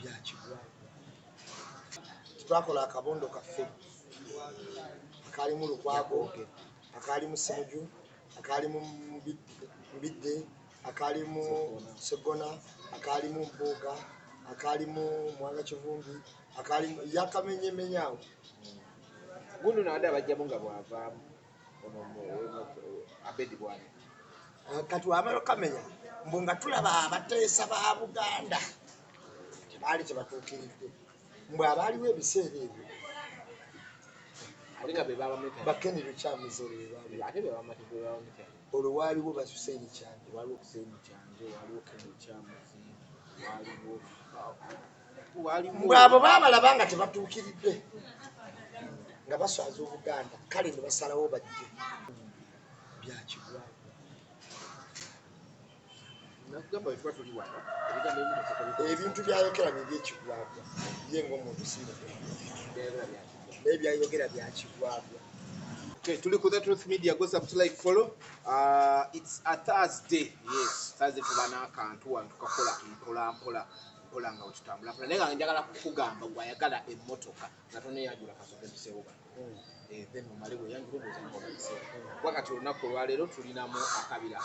Byakigwagwa. Twakola akabondo kaffe akaalimu Lukwago, akaalimu Semuju, akaalimu Mbidde, akaalimu Segona, akaalimu Mpuuga, akaalimu Mwanga Kivumbi, akaalimu yakamenyemenyawo. Gundi nawadde abajjamu nga bwavaamu ono Abedi Bwana. Kati wamala okamenya mbu nga tulaba abateesa ba Buganda tebaali tebatuukiridde, mbu abaaliwo ebiseera ebyo bakeni Lukyamuzi olwo waaliwo Basuseeni Kyanje, mbu abo baabalaba nga tebatuukiridde nga baswaza Obuganda, kale ne basalawo bajje. Byakigwagwa. Ebintu byayogera byebyekigwagwa, ye ng'omuntu si naye byayogera byakigwagwa. Okay, tuli ku The Truth Media, go sub to like, follow. It's a Thursday. Yes, Thursday tuba n'akantu wano tukakola mpola mpola mpola nga wetutambula mpola. Naye nga njagala kukugamba gwayagala emmotoka nga toneyanjula kasooke mpiseewo bano. Then mumale weyanjula obuuza nga obayiseewo. Kuba kati olunaku olwaleero tulinamu akabira.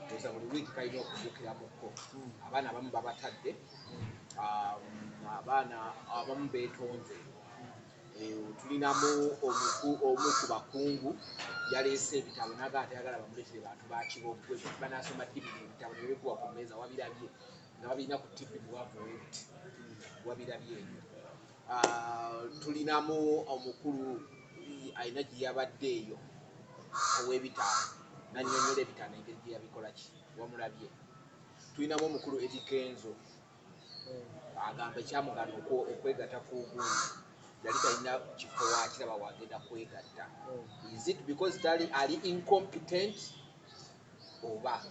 Obuuza buli wiiki kalina okuddukiramuko. Abaana abamu babatadde, abaana abamu beetonze. Tulinamu omu ku bakungu yaleese ebitabo n'agamba tayagala bamuleetere bantu ba Kibogwe banaasoma ddi bino ebitabo ne babikuba ku mmeeza, wabirabye nga babirina ku TV muwanvu webiti, wabirabye ebyo. Tulinamu omukulu alina gye yabadde eyo ow'ebitaano n'annyonnyola ebitaano engeri gye yabikola ki, wamulabye. Tulinamu omukulu Eddy Kenzo agamba ekyamugaana okwegatta ku gundi yali talina kifo wakiraba wagenda kwegatta. Is it because tali ali incompetent oba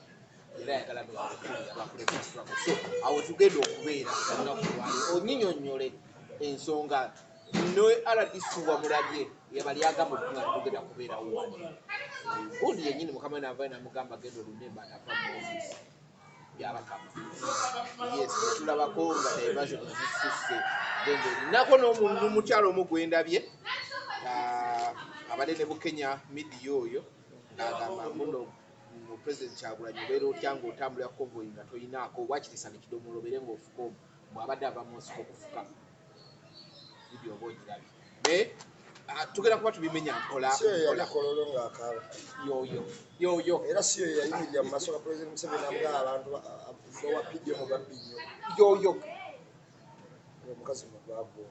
era ayagala abakulembera struggle? So awo tugenda okubeera olunaku lwaleero onyinyonnyole ensonga ne RDC wamulabye yabali agamba okuŋŋaana tugenda kubeerawo wano. Gundi yennyini mukama naavayo n'amugamba genda olunde embaata ava mu ofiisi byabakama. Yes, tulabako nga diversion zisusse genda eri. Nako n'omukyalo omu gwe ndabye abadde ne Bukenya media oyo ng'agamba muno mu President Kyagulanyi obeera otya ng'otambulira convoy nga toyinaako wakirisa nekidomola obeere ng'ofuka omu bw'abadde ava mu nsiko okufuka video oba ogirabye. Naye tugenda kuba tubimenya mpola. Si oyo yali Kololo ng'akaaba. Yoyo yoyo. Era si oyo yayimirira mu maaso ga President Museveni amugamba abantu bawa PDM babbi nnyo. Yoyo. Omukazi mugwavu oyo.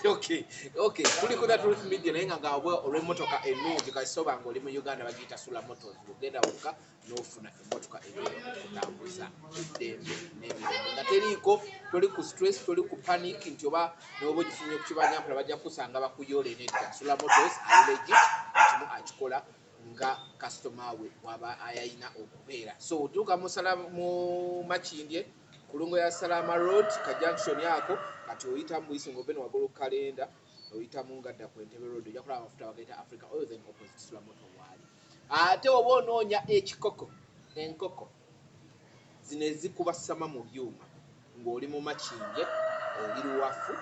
Okay, okay. Tuli ku The Truth Media naye nga ngaabwe olw'emmotoka ennungi kasita oba ng'oli mu Uganda bagiyita Sula Motors, ogenda wokka n'ofuna emmotoka egenda okutambuza eddembe n'emirembe nga teriiko, toli ku stress, toli ku panic nti oba n'oba ogifunye ku kibanja mpola bajja kukusanga bakuyole. Nedda, Sula Motors ali legit, ekimu akikola nga kasitoma we bw'aba ayalina okubeera. So otuuka mu Makindye ku lungo ya Salama Road ka junction ako, kati oyitamu buyisi ng'ova eno waggulu ku kalenda, oyitamu ngadda ku Entebbe Road, ojja kulaba amafuta bagayita Africa Oil, then opposite Sula Motor waali. Ate oba onoonya ekikoko, enkoko zino ezikuba sama mu byuma ng'oli mu Makindye, oli Luwafu,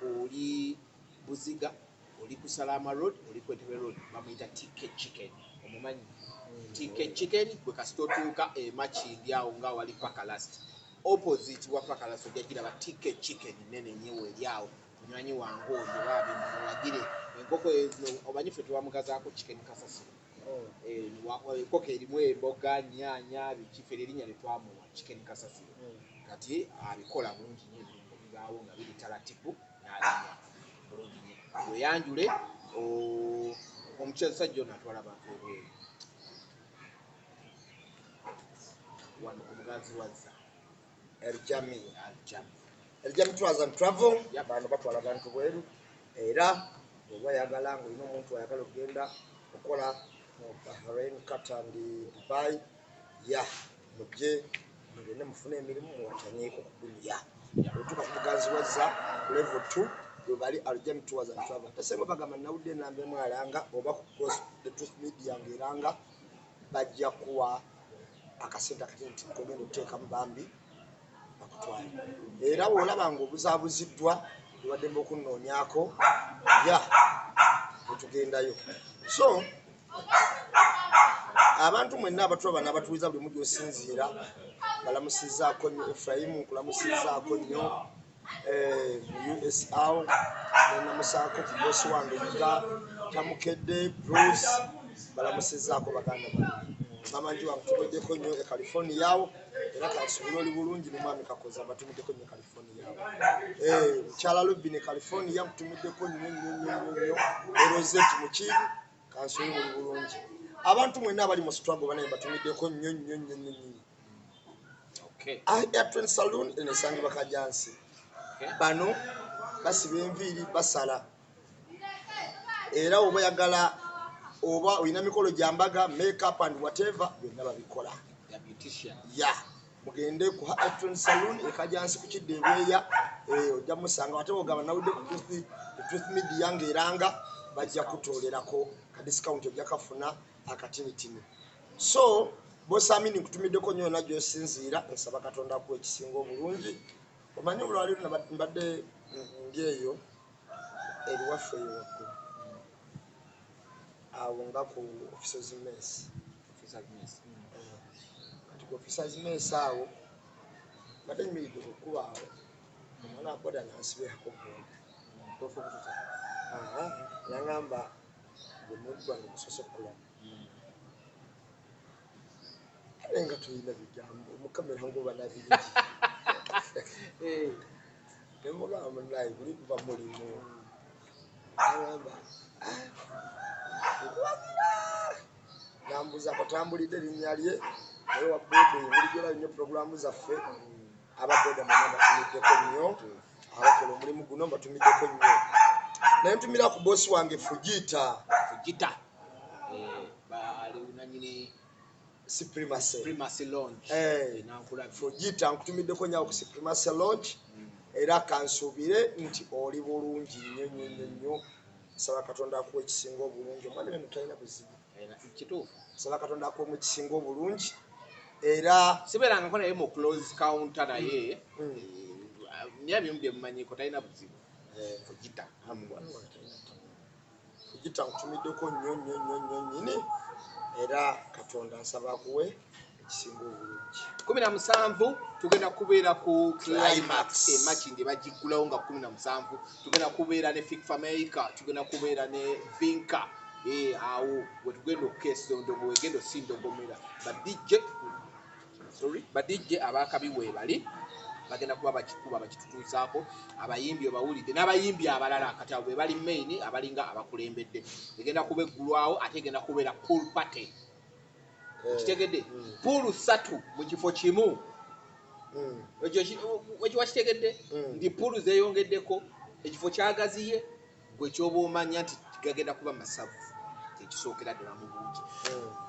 oli Buziga, oli ku Salama Road, oli ku Entebbe Road, bamuyita TK Chicken. Omumanyi TK Chicken? Gwe kasita otuuka e Makindye awo nga wali paka last opposite wa paka last ojja giraba TK Chicken nene nnyo eri awo. Munywanyi wange oyo baabi muwagire enkoko ezo, omanyi ffe tubamugazaako chicken kasasiro. Enkoko erimu emboga, nnyaanya, biki, ffe erinnya lye twamuwa chicken kasasiro. Kati abikola bulungi nnyo, ebirungo bibaawo nga biri taratibu n'abinywa bulungi nnyo. Weyanjule omusajja ono atwala abantu ebweru wano ku Muganzi Wazza. Aljami. Aljami. Aljami Tours and Travel. Bano batwala abantu bweru, era oba oyagala ng'olina omuntu ayagala okugenda okukola mu Bahrain, Qatar and Dubai, ya mujje mugende mufune emirimu muwataniiko ku duniya. Otuuka ku Muganzi Wazza ku level 2 webali Aljami Tours and Travel. Ate senga bagamba nawudde enamba emu alanga oba ku The Truth Media ng'eranga bajja kuwa akasente akatini nti kogenda okuteekamu bambi. Tukutwale. Era bw'olaba ng'obuzaabuziddwa ewaddembe okunoonyaako ya netugendayo. So abantu mwenna abatulaba n'abatuuliza buli mugi osinziira, balamusizaako nnyo. Efraimu, nkulamusizaako nnyo mu USR, nenamusaako ku bosi wange Yiga Tamukedde Bruce, balamusizaako baganda bange. Mamanji wange tumiddeko nnyo e California awo, era kansuubire oli bulungi. Ne mwami Kakoza mbatumiddeko nnyo e California awo. Mukyala Lubin e California nkutumiddeko nnyo nnyo nnyo nnyo nnyo. Ne Rosette Mukiibi, kansuubire muli bulungi. Abantu mwenna abali mu struggle banaye mbatumiddeko nnyo nnyo nnyo nnyo nnyo. Airtrain Saloon eno esangibwa Kajansi. Bano basiba enviiri, basala, era oba oyagala oba olina mikolo gya mbaga, makeup and whatever, byonna babikola. Ya, mugende ku Airtrain Saloon e Kajansi ku kidda ebweya, ojja musanga. Ate ogamba nawudde ku Truth Media ng'eranga, bajja kutoolerako ka discount, ojja kafuna akatinitini. So bosamini, nkutumiddeko nnyo yonna gy'osinziira. Nsaba Katonda akuwa ekisinga obulungi. Omanyi olwaleero mbadde ndi eyo eriwaffe eyo waggulu awo nga ku Officers Mess. Kati ku Officers Mess awo mbadde nyimiridde ku kkubo awo, omwana wa boda nansibirako boda, nangamba gwe mulundi gwange gusoose okukulaba ate nga tulina bigambo mukamera ngoba nabingi. Nemugamba, munaye buli kuva mulimu. Nagamba nkuwagira, nambuza kwatambulidde erinnya lye, naye wa boda bulijjo olaba nnyo puroguramu zaffe. Aba boda mwena mbatumiddeko nnyo, abakola omulimu guno mbatumiddeko nnyo. Naye ntumira ku bosi wange Fujita. Fujita ali nanyini Supremacy. Supremacy Lounge. Fujita, nkutumiddeko nnyo ku Supremacy Lounge, era kansuubire nti oli bulungi nnyo nnyo nnyo nnyo. Nsaba Katonda akuwa ekisinga obulungi. Omwana beno talina buzibu. Kituufu. Nsaba Katonda akuwa ekisinga obulungi era sibeerangako naye mu close counter, naye nina bimu bye mumanyiko, talina buzibu Fujita. Fujita, nkutumiddeko nnyo nnyo nnyo nnyo nnyini, era Katonda nsaba akuwe ekisinga obulungi. 17 tugenda kubeera ku Climax. Climax emakindi, bagiggulawo nga 17. Tugenda kubeera ne Fik Fameica, tugenda kubeera ne Vinka. Awo wetugenda okukeesa endogo, wegenda osindogomera ba DJ, sorry, ba DJ abakabi weebali, bagenda kuba bakikuba bakitutuusaako. Abayimbi obawulidde n'abayimbi abalala, kati abo be bali main, abalinga abakulembedde. Egenda kuba eggulwawo, ate egenda kubeera pool party. Kitegedde? Pool 3 mu kifo kimu. Ekyo wakitegedde? Nti pool zeeyongeddeko, ekifo kyagaziye, gwe kyoba omanya nti gagenda kuba masavu, ekisookera ddala mu bungi.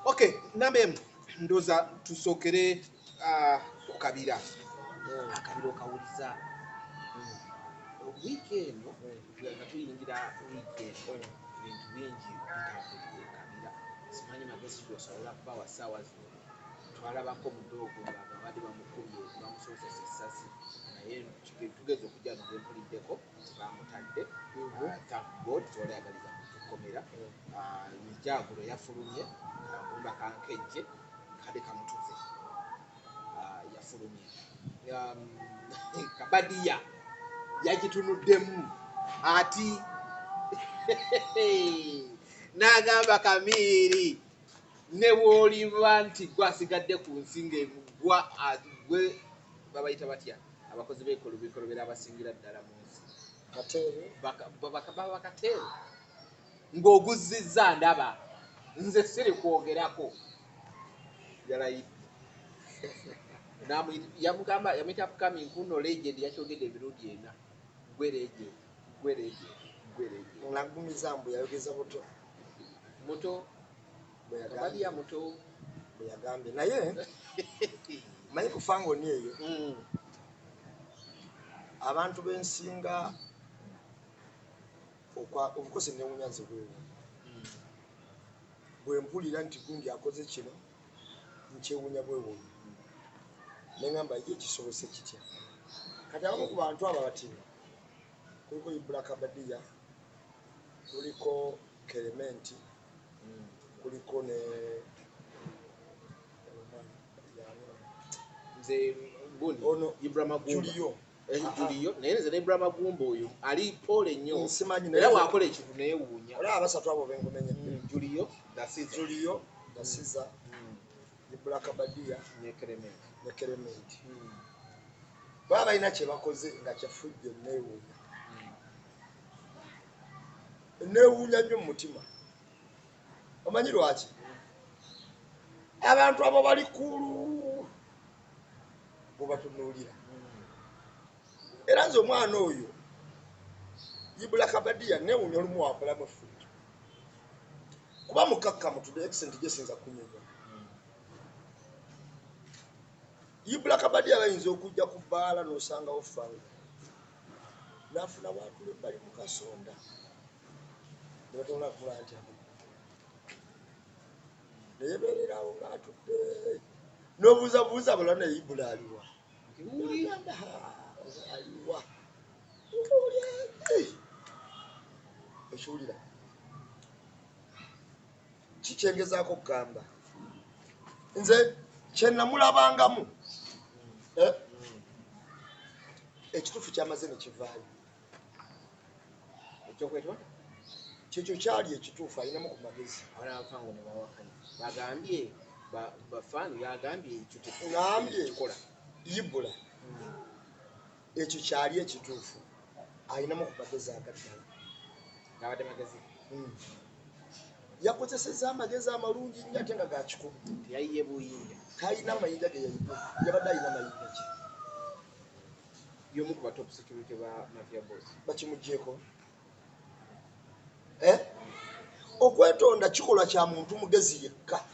Okay, namba emu, ndooza tusookere ku kabira. Akabira okawuliza wiiki eno, nga tuyingira wiiki eno, ebintu bingi bitambulira ekabira. Simanyi magezi gosobola kubawa ssaawa zino. Twalabako mudoogo nga babadde bamukubye, bamusoosesa essasi, naye tugeza okujja no gempuliddeko nti bamutadde. Thank God, tewali ayagaliza muntu kkomera. Mijagulo yafulumye, kagumba kankejje kade kamutuze. Yafulumye. Kabadiya yagitunuddemu ati n'agamba Kamiiri, ne bw'oliba nti gwasigadde ku nsi ng'egwa gwe babayita batya abakozi b'ekolo bikolobera abasingira ddala mu nsi? Kateere. Baba bakateere ng'oguzzizza, ndaba nze siri kwogerako. Yalayidde. Yamugamba, yamuyita upcoming kuno legend, yakyogedde emirundi ena: gwe legend, gwe legend, gwe legend. Nagumiza mbu yayogeza buto. Muto. Bwe yagambye. Kabadiya muto. Bwe yagambye, naye manyi ku fangoni eyo abantu bensinga obukozi newunya nze bwewunya bwe mpulira nti gundi akoze kino, nkyewunya bwewunya, neŋamba ye kisobose kitya? Kati abamu ku bantu abo abatini kuliko Ibra Kabadia, kuliko Kelementi, kuliko ne nze gundi ono Ibra Magumba. Julio. Julio, naye nze ne Ibra Magumba oyo ali pole nnyo. Simanyi. Era wakola ekintu neewuunya. Olaba abasatu abo benkumenyedde. Julio Dasiza. Julio Dasiza, Ibra Kabadia ne Clement. Ne Kelementi. Baba balina kye bakoze nga kyafujjo, neewuunya, neewuunya nnyo mu mutima. Omanyi lwaki abantu abo bali kulu bwebatunuulira? Era nze omwana oyo Ibula Kabadiya neewuunya, olumu wakolamu effujjo kuba mukakkamu to the extent gyesinza kunyonyola. Ibula Kabadiya bayinza okujja ku bbaala n'osangawo fanga n'afuna waatula ebbali mu kasonda ne batobola kukola nti naye beererawo ng'atudde n'obuuzabuuza abalala, naye Ibula aliwa? Nagamba, "Ha, aliwa?" Ng'oli ekiwulira kikyengezaako okugamba nze kyenamulabangamu, ekituufu kyamaze ne kivaayo. Ekyokwetonda. Kyekyo kyali ekituufu, alinamu ku magezi. Abaana bafango ne bawakanya, bagambye bafaani bagambye ekyo Ngambye. Kikola. Ibula ekyo kyali ekituufu, alinamu ku magezi agaddala. Gabadde magezi. Yakozesezza amagezi amalungi nnyo ate nga gakikugu. Teyayiye buyinja. Talina mayinja ge yayiye, yabadde alina mayinja ki? Y'omu ku ba top security ba mafia boss. Bakimugyeko. Eh? Okwetonda kikolwa kya muntu mugezi yekka,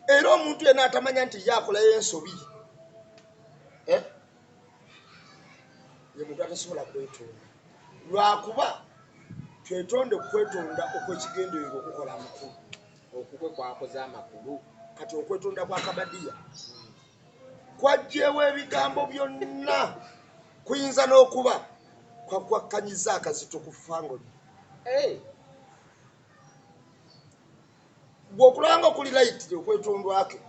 era omuntu yenna atamanya nti ye akolayo ensobi, eh? Ye muntu atasobola kwetonda, lwakuba twetonde kwetonda okwekigendererwa okukola amakulu. Okukwe kwakoze amakulu. Kati okwetonda kwa Kabadiya kwajjeewo ebigambo byonna, kuyinza n'okuba kwakwakkanyiza akazito ku fangoni. Bw'okulaba nga kuli layitire okwetondwake,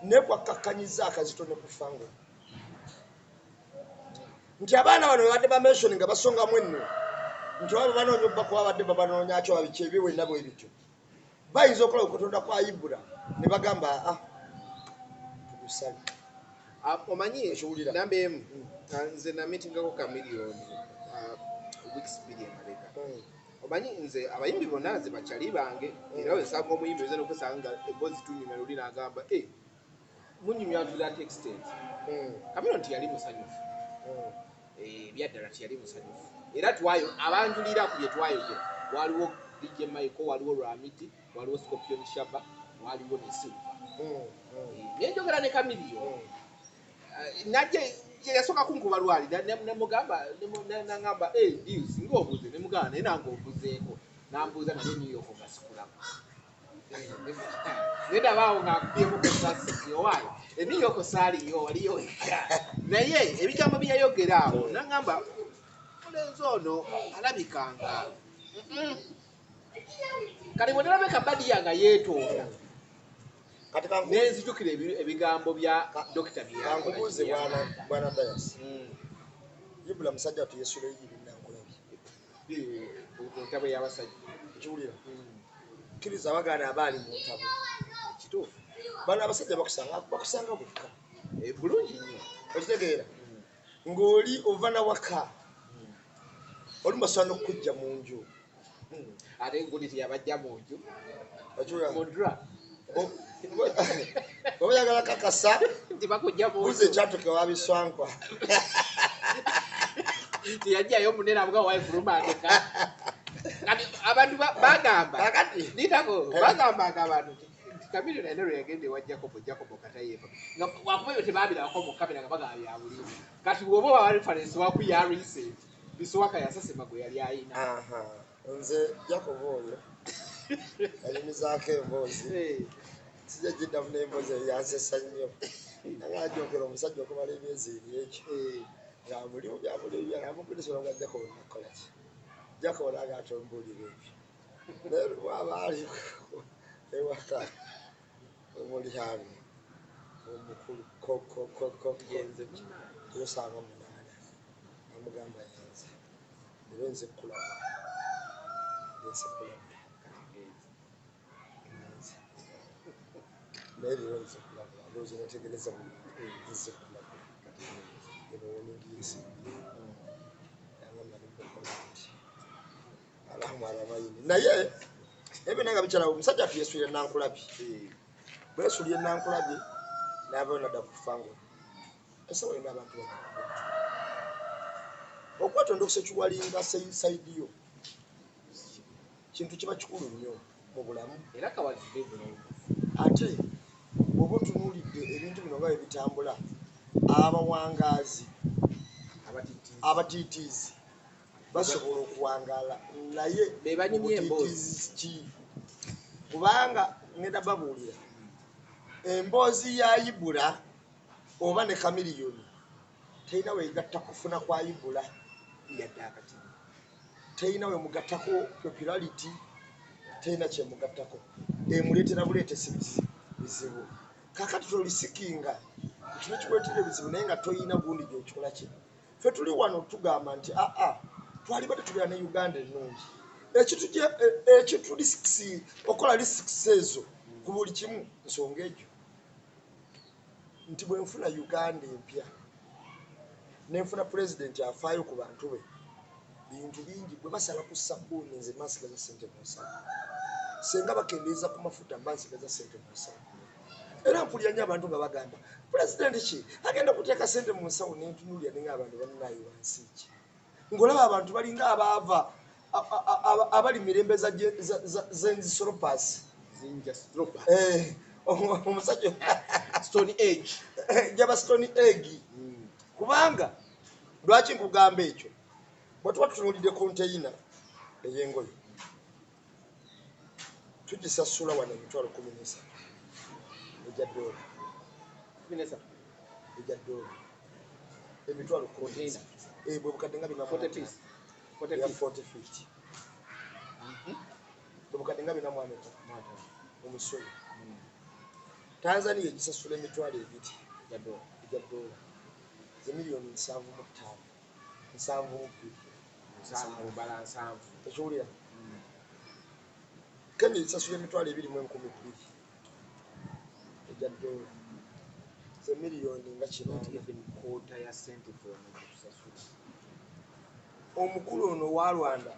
naye kwakkakkanyiza akazito ne ku fangoni nti abaana bano babadde bamentioni nga basongamu enno nti oba babanoonya obba kuba babadde babanoonyakyo babiki ebyo bwenna bwe bityo, bayinza okukola okwetonda kwa Ibula ne bagamba, aa, tugusale. Ah, omanyi Ekiwulira. Namba emu, nze namitingako Chameleone weeks 2 emabega. Omanyi nze abayimbi bonna nze bakyali bange, era wensanga omuyimbi oyinza nokwesanga nga emboozi tunyumya luli nagamba, "Eh, munyumya to that extent." Chameleone tiyali musanyufu. Ebyaddala tiyali musanyufu, era twayo abanjulira ku bye twayogera, waliwo DJ Michael, waliwo Ramiti, waliwo Scorpion Shaba, waliwo ne Silver. Nenjogera ne Chameleone, najje yasooka kunkuba lwali nemugamba, nangamba, "Eh, Deus, singa obuze." Nemugamba, "Naye nange obuzeeko." Nambuuza, "Naye New York nga sikulaba?" Nendabaawo ngaakubyemu kusasi, owaayo e New York saaliyo, waliyo wekka. Naye ebigambo bye yayogera awo, nangamba mulenzi ono alabika nga kati bwe nalabeka Badiya nga yeetonda, Kati nenzijukira ebigambo bya dokita bye yakola. kankubuuze. Bye Bwana yagamba. bwana Dayas, Ibula musajja watu yesula eyiri nankulabye. Mu ntabo y'abasajja. Ekiwulira, kkiriza abagaana abaali mu ntabo. Kituufu. Bano abasajja bakusanga bukka. Eh, bulungi nnyo. Okitegeera ng'oli ova nawaka, olumu basobola n'okukujja mu nju. Ate gundi teyabajja mu nju. Okiwulira? Mudra. Oba oyagala kakasa, nti bakujja mu buuza nju. ekyatuka wabiswankwa. Teyajjayo munene abuga waifulumandeka. Kati abantu bagamba Kakati nitako bagambanga abantu nti Chameleone alina lwe yagenda ewa Jacobo, Jacobo katayeeko nga wakuba ebyo tebabirako mu kamera nga bagamba bya buliwo. Kati bw'oba oba reference wakuya recent biswaka yasasema gwe yali ayina. Aha, nze Jacob oyo yanyumizaako emboozi, sijja giddamu n'emboozi eyo yansesa nnyo. Nga omusajja okumala emyezi ebiri ekyo nga mulimu byamulimu amukudisolo nga Jacob nakola ki, Jacob naga atombuulira ebyo. Naye lwaba ali ewaka omulyango omukulu kokokokko 7:30 amugamba yenze era nze kulabula, nze kulabula nze, naye leero nze kulabula, ndowooza netegereza bulungi, nze kulabula eno warning yesinga yangamba nimukola nti alamu alamayini. Naye ebyo nga bikyala omusajja atuyesulira Nankulabye, bwesulye Nankulabye n'avayo nadda ku fango esawa yonna. Abantu bano okwetonda okusekiwalinga side yo kintu kiba kikulu nnyo mu bulamu. Era kawazibe bulungi. Ate bw'oba otunuulidde ebintu bino nga bwe bitambula, abawangaazi abatitiizi abatiitiizi basobola okuwangaala, naye be banyumya emboozi. Obutiitiizi ki? Kubanga ngenda babuulira emboozi ya Ibula oba ne Kamiliyoni terina weegatta kufuna kwa Ibula. Yadde akatini. Terina wemugattako popularity, terina kyemugattako, emuleetera buleetesi bizibu. Kakati tolisikinga kino kikuleetera ebizibu, naye nga toyina gundi gyokikola ki. Ffe tuli wano tugamba nti aa twali badde tubeera ne Uganda ennungi. Ekintu risks, okola risks ezo ku buli kimu, nsonga egyo nti bwe nfuna Uganda empya nenfuna pulezidenti afaayo ku bantu be, bintu bingi bwe basala ku sabbuuni nze mba nsigaza sente mu nsawo, senga bakendeeza ku mafuta mba nsigaza sente mu nsawo. Era mpulira nnyo abantu nga bagamba pulezidenti ki agenda kuteeka sente mu nsawo, nentunuulira nenga abantu bannaye wansi ki, ng'olaba abantu balinga abaava abali mirembe z'enzisoropaasi. Zinja stropa. Omusajja Stone Age. Jaba Stone Age. Kubanga lwaki nkugamba ekyo, bwe tuba tutunuulidde konteyina ey'engoye tugisasula wano 13,000 egya dola. 13. Egya dola 13,000. Bwe bukadde nga bina mu 40 ataano. piece. 40 Eya piece. 40 feet, bwe bukadde nga bina mu ameka omusolo. Tanzania egisasula 20,000 Ya dola. Egya dola, ze miliyoni 75, 72. 70 bala 70. Ekiwulira, Kenya egisasula 22,200 egya dola, ze miliyoni nga Not 8. even quarter ya sente ffe wano gye tusasula. Omukulu ono wa Rwanda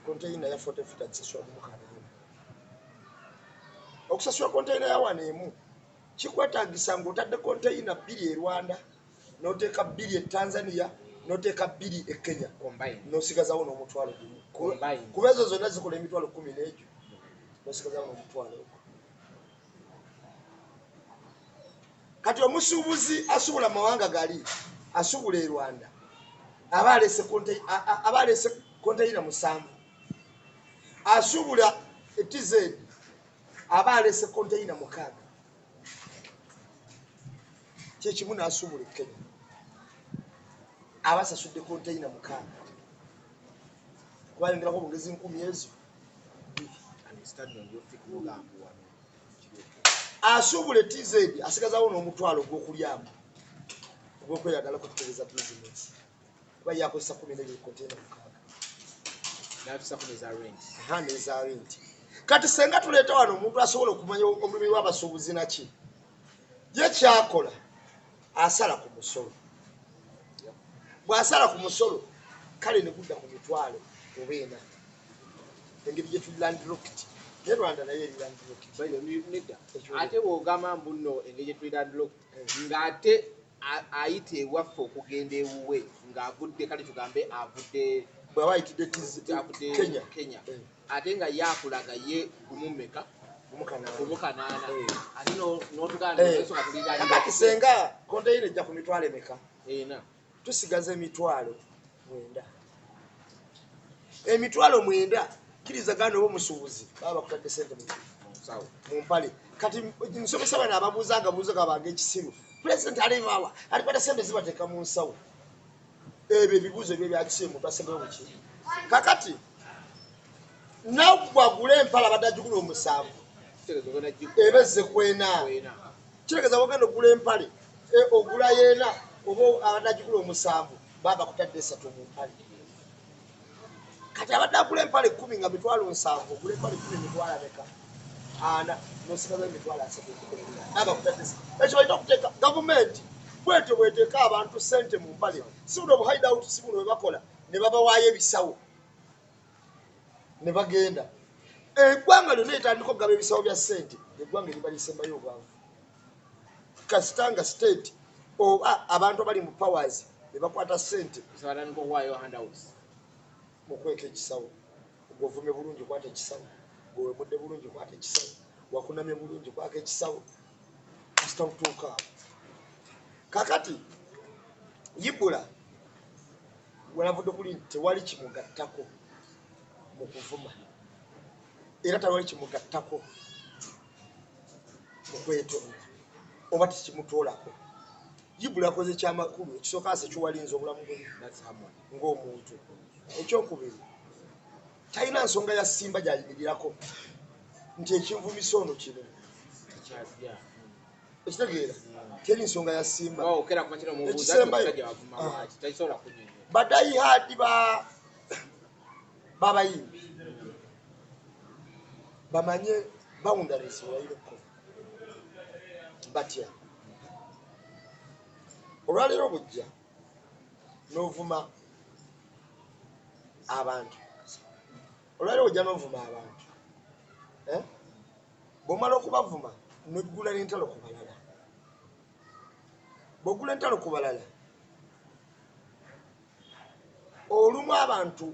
konteyina ya 40 feet agisasula 1 800. Okusasula konteyina ya wano emu kikwetagisa ng'otadde konteyina 2 e Rwanda, n'oteeka 2 e Tanzania, n'oteeka 2 e Kenya. Combine. N'osigazawo n'omutwalo gumu. Combine. Kuba ezo zonna zikola 10,000 n'egyo, n'osigazawo n'omutwalo ogwo. Kati omusuubuzi asuubula mawanga gali, asuubula e Rwanda, aba alese konteyina 7. Asuubula e TZ aba alese konteyina 6, kyekimu n'asuubula e Kenya aba asasudde konteyina 6, kubayongerako bongezi 1000 ezo 2. And stand on your feet n'ogamba wano kiri. Asuubula e TZ asigazawo n'omutwalo ogw'okulyamu, ogw'okweyagalako okutereeza bizinesi, kuba ye akozesa 12 konteyina 6. N'atusako neza rent. Aha, neza rent. Kati senga tuleeta wano omuntu asobola okumanya omulimi w'abasuubuzi naki ye kyakola, asala ku musolo. Bw'asala ku musolo kale ne gudda ku mitwalo oba ena, engeri gye tuli landlocked, naye Rwanda naye eri landlocked. By the way, nedda. Ekyo- Ate bw'ogamba mbu nno engeri gye tuli landlocked, ng'ate ayita ewaffe okugenda ewuwe ng'avudde, kale tugambe avudde Bw'aba ayitidde TZ avudde Kenya. Kenya, ate nga ye akulaga ye 1 meka? 1 800. 1 800. Ate n'otugamba nsooka tuli Kakati landlocked. senga konteyina ejja ku mitwalo emeka? Ena. Tusigaza 90,000. 90,000 kkiriza gana oba omusuubuzi baba bakutadde sente Mu nsawo. mu mpale. Kati nsomesa bano ababuuza agabuuzo gabange ekisiru. Pulezidenti alivawa alikwata sente zibateeka mu nsawo. Ebyo ebibuuzo ebyo byakisimu omuntu asembayo buki. Kakati naggwagula empala abadde agigula omusanvu eba ezze kwena. Kitegeeza bwogenda ogula empale ogula yeena oba abadde agigula omusanvu baba bakutadde esatu mu mpale. Kati abadde agula empale 10 nga 700,000 ogula empale 10 mitwalo ameka? 40 n'osigaza 300,000 baba bakutadde esatu. Ekyo balina okuteeka gavumenti bwetyo bweteeka abantu ssente mu mpale. Si buno bu hideout, si buno bwe bakola ne babawaayo ebisawo ne bagenda. Eggwanga lyonna litandika okugaba ebisawo bya ssente, eggwanga eriba lisembayo obwavu. Kasita nga state oba abantu abali mu powers ne bakwata ssente mukweka ekisawo. Gw'ovumye bulungi kwata ekisawo, gw'owemudde bulungi kwata ekisawo, wakunamye bulungi kwaka ekisawo. Kasita otuuka awo. Kakati Ibula welavudde kuli tewali kimugattako mu kuvuma, era tewali kimugattako mu kwetonda oba tekimutoolako. Ibula akoze kyamakulu. Ekisooka asekiwalinza obulamu bwe ng'omuntu. Ekyokubiri, talina nsonga ya Simba gy'ayimirirako nti ekinvumisa ono kino. Ekitegeera teri nsonga ya Simba. Ekisembayo badayihaadi babayimbi bamanye boundaries webalina okukola batya. Olwaleero bujja n'ovuma abantu, olwaleero bujja n'ovuma abantu, bw'omala okubavuma n'oggula n'entalo ku balala. Bw'oggula entalo ku balala, olumu abantu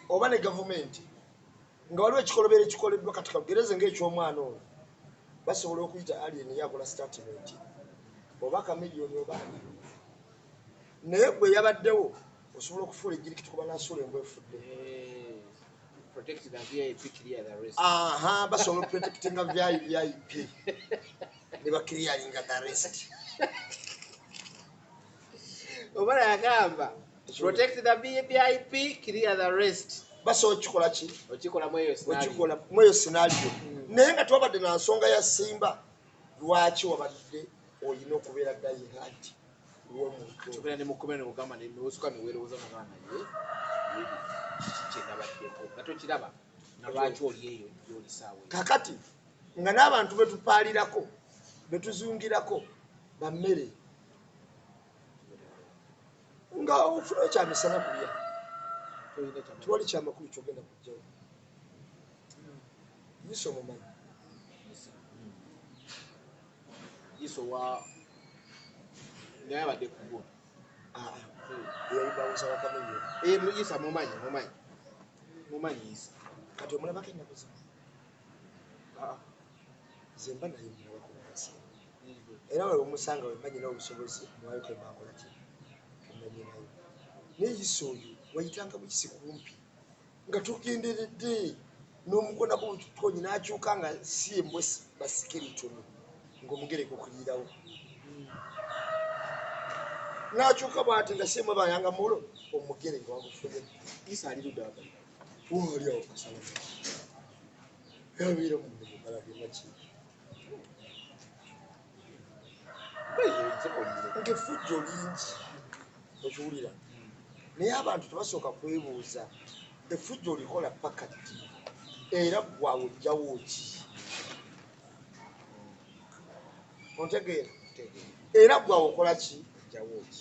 oba ne gavumenti nga waliwo ekikolobero ekikoleddwa, kati kagereze ng'ekyomwana ono, basobola okuyita alien yakola statement oba kamiliyoni oba ani, naye gwe yabaddewo osobola okufuula ejjirikiti kuba nasuula embwa efudde. Aha, basobola okuprotectinga VIP ne baclearinga the rest. Oba yagamba protect the VIP, clear the rest. Basobola okukikola ki? Okikola mu eyo scenario. Okikola mu eyo scenario. Naye nga tewabadde na nsonga ya Simba, lwaki wabadde olina okubeera die-hard w'omuntu? Kyogera ne mukomera ne mugamba ne nosuka ne weerowooza mugamba naye kiki kye nabaddeko nga tokiraba na lwaki oli eyo gy'oli saawa eyo. Kakati nga n'abantu betupaalirako betuzungirako bammere nga ofuna kyamisana kulya, tewali kyamakulu kyogenda kujjawo. Yiso omumanyi? Yiso wa naye abadde ku Eyali bawusa wa Kamiliyoni. Yisa mumanyi, mumanyi, mumanyi Yisa. Kati omulabako ennaku zino? Nze mba naye mulabako wansi. Era we omusanga we mmanyi n'obusobozi muwayo ke mbakola ki? Mmanyi nayo. Naye Yisa oyo wayitanga buyisi kumpi nga tugenderedde n'omukonako butonyi n'akyuka nga si embwa basikiritono ng'omugere gukulirawo. N'akyuka bw'ati nga si embwa bayanga mulo omugere nga wagufunye. Yisa ali ludda wa? Waali awo kasala. Yabeera mu mugala maki. Ng'effujjo lingi okiwulira. Naye abantu tebasooka kwebuuza effujjo olikola paka ddi era ggwe ojjawo ki? Ontegeera? Era ggwe okola ki?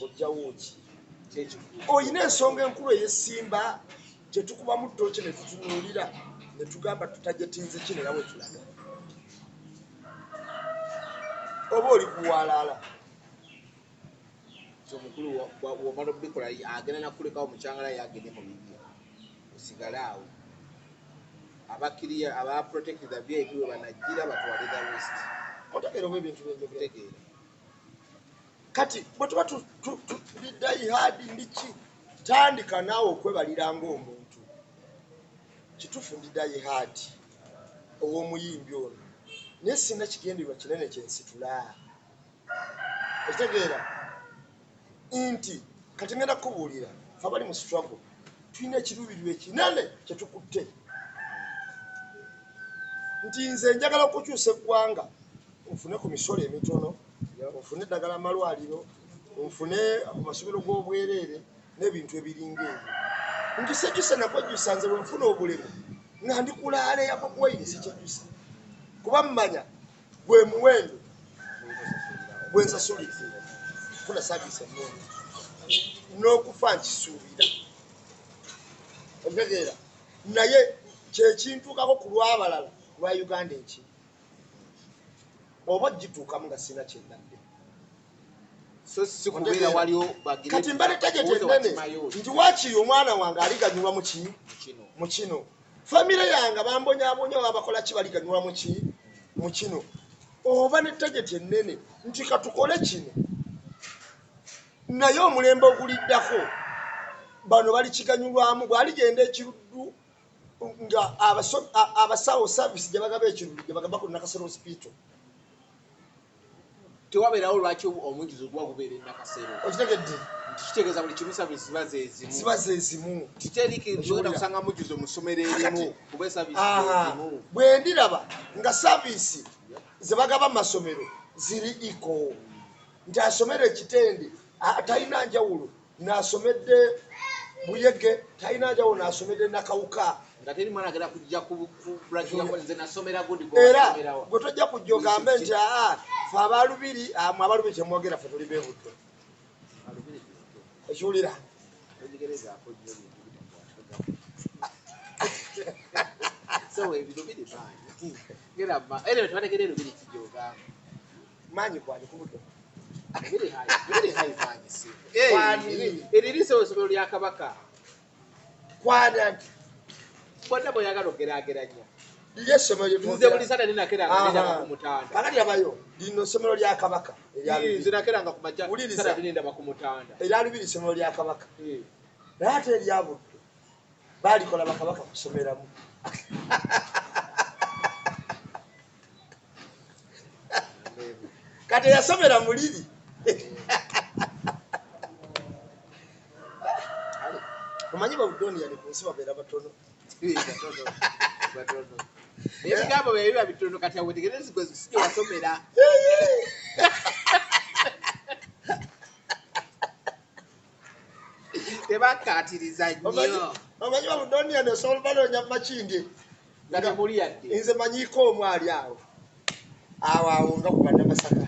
Ojjawo ki? Oyina ensonga enkulu ey'essimba gye tukubamu ttooki ne tutunuulira ne tugamba tutagetinze kino era bwe tulaga. Oba oli kuwalaala. Omukulu w'omala obikola agenda nakulekawo mu kyangala yagende mu bibye osigale awo. Abakiriya aba protect the VIP we banajjira batwale the rest. Otegeera oba ebintu byenjogera? Otegeera. Kati bwe tuba tuli die-hard ndiki, tandika naawe okwebalira ng'omuntu. Kituufu ndi die-hard ow'omuyimbi ono, naye sirina kigendererwa kinene kye nsitula. Okitegeera nti kati ngenda kukubuulira, fe abali mu struggle tulina ekiruubirirwa ekinene kyetukutte, nti nze njagala okukyusa eggwanga, nfune ku misolo emitono, nfune eddagala mu malwaliro, nfune amasomero g'obwereere n'ebintu ebiringa ebyo. Nti sejjusa nakwejjusa, nze bwe nfuna obulemu nga ndi kulaala eyakokuwaire sikyejjusa, kuba mmanya gwe muwendo gwe nsasulidde funa saavisi ennungi, n'okufa nkisuubira. Okitegeera? Naye kyekintuukako ku lw'abalala, lwa Uganda enki oba ogituukamu nga sirina kyendadde. So si kubeera waliwo bagire. Kati mbadde target Obuuza ennene wakimayo nti waakiri omwana wange aliganyulwa mu ki? Kino. Mu kino. Famire yange bambonyaabonya oba bakola ki, baliganyulwa mu ki? Mu kino. Oba ne target ennene nti katukole kino, naye omulembe oguliddako bano balikiganyulwamu. Bwaligenda ekiruddu nga abasawo service gye bagaba ekiruddu gye bagaba ku Nakasero Hospital, tewabeerawo lwaki omujjuzo guba gubeera e Nakasero. Okitegedde? Nti kitegeeza buli kimu service ziba zezimu. Ziba zezimu. Titeri kigenda Okiwulira? kusanga mujjuzo mu ssomero erimu Kakati- kuba service Aha. zezimu. Bwe ndiraba nga service ze bagaba mu masomero ziri iko, nti asomera ekitende talina njawulo n'asomedde Buyege, talina njawulo n'asomedde Nakawuka, nga teri mwana agenda kujja ku braggingako nze nasomera gundi era gwewasomerawa. gwe tojja kujja ogambe nti aa fe abalubiri, mwe abalubiri kyemwogera, ffe tuli bebuddo. Ekiwulira? Togigerezaako nnyo bintu bitakwatagana. So ebiro biri maanyi. Gera ma anyway, tubategere Lubiri kijogamba. Maanyi kwani kubuddo? Lubiri hayi, Lubiri hayi maanyi si. Kwani? Eriri so essomero lya Kabaka. Kwani anti Bonna bw'oyagala ogeraageranya. Liri essomero lye Nze twogera. buli Saturday nakeranga Aha. nendaba ku mutanda. Kakati labayo lino essomero lya Kabaka erya Nze Lubiri. nakeranga ku makya Wuliriza. Saturday nendaba ku mutanda. Erya Lubiri ssomero lya Kabaka, naye ate erya Buddo baalikola bakabaka kusomeramu. Kati eyasomera muliri. Omanyi babudoniyani ku nsi babeera batono. Batono. Batono. Ebigambo bye biba bitono, kati awo wetegereze gwe si gye wasomera. Tebakkaatiriza nnyo. Omanyi babudoniyani osobola banoonya Makindye Nga temuli yadde. Nze manyiiko omu ali awo awo awo nga ku Bannamasaka.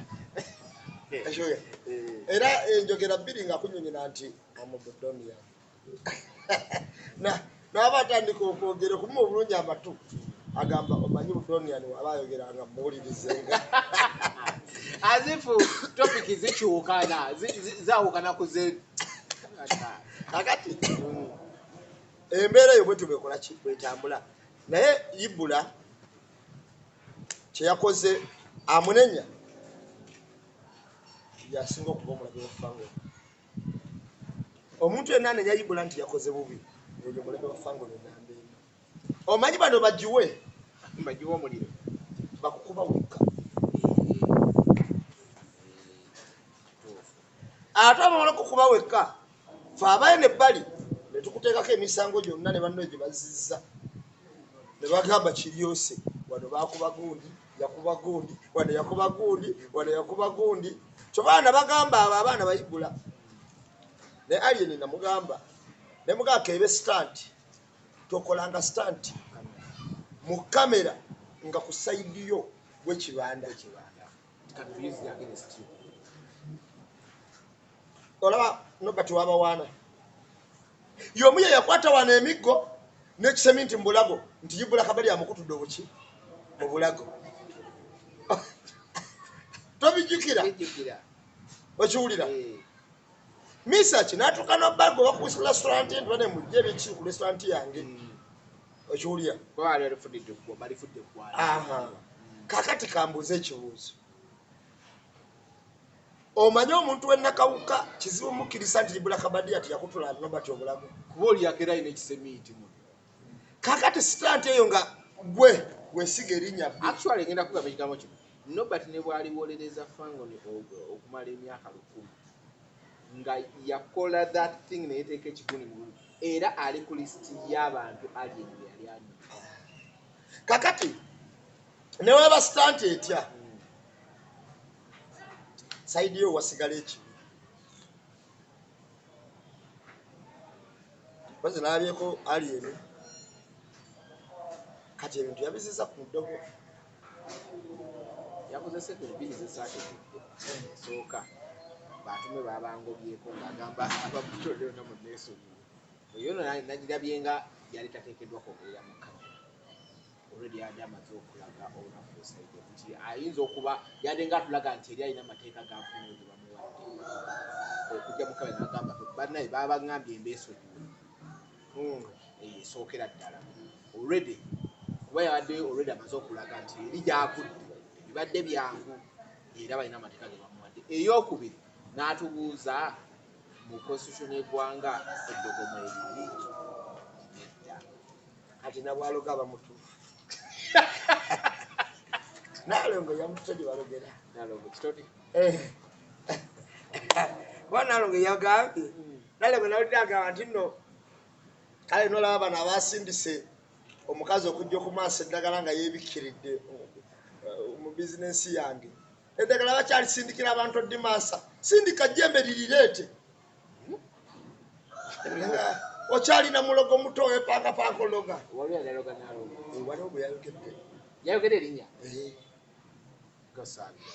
Ekyoya. Era enjogera bbiri nga kunyonyera nti amubudonian naaba atandika okwogera okumuma obulungi amatu, agamba omanyi budonian waba ayogera nga muwulirizenga. Azifu topic zikyukana, zaawukana ku ze. Kakati embeera eyo bwetyo bwekola ki, bwetambula. Naye Ibula kyeyakoze amunenya yasinga okuba omulabe wa Fango. Omuntu yenna anenya Ibula nti yakoze bubi, oyo mulabe wa Fango nenamba emu. Omanyi bano bagiwe Bagiwe omuliro. Bakukuba wekka, ate abamala okukuba wekka, fe abaye nebbali ne tukuteekako emisango gyonna ne banno gye bazizza ne bagamba kiryose wano bakuba gundi, yakuba gundi wano, yakuba gundi wano, yakuba gundi. Kyobaana bagamba abo abaana bayigula ne alien namugamba nemugamba kebe stunt, tokolanga stunt mu kamera nga ku side yo gwekibanda. Can be used against you. Olaba Nobert wabawaana y'omu ye yakwata wano emiggo n'ekiseminti mu bulago nti Ibula Kabali amukutudde obuki mu bulago. Tobijjukira? Bijjukira. Okiwulira? Misaki n'atuuka nobago baku restaurant nti bane mujje ebiki ku restaurant yange. Okiwulira? Kuba bali balifudde eggwa, balifudde eggwala. Aha. Kakati kambuuze ekibuuzo, omanyi omuntu w'ennakawuka kizibu mukkiriza nti Ibula Kabadi ati yakutula Nobert obulago? Kuba oli yakera alina ekiseminti muno. Kakati stunt eyo nga gwe wesiga erinnya bbi. Actually ngenda kugamba ekigambo kino. Nobert ne bw'aliwolereza Fangoni okumala emyaka 1000 nga yakola that thing neyeteeka ekiguni mu era ali ku lisiti y'abantu Alien be yali anywa. Kakati neweba stunt etya, side yo wasigala ekibi. Baze nalabyeko Alien kati ebintu yabiziza ku ddogo. Yakoze sekulu bbiri zesaategedde. Esooka batume babangobyeko ng'agamba abamutolero namuneesonyiwe. Oyo nno nagirabye nga yali tateekeddwa kwogerera mu kamera. Already yadde amaze okulaga olunaku osaidde nti ayinza okuba yadde nga atulaga nti eri alina amateeka g'afunye ge bamuwadde okujja mu kamera n'agamba bannaye baabangambye embeesonyiwe. Esookera ddala already kuba yabadde already amaze okulaga nti eri gy'avudde bibadde byangu era balina amateeka ge bamuwadde. Ey'okubiri n'atubuuza mu constitution y'eggwanga eddogo mweriri nedda. Kati nabwaloga aba mutuufu. Nalongo yamutute gye balogera. Nalongo kitone. Kuba Nalongo yagambye, Nalongo nawulidde agamba nti nno kale nolaba bano abasindise omukazi okujja okumaasa eddagala nga yeebikkiridde mu bizinensi yange. Eddagala bakyalisindikira abantu oddimaasa, sindika jjembe lirireete. Okyalina mulogo muto wepangapanka ologa. Waliwo yaloga Nalongo. Waliwo bwe yayogedde. Yayogedde erinnya? Gasaabira.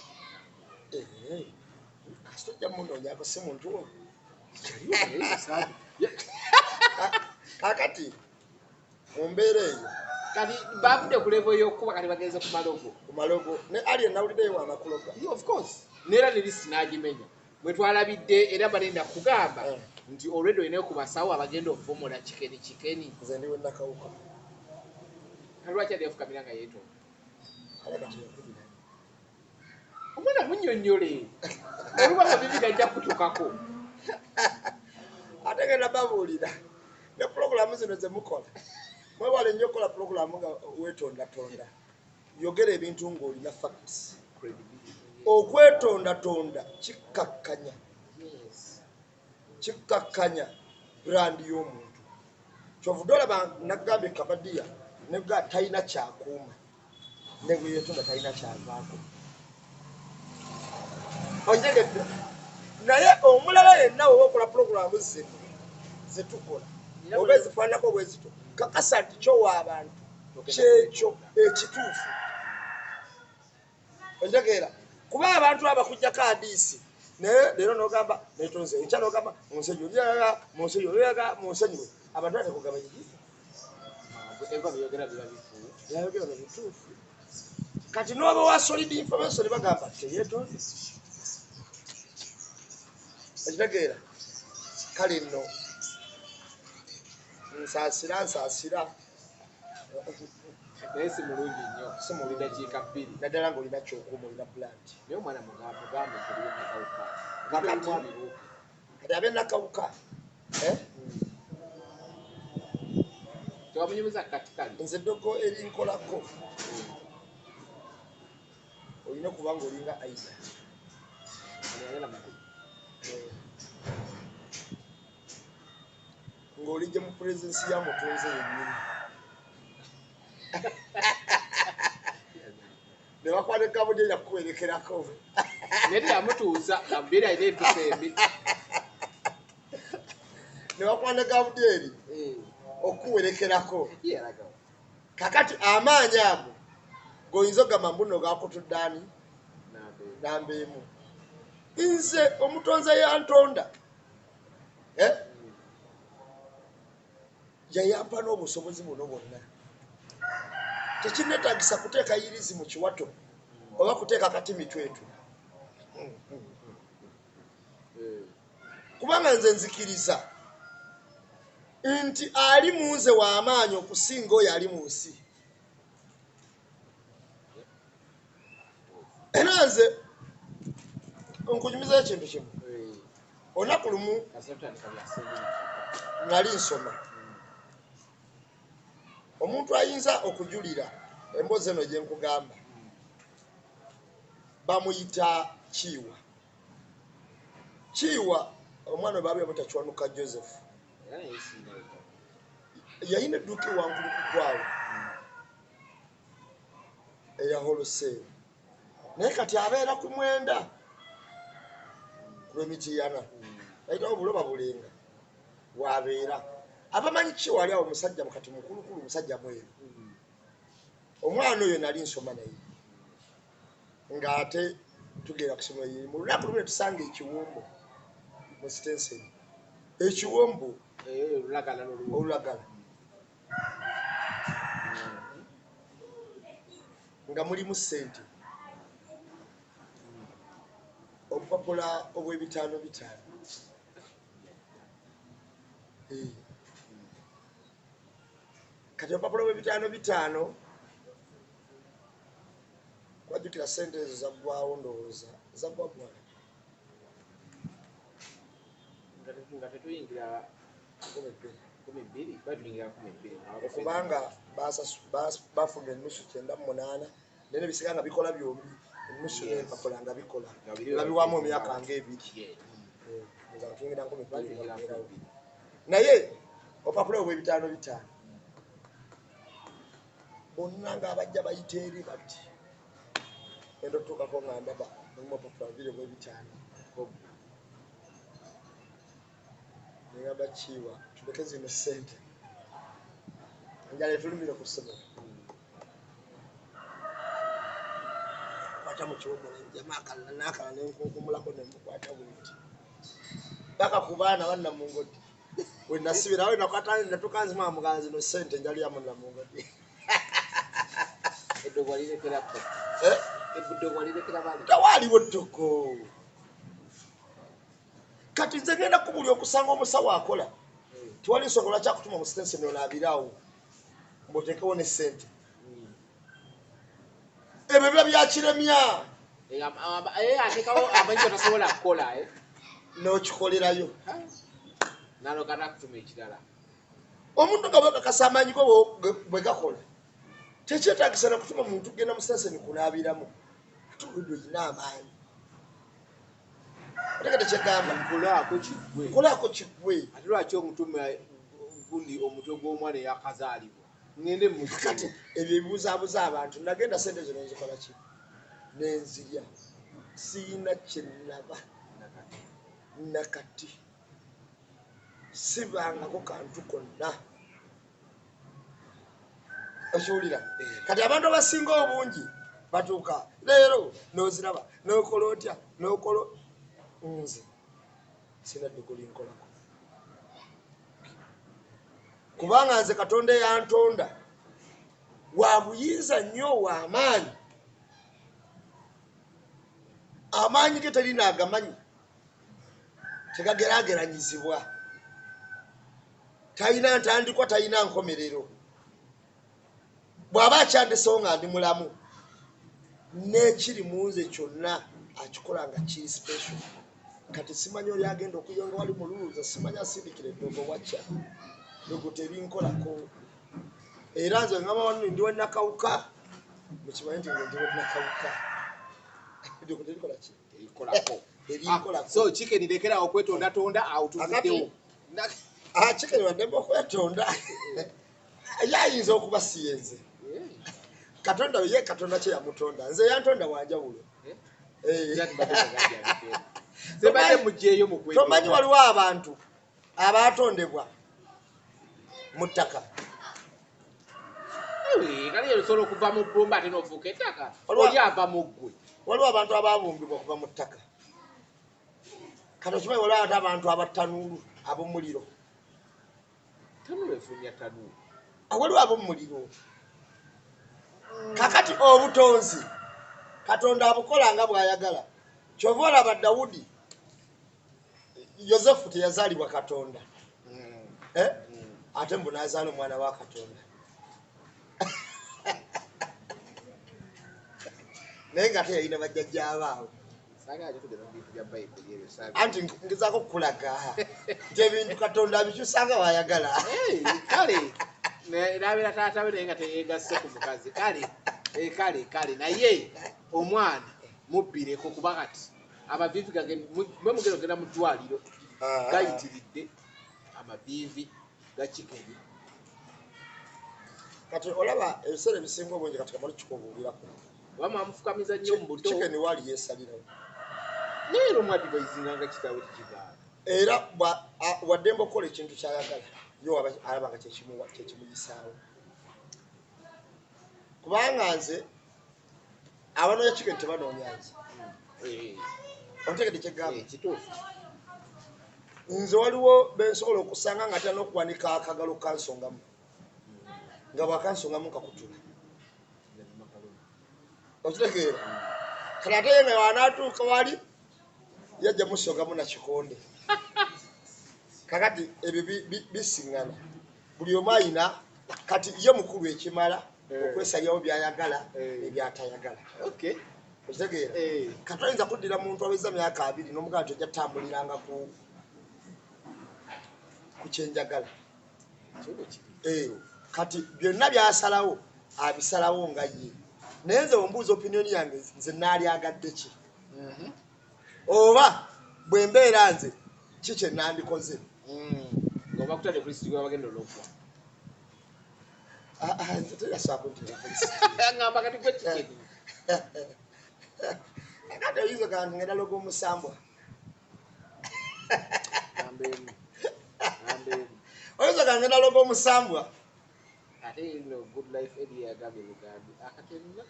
Kasita ojja munoonyaako si muntu wo. Kaakati mu mbeera eyo. Kati bavudde ku level y'okukuba kati bagenze ku malogo. Ku malogo. Ne Alien nawuliddeyo wanakuloga. Of course. Neera ne lisi n'agimenya. Bwe twalabidde era balenda kugamba nti already olina ku basawo abagenda okuvomola kikeni kikeni. Nze ndi w'Ennakawuka. Kati lwaki adde yafukamira nga yeetonda? Kale kati yakubira. Omwana munnyonnyole. Oluba mabibi gajja kutukako. Ate ngenda babuulira. Ne pulogulaamu zino ze mukola. Mwewale nnyo okukola pulogulaamu nga weetondatonda. Yogera ebintu ng'olina facts. Okwetondatonda kikkakkanya. Kikkakkanya brand y'omuntu. Kyovudde olaba nagambye Kabadiya ne ga talina kyakuuma. Ne bwe yeetonda talina kyavaako. Onjegedde. Naye omulala yenna bw'oba okola pulogulaamu zino ze tukola oba ezifaananako bwe zityo, kakasa nti kyowa abantu kyekyo ekituufu. Onjegeera. Kuba abantu abakuggyako adiisi naye leero n'ogamba neetonze, enkya n'ogamba munsonyiwe, munsenyiwe, munsenyiwe. Abantu batekugamba kiki? Eva byogera biba bifu. Byayogera biba bituufu. Kati n'oba wa solid information bagamba teyeetonze. Okitegeera? Kale nno nsaasira nsaasira. Naye si mulungi nnyo. Si mulungi. Dakiika bbiri. Naddala ng'olina ky'okuuma, olina plant. Naye omwana mugambe nti oli Nakawuka. Kati ab'e Nakawuka, Tewamunyumiza kati kali. Nze eddogo erinkolako olina okuba ng'olinga Aida. Ng'olijja mu presence ya mutonze yennyini. Ne bakwata ekabudi erya kukuwerekerako. Naye teyamutuusa, nga mbeera alina empisa embi. Ne bakwata ekabudi eri okukuwerekerako. Kakati amaanyi ago g'oyinza okugamba mbu nno gaakutudde ani? Namba emu. Nze omutonze yantonda. Yayampa n'obusobozi buno bwonna. Tekinneetaagisa kuteeka yirizi mu kiwato oba kuteeka kati mitwetu. Kubanga nze nzikiriza nti ali mu nze w'amaanyi okusinga oyo ali mu nsi. Era nze nkunyumiza ekintu kimu. Olunaku lumu nali nsoma. Omuntu ayinza okujulira emboozi eno gye nkugamba. Bamuyita Kiwa. Kiwa omwana we baali bamuyita Kiwanuka Joseph. Yalina edduuka ewankulukukwaawo eya wholesale, naye kati abeera ku 9 ku lw'Emitiyana, bayitawo Buloba Bulenga wabeera. Abamanyi Kiwa ali awo, musajja kati mukulukulu, musajja mweru. Omwana oyo nali nsoma naye ng'ate tugenda ku ssomero lirimu. Olunaku lumu ne tusanga ekiwombo mu sitenseni, ekiwombo olulagala nga mulimu ssente, obupapula obw'ebitaano bitaano. Kati obupapula obw'ebitaano bitaano, wajjukira ssente ezo zaggwawo, ndowooza zaggwa gwala nga tetuyingira 2000. 2000, batuyingira 2000. Okubanga bafuna ennusu 98, naye nebisigala nga bikola byombi, ennusu n'empapula nga bikola, nga biwamu emyaka nga 2, nga tuyingira 2000 nga bibeerawo. Naye opapula obw'ebitaano bitaano bonna ng'abajja bayita eri bati, enda otutuukako nga ndaba mulimu opapula bubiri obw'ebitaano. Negamba, "Kiwa, tuleke zino ssente, enjala etulumire ku ssomero." Kwata mu kiwombo, nenjama akalala n'akalala, nenkunkumulako, nemukwata bwenti paka ku baana bannamungodi wenasibira awo. Nakwata natuka nzima mugana zino ssente njali yamu Namungodi. Eddogo walirekerako? Eh? Eddogo walirekera bali? Tewaaliwo ttoko. Kati nze ngenda kubuli okusanga omusawo akola, tewali nsonga lwaki akutuma mu sitenseni onaabirawo mbuteekewo ne ssente. Ebyo biba byakiremya. Atekawo amanyi totasobola kukola. N'okikolerayo. Naloka nakutuma ekirala. Omuntu nga bwekakasa amaanyi go bwe gakola, tekyetagisa nakutuma muntu kugenda mu sitenseni kunaabiramu, ate olwedde olina amaanyi. Otegedde kyegamba? Nkolaako kiggwe. Kolaako kiggwe. Ate lwaki omutuma gundi omutwe gw'omwana eyakazaalibwa ngende? Kati ebyo ebibuzaabuza abantu. Nagenda, sente zino nzikola ki? Nenzirya, siina kyenaba nakati, sibangako kantu konna. Okiwulira? Kati abantu abasinga obungi batuuka leero noziraba nokola otya nokola. Nze sina ddugo linkolako, kubanga nze Katonda eyantonda wa buyinza nnyo, w'amaanyi. Amaanyi ge terina agamanyi, tegageraageranyizibwa, talina ntandikwa, talina nkomerero. Bw'aba akyandesewo nga ndi mulamu, n'ekiri mu nze kyonna akikola nga kiri special. Kati simanyi oli agenda okuyonga wali mululuuza, simanyi asindikira eddogo wacca, ddogo terinkolako. Era nze ngamba wano ndi wenakawuka, mukimanyi nti nze ndi wenakawuka, eddogo terikola ki? Erikolako. Erinkolako. So Chicken, lekerawo okwetondatonda awo, tuvuddewo. Ah, Chicken waddembe okwetonda, ye ayinza okuba siyenze. Katonda ye, Katonda kye yamutonda, nze yantonda wanjawulo. Eh. Sebadde mugyeyo mu kwetonda. Tomanyi waliwo abantu abatondebwa mu ttaka? Kale osobola okuva mu bbumba ate n'ofuuka ettaka. Oli ava mu ggwe. Waliwo abantu ababumbibwa okuva mu ttaka. Kati okimanyi waliwo ate abantu abattanuulu, ab'omuliro? Tanuulu efulumya tanuulu. Waliwo ab'omuliro. Kakati obutonzi Katonda abukola nga bw'ayagala. Kyova olaba Dawudi, Yosefu teyazaalibwa Katonda. Eh? Ate mbu n'azaala omwana wa Katonda, naye nga ate yalina bajjajjaabaawe. Saagala tugenda mu bintu bya Bayibuli ebyo, saagala. Anti ngezaako kukulaga nti ebintu Katonda abikyusa nga bw'ayagala. Hey, kale nabeera taata we naye nga teyegasse ku mukazi. Kale kale kale, naye omwana Mubbireko kuba kati amaviivi mwe mugenda ogenda mu ddwaliro gayitiridde amaviivi ga chicken. Kati olaba ebiseera ebisinga obungi kati kamala kikubuulirako. Oba mwamufukamiza nnyo mu buto. Chicken waali yeesalirawo. Naye era omwadivaizinga nga kitaawe tekigaana. Era waddembe okukola ekintu ky'ayagala ye alaba nga kyekimuyisaawo. Kubanga nze abanoonya chicken tebanoonya nze. Otegedde kyegamba? Kituufu. Nze waliwo bensobola okusanga nga atera n'okuwanika akagalo kansongamu nga bwakansongamu kakutula. Okitegeera? Kati ate ye nga wanaatuuka wali yajja musongamu na kikonde. Kakati ebyo bisiŋŋana. Buli omu ayina kati ye mukulu ekimala okwesalirawo by'ayagala n'ebyatayagala. Okitegeera? Kati oyinza kuddira muntu aweza myaka 20 n'omugamba nti ojja kutambuliranga ku kyenjagala. Kati byonna by'asalawo abisalawo nga ye. Naye nze bw'ombuuza opinion yange nze naalyagadde ki? Oba bwe mbeera nze ki kye nandikoze? Ng'oba kutadde ku lisiti gw'abagenda olw'okuwa. Nze terasobola kunteeka ku lisiti. Ngamba kati gwe chicken. Kati oyinza okugamba nti ngenda loga omusambwa. Oyinza okugamba ngenda loga omusambwa. Ate eno Good Life Eddie yagambye bugambi akatengo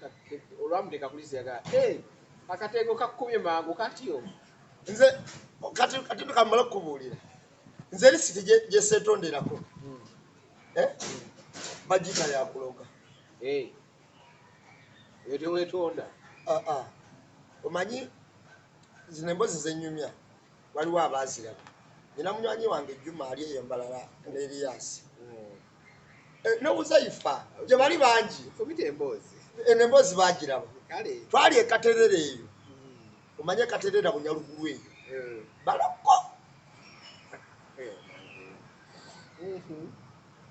olwamuteeka ku lisiti yagamba akatengo kakkubye mangu katyo. Nze kati kamala okukubuulira. Nze lisiti gye seetonderako. Bagiyita ya kuloga. Eyo teweetonda. Omanyi zino emboozi ze nnyumya waliwo abaaziraba. Nina munywanyi wange Juma ali eyo Mbalala ne Erias. Ne Huzaifa gye bali bangi. Fumita emboozi. Eno emboozi baagiraba. Twali e Katerera eyo. Omanye Katerera Bunyalugulu eyo. Baloko.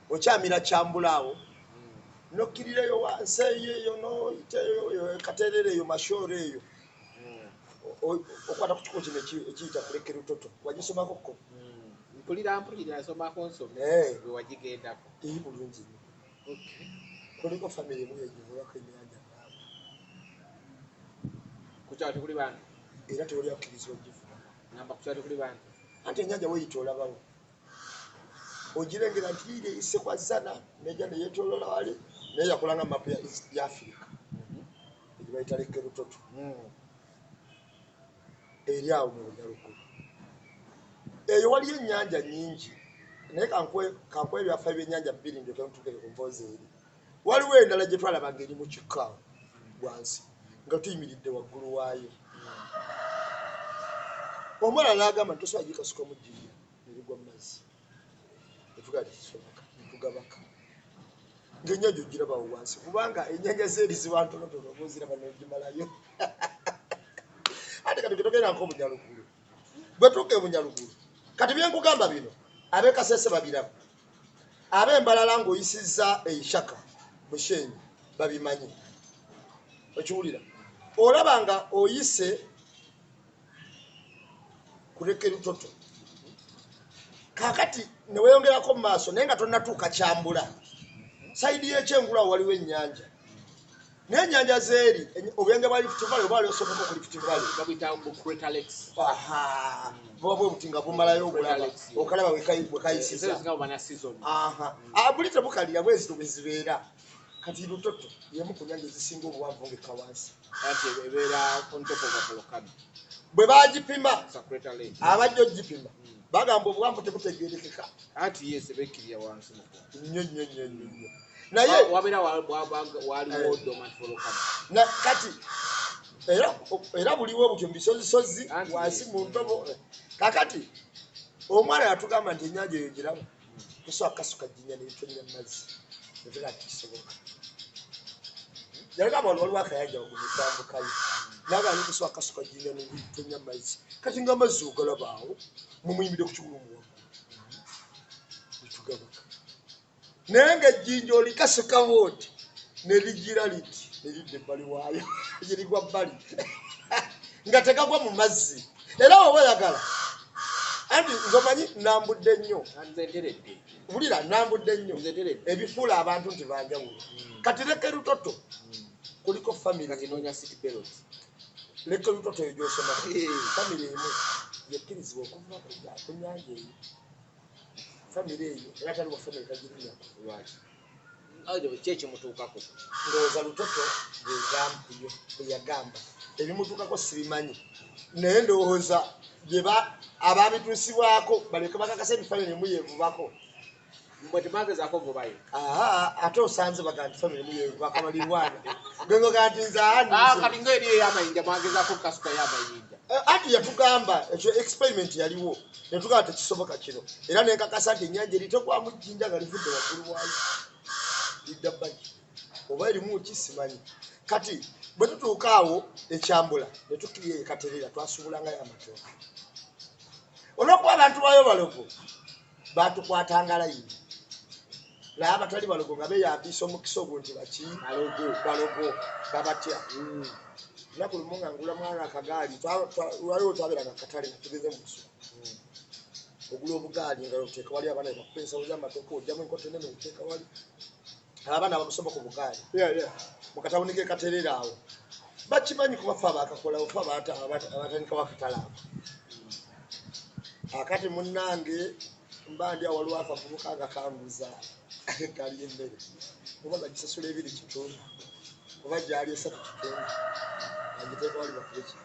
Okyamira Kyambula awo. Nokkirirayo wansi eyo eyo n'oyita eyo Katerera eyo Mashooro eyo. Okwata ku kikubo kino ekiyita kulekera Lutoto. Wagisomako ko? Mpulira nsomako nsome. Gwe wagigendako. Bulungi nnyo. Kuliko famire emu yegivulako ennyanja namba. Ku kyalo tekuli bantu? Era tewali akkirizibwa kugivuba. Ngamba ku kyalo tekuli bantu? Anti ennyanja weeyita olabawo. Ogirengera nti iri eyise kwa Zana nejja ne yeetooloola wali naye yakola nga mapu ya Africa. Egyo bayita Lake Lutoto. Eri awo mu Bunyalugulu. Eyo waliyo ennyanja nnyingi naye kankuwe ebyafaayo by'ennyanja bbiri ndyoke ntuukire ku mboozi eri. Waliwo endala gye twalaba ng'eri mu kikka awo wansi nga tuyimiridde waggulu waayo. Omwana n'agamba nti tosobola gikasukamu jjinja ne ligwa mu mazzi. Ne tugamba tekisoboka ne tugabaka. Ng'ennyanja ogiraba awo wansi kubanga ennyanja z'eri ziba ntonotono oba oziraba n'ogimalayo. Ate kati togenda nko Bunyalugulu. Bwe tuuka e Bunyalugulu kati bye nkugamba bino ab'e Kasese babiraba. Ab'e Mbalala ng'oyisizza e Ishaka Bushenyi babimanyi. Okiwulira? Olaba nga oyise ku Lake Lutoto. Kaakati ne weeyongerako mu maaso naye nga tonnatuuka Kyambula. Sayidi y'ekyengulu awo waliwo ennyanja. Naye ennyanja z'eri obuyanja bwa Rift Valley oba wali osomeko ku Rift Valley. Babuyita bu Crater Lakes. Buba bwe buti nga bumalayo obulaba. Okalaba bwe kayisiza. Ezo zinga bana season. Buli tebukalira bwe zito bwe zibeera. Kati Lutoto y'emu ku nnyanja ezisinga obuwanvu ng'ekka wansi. Anti ebeera on top of a volcano. Bwe baagipima, It's a crater lake. abajja ogipima bagamba obuwanvu tebutegeerekeka. Anti yes bekkirira wansi mu ggulu. Nnyo nnyo nnyo nnyo nnyo. Naye wabeera waliwo dormant volcano. Na kati era buliwo butyo mu bisozisozi wansi mu ntobo. Kakati omwana yatugamba nti ennyanja eyo giraba tosobola kukasuka jjinja ne litonnya mu mazzi. Ne tugamba tekisoboka. Yagamba wano waliwo akayanja waggulu ne twambukayo. N'agamba nti tosobola kukasuka jjinja ne litonnya mu mazzi. Kati ng'amazzi ogalaba awo mumuyimiridde ku kigulumu waggulu. Ne tugabaka. Naye ng'ejjinja olikasuka bw'oti ne ligira liti ne lidda ebbali waayo. Lirigwa bbali. Nga tegagwa mu mazzi. Era woba oyagala, anti nze omanyi nambudde nnyo. Nze nteredde. Wulira, nambudde nnyo. Nze nteredde. Ebifuula abantu nti banjawulo. Kati Lake Lutoto kuliko family. Kati noonya seat belt. Lake Lutoto eyo gyosomako, family emu yekkirizibwa okuva ku nyanja eyo. Family eyo era taliwa family tagirinyako. Lwaki? Ki ekimutuukako? Ndowooza Lutoto bwe yagamba ebimutuukako sibimanyi, naye ndowooza ababituusibwako baleke bakakasa nti family emu yevubako. Mbwe temagezaako vubayo. Aha, ate osanze baga nti family emu yevubako balirwana gengoga nti nze kati nga eri ey'amayinja mwagezaako kukasuka y'amayinja. Anti yatugamba ekyo experiment yaliwo, netugamba tekisoboka kino, era nenkakasa nti ennyanja eri tegwamu jjinja nga livudde waggulu waayo lidda bbali oba erimu ki simanyi. Kati bwe tutuuka awo ekyambula ne tukkirira e Katerera, twasuubulangayo amatooke. Olw'okuba abantu baayo balogo, baatukwatanga layini, naye abatali balogo nga beeyambisa omukisa ogwo nti baki balogo, balogo babatya. Lunaku lumu nga ngula mwana akagaali, waliwo twabeeranga katale nga tugeze mu busuku, ogula obugaali nga oteeka wali abaana bakupa ensawo z'amatooke, ojjamu enkoto ennene oteeka wali abaana bamusoma ku bugaali mu katawuni ke Katerera awo. Bakimanyi kuba fe abakakolawo, fe abatandikawo akatale ako. Akati munnange mba ndi awo, waliwo akavubuka nga kambuza egaali y'emmere oba nga gisasula 2.5 oba gyali 3.5, agiteeka wali bakube ki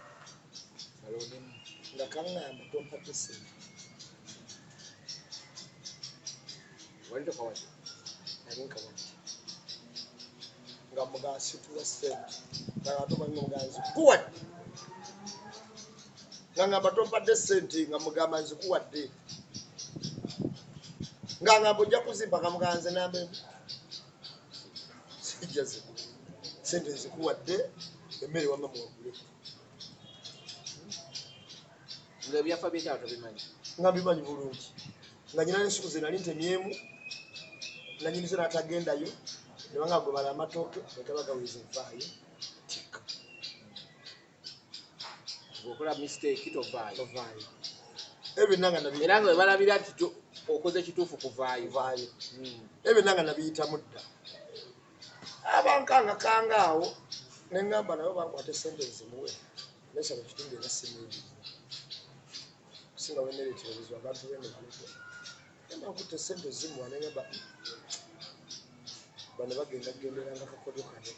nga kaŋŋamba tompadde ssente. Wali tokawadde? Nali nkawadde nga mugansitula ssente nga ate omanyi nga nzikuwadde, nga ngamba tompadde ssente, nga mugamba nzikuwadde, nga ngamba ojja kuzimpa, nga mugamba nze namba emu sijja zikuwa ssente, nzikuwadde emmere wamma muwagule. Nga ebyafa byekyalo tobimanyi? Nga mbimanyi bulungi, nga nyina n'ensuku ze nali ntemyemu nanyinizo n'atagendayo nebanga gwe bala amatooke negaba gaweza nvaayo tikka. Bw'okola mistake tovaayo. Tovaayo, ebyo byonna nga nabi Era nga bwe balabira nti okoze kituufu kuvaayo. Vaayo. Ebyo byonna nga nabiyitamu dda. Abankangakanga awo neŋŋamba nabo bankwata esente nzimuwe nesaba ekitundu era simiibirira kusinga wenereetera obuzibu abantu bene balogo. Nemba nkutte esente zimuwa neŋŋamba bano bagenda kugenderanga kakodyo kano,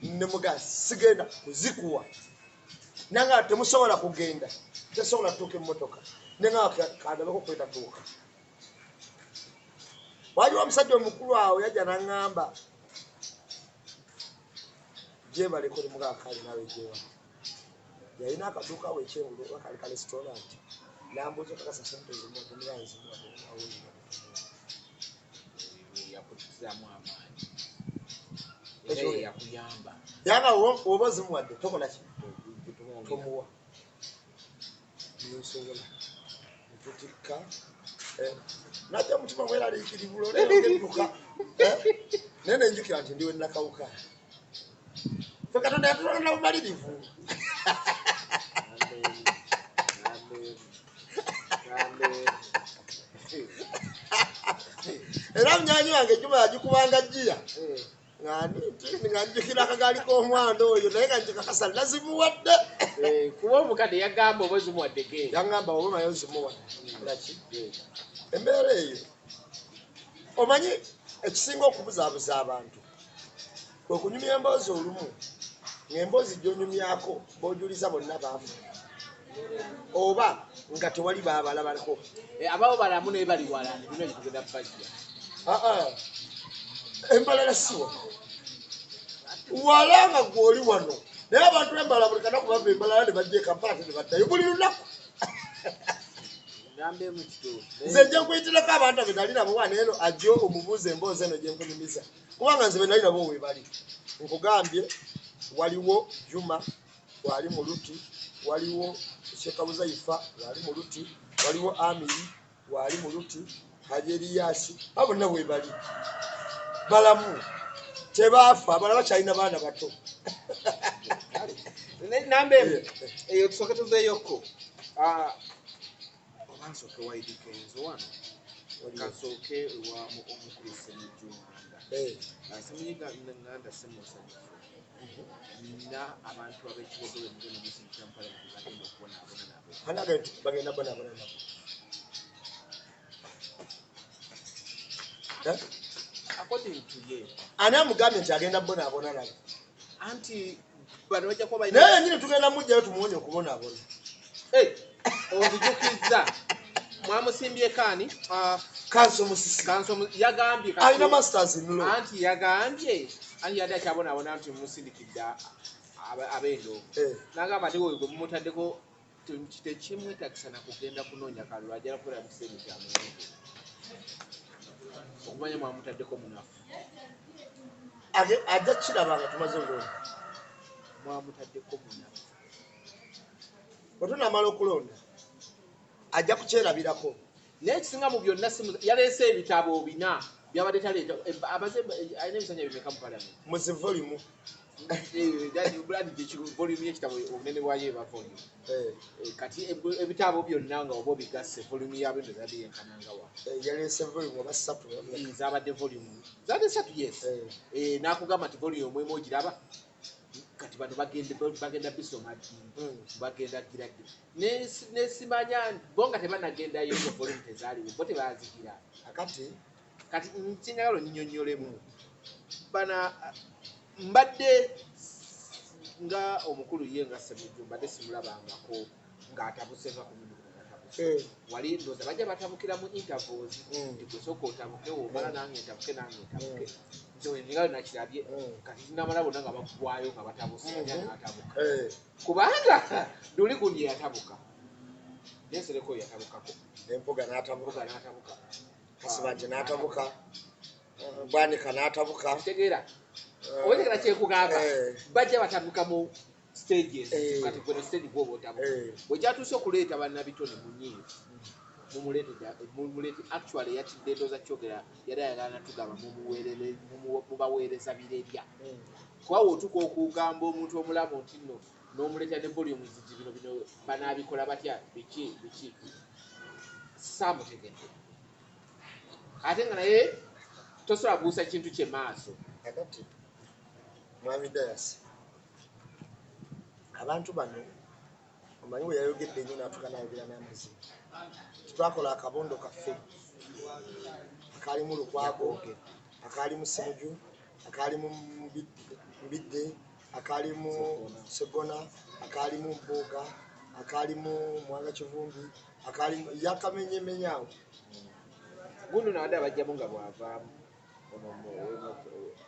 nemuga sigenda kuzikuwa nanga temusobola kugenda, tesobola tutuuka emmotoka, nenga kandabeko kwetatuuka. Waliwo omusajja omukulu awo yajja naŋŋamba gyebaleko, nemugaa kale naawe gyewale. Yalina akaduuka awo ekyengulu oba kali ka restaurant, nambuuza okakasa sente zimuwa, temugaa nzimuwa. Yakuzaamu amaanyi. Ekyo- Era yakuyamba. Yanga oba ozimuwadde tokola ki, tomuwa nensobola ntutikka najja omutima mweraliikirivu olwedduka, naye nenjukira nti ndiwe nakawuka fe Katonda yatulonda bumalirivu. Amen. Amen. Era munyanyi wange Juma yagikubanga jjiya Eh, nga njukira akagaali k'omwana oyo, naye nga njikakasa nazimuwadde. Eh, kuba omukadde yagamba oba ozimuwadde genda. Yaŋŋamba oba maye ozimuwa laki embeera eyo. Omanyi ekisinga okubuzaabuza abantu kwe kunyumya emboozi olumu ng'emboozi gy'onyumyako b'ojuliza bonna baafu oba nga tewali baabalabako. Eh, abaabo balamu naye bali wala, bino tugenda bajja. Aa, embalala siwa wala nga gw'oli wano, naye abantu embalala buli kanaku bava embalala ne bajja e Kampala ate ne baddayo buli lunaku. Namba emu kituufu. Nze nja nkuyitirako abantu abe nali nabo wano eno ajje omubuuza emboozi eno gye nkunyumiza, kubanga nze be nali nabo we bali. Nkugambye waliwo Juma wali mu Luti, waliwo Shekabuza Ifa wali mu Luti, waliwo Amiri wali mu Luti, Haji Eriyasi, abo bonna we bali balamu tebaafa, abalala bakyalina baana bato. Namba emu eyo tusooke tuveeyoko. Oba nsooke wa Eddy Kenzo wano, kansooke ewa omukulu Ssemujju Nganda. Ssemujju Nganda si musanyufu na abantu ab'ekibogo be mugenda musindikira mu palamenti bagenda okubonaabona nabo. Anaga bagenda bonaabona nabo. Eh? According to ye. Ani amugambye nti agenda bonaabona nabo? Anti bano bajja kuba balina Naye yenyini tugenda mujjayo tumuwonye okubonaabona. Onzijukizza mwamusimbyeko ani? Kanso Musisi. Kanso yagambye Alina masters in law. Anti yagambye anti yadde akyabonaabona nti musindikidde ab'endongo. N'agamba ate oyo gwe mumutaddeko tekimwetagisa na kugenda kunoonya kalulu, ajala kubeera mu kiseera kya Mungu. Okumanya mwamutaddeko munafu. Ajja kukiraba nga tumaze okulonda. Mwamutaddeko munafu. Bwe tunaamala okulonda ajja kukyerabirako. Naye ekisinga mu byonna yaleese ebitabo bina byabadde taleeta. Abaze alina ebisanja bimeka mu palamenti? Muzi volume. Volume y'ekitabo obunene bwayo eba volume. Kati ebitabo byonna nga oba obigasse volume yabyo ndowooza yenkana nga wa? Yaleese volume oba ssatu. Zaabadde volume. Zaabadde ssatu, yes. N'akugamba nti volume emu ogiraba. Kati bano bagenda bisoma ddi? Bagenda gira ddi? Nesimanya bo nga tebanagendayo ngo volume tezaaliwo, bo tebazigira. Kati nkinjagala onnyinyonnyolemu. Bana mbadde nga omukulu ye nga Ssemujju mbadde simulabangako ng'atabuse nga ku mulundi guno ng'atabuse. Wali ndowooza bajja batabukira mu intervals. Nti gwe sooka otabuke, omala nange ntabuke, nange ntabuke. Nze nga nakirabye. Kati tunamala bonna nga baggwayo nga batabuse, ani n'atabuka. Kubanga luli gundi yatabuka. Nensereko yatabukako. Empuga n'atabuka. Empuga n'atabuka. Kasibante n'atabuka. Bwanika n'atabuka. Kitegeera. Otegeera kyekugamba. Bajja batabuka mu stages. Kati gwe ne stage gw'oba otabuka. Bwe kyatuuse okuleeta bannabitone munyiivu. Mumuleete, actually yatidde ndowooza kyogera yali ayagala natugamba mubaweereza birerya. Kuba w'otuuka okugamba omuntu omulamu nti nno n'omuleeta ne volume nti bino bino banaabikola batya biki biki. Saamutegedde. Ate nga naye tosobola kubuusa kintu kye maaso. Kakati Mwami Dayasi, abantu bano omanyi bwe yayogedde nnyo n'atuuka n'ayogera n'amazima. Twakola akabondo kaffe akaalimu Lukwago, akaalimu Ssemujju, akaalimu Mbidde, akaalimu Ssegona, akaalimu Mpuuga, akaalimu Mwanga Kivumbi, akaalimu yakamenyemenya awo. Guno nabadde abajjamu nga bw'avaamu ono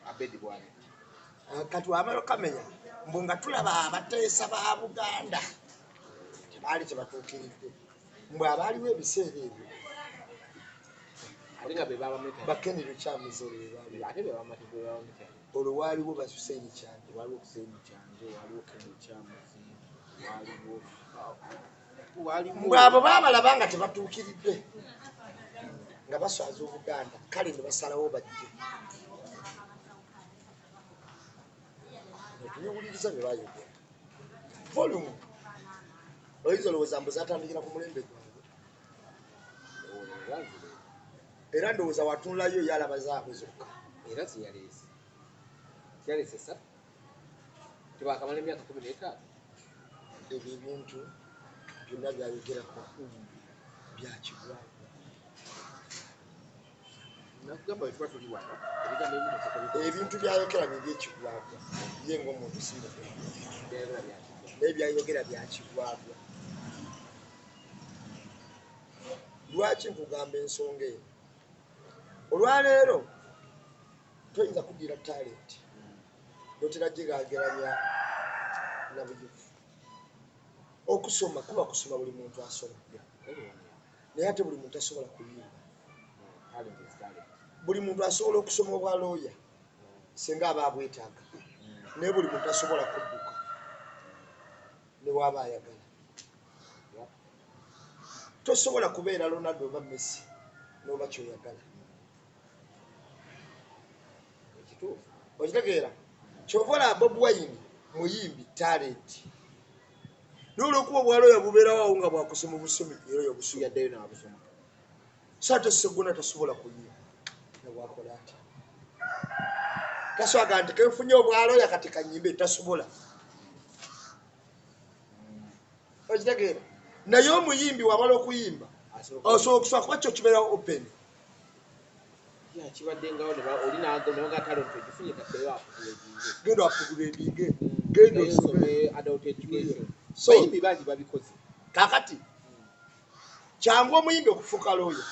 Abedi Bwanika. Kati wamala okamenya mbu nga tulaba abateesa ba Buganda tebaali tebatuukiridde, mbu abaaliwo ebiseera ebyo ate nga be babameta. Ba Ken Lukyamuzi olwo be baaliwo. Ate be babameta, be babameta. Olwo waaliwo ba Hussein Kyanje. Waaliwo Hussein Kyanje, waaliwo Ken Lukyamuzi, waaliwo Mbu abo baabalaba nga tebatuukiridde nga baswaza Obuganda, kale ne basalawo bajje. Tubiwuliriza bye bayogera. Volume oyinza olowooza mbu zaatandikira ku mulembe gwange. Era ndowooza watunulayo ye alaba zaabwe zokka. Era ziyaleese. Ziyaleese ssatu. Tebakamala emyaka 15. Ebyo ebintu byonna byayogerako byakigwako. Nakugamba bwe tuba tuli wano, ebigambo ebimu tukozesa. Ebintu byayogera bye byekigwagwa. Ye ng'omuntu si mugwagwa. Byayogera byakigwagwa. Naye byayogera byakigwagwa. Lwaki nkugamba ensonga eno? Olwaleero toyinza kuddira talent n'otera gigeraageranya na buyivu. Okusoma kuba kusoma, buli muntu asoma. Naye ate buli muntu asobola kuyimba. Talent is talent. Buli muntu asobola okusoma obwa looya singa aba abwetaaga. Naye buli muntu asobola kudduka ne bw'aba ayagala. Tosobola kubeera Ronaldo oba Messi n'oba ky'oyagala. Ekituufu. Okitegeera? Ky'ova olaba Bobi Wine muyimbi talent. Naye olwokuba obwalooya bubeerawo awo nga bwakusoma busomi, era yabusoma. Yaddayo n'abusoma. So ate Segona tasobola kuyiwa nebwakola atya, taswaga nti kenfunye obwalooya kati kanyimbe, tasobola. Okitegeera? Naye omuyimbi wamala okuyimba osobola okusoma, kuba kyo kibeerawo open. Ya, kibadde ngawo oli naga talent ogifunye, kaddeyo upgradinge. Genda upgradinge, genda Naye osome. Osome adult education. So bayimbi bangi babikoze. Kakati kyangu omuyimbi okufuuka looya,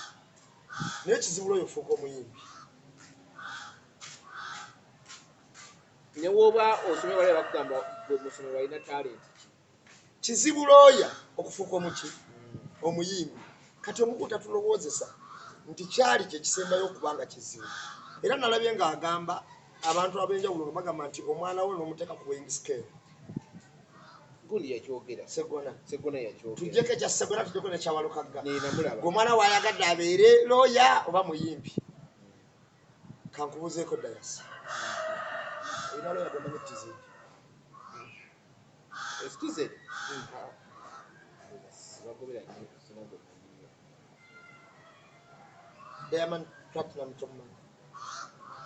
naye kizibu looya ofuuka omuyimbi. Ne woba osomye, wali bakugamba gwe musomero alina talent ki? Kizibu looya okufuuka omuki, omuyimbi. Kati omukulu tatulowoozesa nti kyali kyekisembayo okuba nga kizibu. Era nalabye ng'agamba abantu ab'enjawulo nga bagamba nti omwana we n'omuteeka ku weighing scale. Gundi yakyogera. Segona. Segona yakyogera. Tujjeko ekya Segona, tujjeko nekyawalukagga. Nenamulaba. Gwe omwana wayagadde abeere looya oba muyimbi? Kankubuzeeko, Dayasi, olina looya gwemanyi tizidi? Excuse, bagobera nnyo, sina gwe mmanyiyo. Diamond Platinum tomumanyi?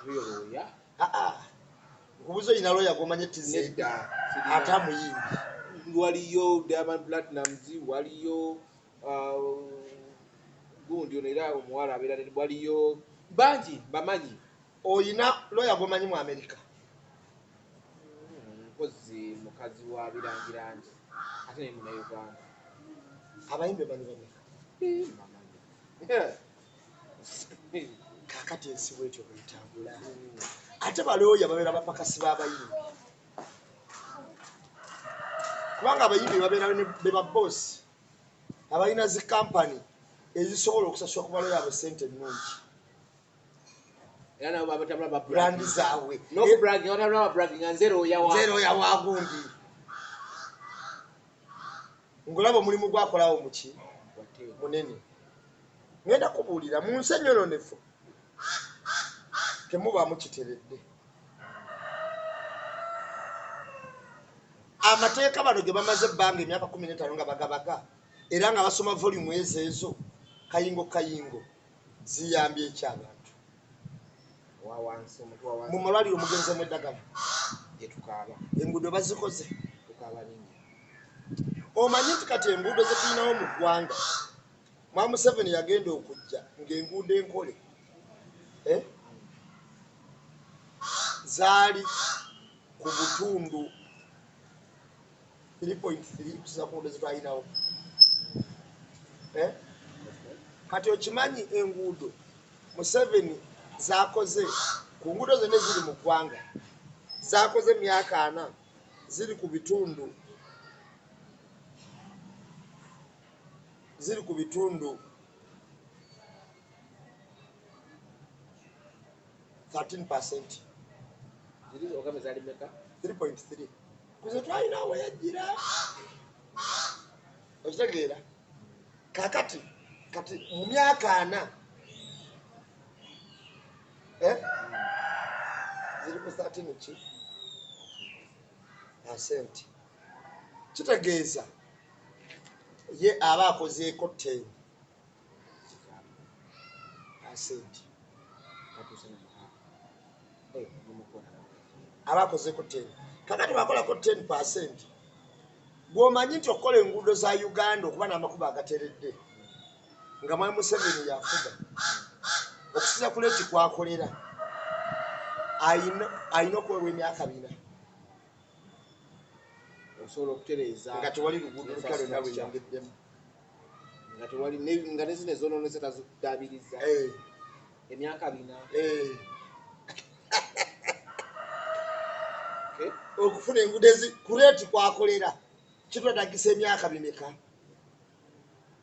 Oyo looya? Aa, nkubuza, olina looya gwomanyi tizidi? Nedda, sirina. Ate amuyimbi? Waliyo Diamond Platnumz, waliyo gundi ono era omuwala abeera waliyo bangi bamanyi. Oyina looya gwomanyi mu Amerika? Mpozi mukazi wa Birangirangi, ate naye Munauganda. Abayimbi omanyi bameka? Bamanyi. Kakati ensi bwetyo bwetambula. Ate balooya babeera bapakasi b'abayimbi, kubanga abayimbi babeera be baboosi abalina zi kampani ezisobola okusasula ku balooya abo sente ennungi. Era nabo babatambula. Brand zaabwe. Nokubragging, batambula babragging nga nze looya wa. Nze looya wa gundi, ngulaba omulimu gwakolawo muki munene. Ngenda kubuulira, mu nsi enyononefu temubaamu kiteredde. Amateeka bano ge bamaze ebbanga emyaka 15 nga bagabaga, era nga basoma volume ezo ezo kayingo kayingo, ziyambye ekyabantu Wawansi, omuntu wawansi. Mu malwaliro mugenzemu eddagala? Gyetukaaba. Enguudo bazikoze? Tukaaba linnya. Omanyi nti kati enguudo zetulinawo mu ggwanga, Mwami Museveni yagenda okujja ng'enguudo enkole, eh? Zaali ku butundu 3.3 kusiza ku nguudo zetwalinawo, eh? Kati okimanyi enguudo Museveni zakoze, ku nguudo zonna eziri mu ggwanga zakoze emyaka 40, ziri ku bitundu 13%. Ziri ogambe zaali meka? 3.3 kuze twalinawo yajjira. Okitegeera? Kakati kati mu myaka 40, eh? Ziri ku 13 ki percent. Kitegeeza ye aba akozeeko 10%. Katuuse ne muha nemukona. Aba akozeeko 10. Kakati bakolako 10%, gwomanyi nti okukola enguudo za Uganda okuba n'amakubo agateredde nga Mwami Museveni yafuga, okusiza ku rate kwakolera, ayina okuweebwa emyaka 4. Osobola okutereeza nga tewali luguudo lupya lwonna lweyongeddemu. Nga tewali nga nezino ezonoonese taziddaabiriza. Emyaka 4. Eh, okufuna enguudo ezi ku rate kwakolera kitwetagisa emyaka bimeka?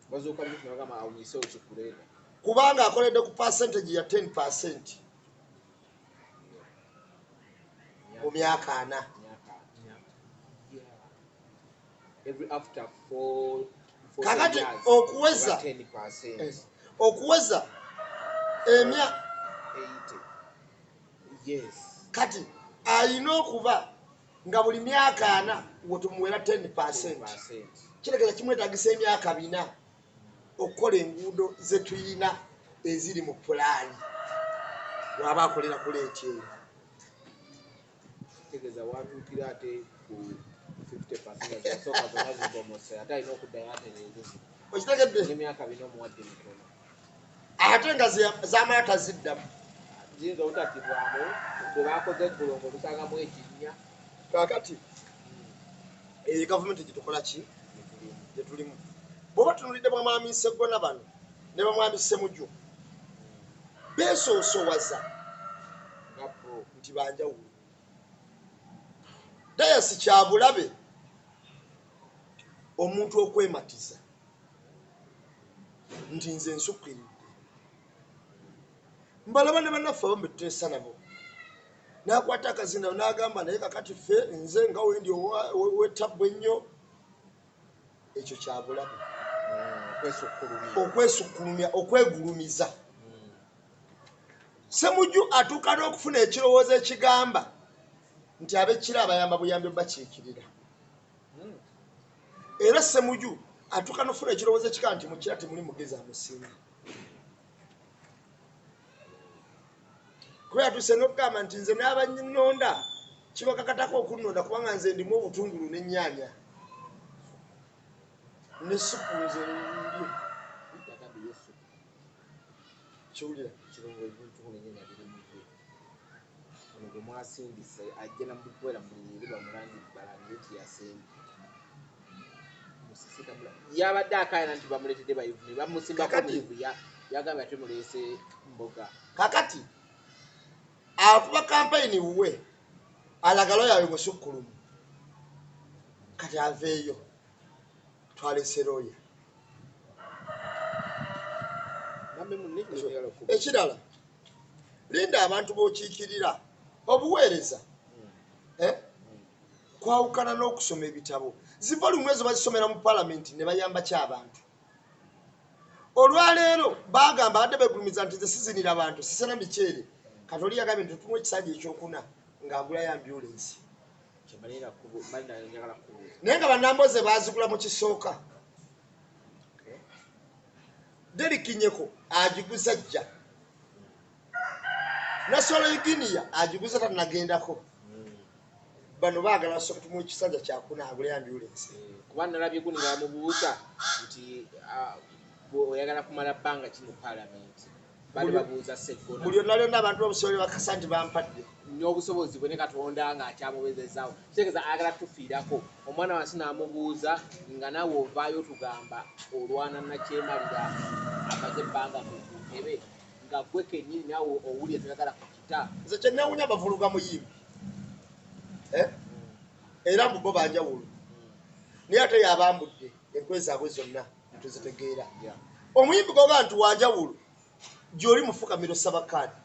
Bazuuka mutu nagamba awo muyiseewo kikuleeta. Kubanga akoledde ku percentage ya 10% mu myaka 4. Myaka. Yeah. Every after four Kakati years, okuweza oba 10%. Okuweza emya 80. Yes. Kati ayina okuba Nga buli myaka 4 wetumuwera 10%. Kirekeza kimwetagisa emyaka 4 okukola enguudo ze tuyina eziri mu pulaani. Bw'aba akolera ku leeti eyo. Kitegeeza watuukira ate ku 50% zasooka zonna zibomose, ate alina okuddayo atereeze. Okitegedde? N'emyaka 4 omuwadde mitono. Ate nga zaamala taziddamu. Ziyinza obutattibwamu bwe bakoze eggulo ng'olusangamu ekinnya. Kaakati eyo gavumenti gye tukola ki? Gye tulimu. Bw'oba tunuulidde bamwami Sseggona bano ne bamwami Ssemujju, beesoosowaza nti banjawulo. Dayasi kya bulabe omuntu okwematiza nti nze nsukkiridde. Mbalaba ne bannaffe abamu betuteesa nabo. N'akwata akazinda n'agamba naye kakati ffe nze nga wendi ow'ettabbu ennyo. Ekyo kya bulabe. Okwesukkulumya, okwegulumiza. Ssemujju atuuka n'okufuna ekirowoozo ekigamba nti ab'ekira abayamba buyambi bakiikirira. Era Ssemujju atuuka n'okufuna ekirowoozo ekigamba nti mu kira temuli mugezi amusinga. Kuba yatuuse n'okugamba nti nze n'abannonda kibakakatako okunnonda kubanga nze ndimu obutungulu n'ennyaanya. Ne supu nze ndyo. Kiwulira. Kirungo ebitungulu n'ennyaanya biri mu ye. Ono gwe mwasindise ajja namukwera mu buli eri balangire nti yasembye. Yabadde akaayana nti bamuleetedde bayivu ne bamusimbako muyivu yagambye ate muleese mboga. Kakati akuba kampeyini wuwe alaga looya we musukkulumu. Kati aveeyo twalese looya. Ekirala linda abantu b'okiikirira obuweereza kwawukana n'okusoma ebitabo. Zivolumu ezo bazisomera mu paalamenti ne bayamba ki abantu. Olwaleero bagamba badde beegulumiza nti nze sizinira abantu sisena miceere. Kati oli yagambye nti tutumu ekisanja ekyokuna ng'agulayo ambulensi. Naye nga bannamboze baazigula mu kisooka. Derrick Nyeko agiguza jja. Nassolo Guinea agiguza tannagendako. Bano baagala basooke tumuwe ekisanja kyakuna agule ambulensi. Kuba nalabye guno bamubuuza nti oyagala kumala bbanga ki mu paalamenti. Bali babuuza Sseggona. Buli lyonna lyonna abantu b'obusobozi bakasa nti bampadde. N'obusobozi bwe ne Katonda ng'akyamubezezaawo. Kitegeeza ayagala tufiirako. Omwana wansi n'amubuuza nga naawe ovaayo tugamba olwana nakyemalira amaze ebbanga ku ntebe nga gwe kennyini naawe owulira toyagala kukita. Nze kye neewuunya bavuluga muyimbi. Era mbu bo banjawulo. Naye ate yabambudde enkwe zaabwe zonna tuzitegeera. Omuyimbi gw'oba nti wanjawulo gy'oli mufukamiro saba kaadi.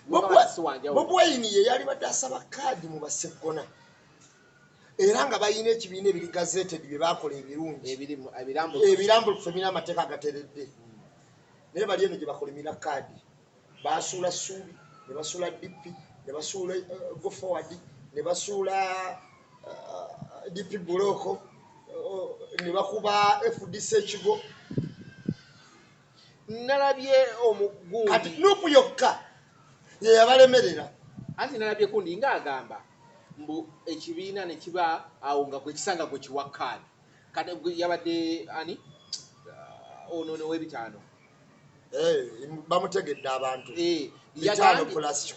Bobi Wine ye yali badde asaba kaadi mu Basseggona. Era nga balina ekibiina ebiri gazetted bye baakola ebirungi. Ebirambulukufu ebirina amateeka agateredde. Naye bali eno gye bakolimira kaadi. Baasuula Ssuubi, ne basuula DP, ne basuula Go Forward, ne basuula DP Buloko, ne bakuba FDC ekigo. Nalabye omugundi. Kati Nupu yokka ye yabalemerera. Anti nalabye kundi ng'agamba mbu ekibiina ne kiba awo nga gwe kisanga gwe kiwa kaadi. Kati yabadde ani? Ono n'ow'ebitaano. Bamutegedde abantu. 5 plus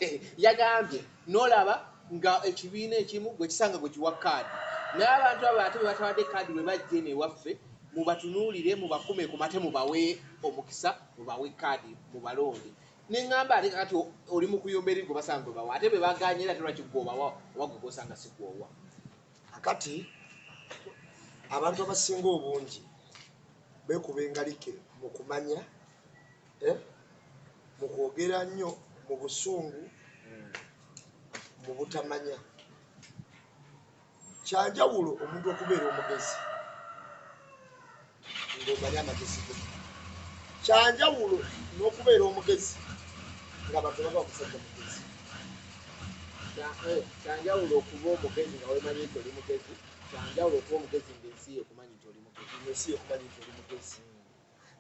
10. Yagambye n'olaba nga ekibiina ekimu gwe kisanga gwe kiwa kaadi. Naye abantu abo ate bwe batawadde kaadi bwe bajja eno ewaffe mubatunuulire mubakume ku mate mubawe omukisa mubawe kaadi mubalonde. Ne ŋŋamba ate kakati oli mu kuyomba eri gwe basanga gwe bawa ate bwe bagaanye era ate lwaki gwe obawa oba gwe gw'osanga si gw'owa. Kakati abantu abasinga obungi beekuba engalike mu kumanya, mu kwogera nnyo, mu busungu, mu butamanya. Kyanjawulo omuntu okubeera omugezi ng'omanyi amagezi ge. Kyanjawulo n'okubeera omugezi ng'abantu baba omusajja mugezi. Kyanjawulo okuba omugezi nga wemanyi nti oli mugezi, kyanjawulo okuba omugezi ng'ensi ekumanyi nti oli mugezi. Ensi ekumanyi nti oli mugezi.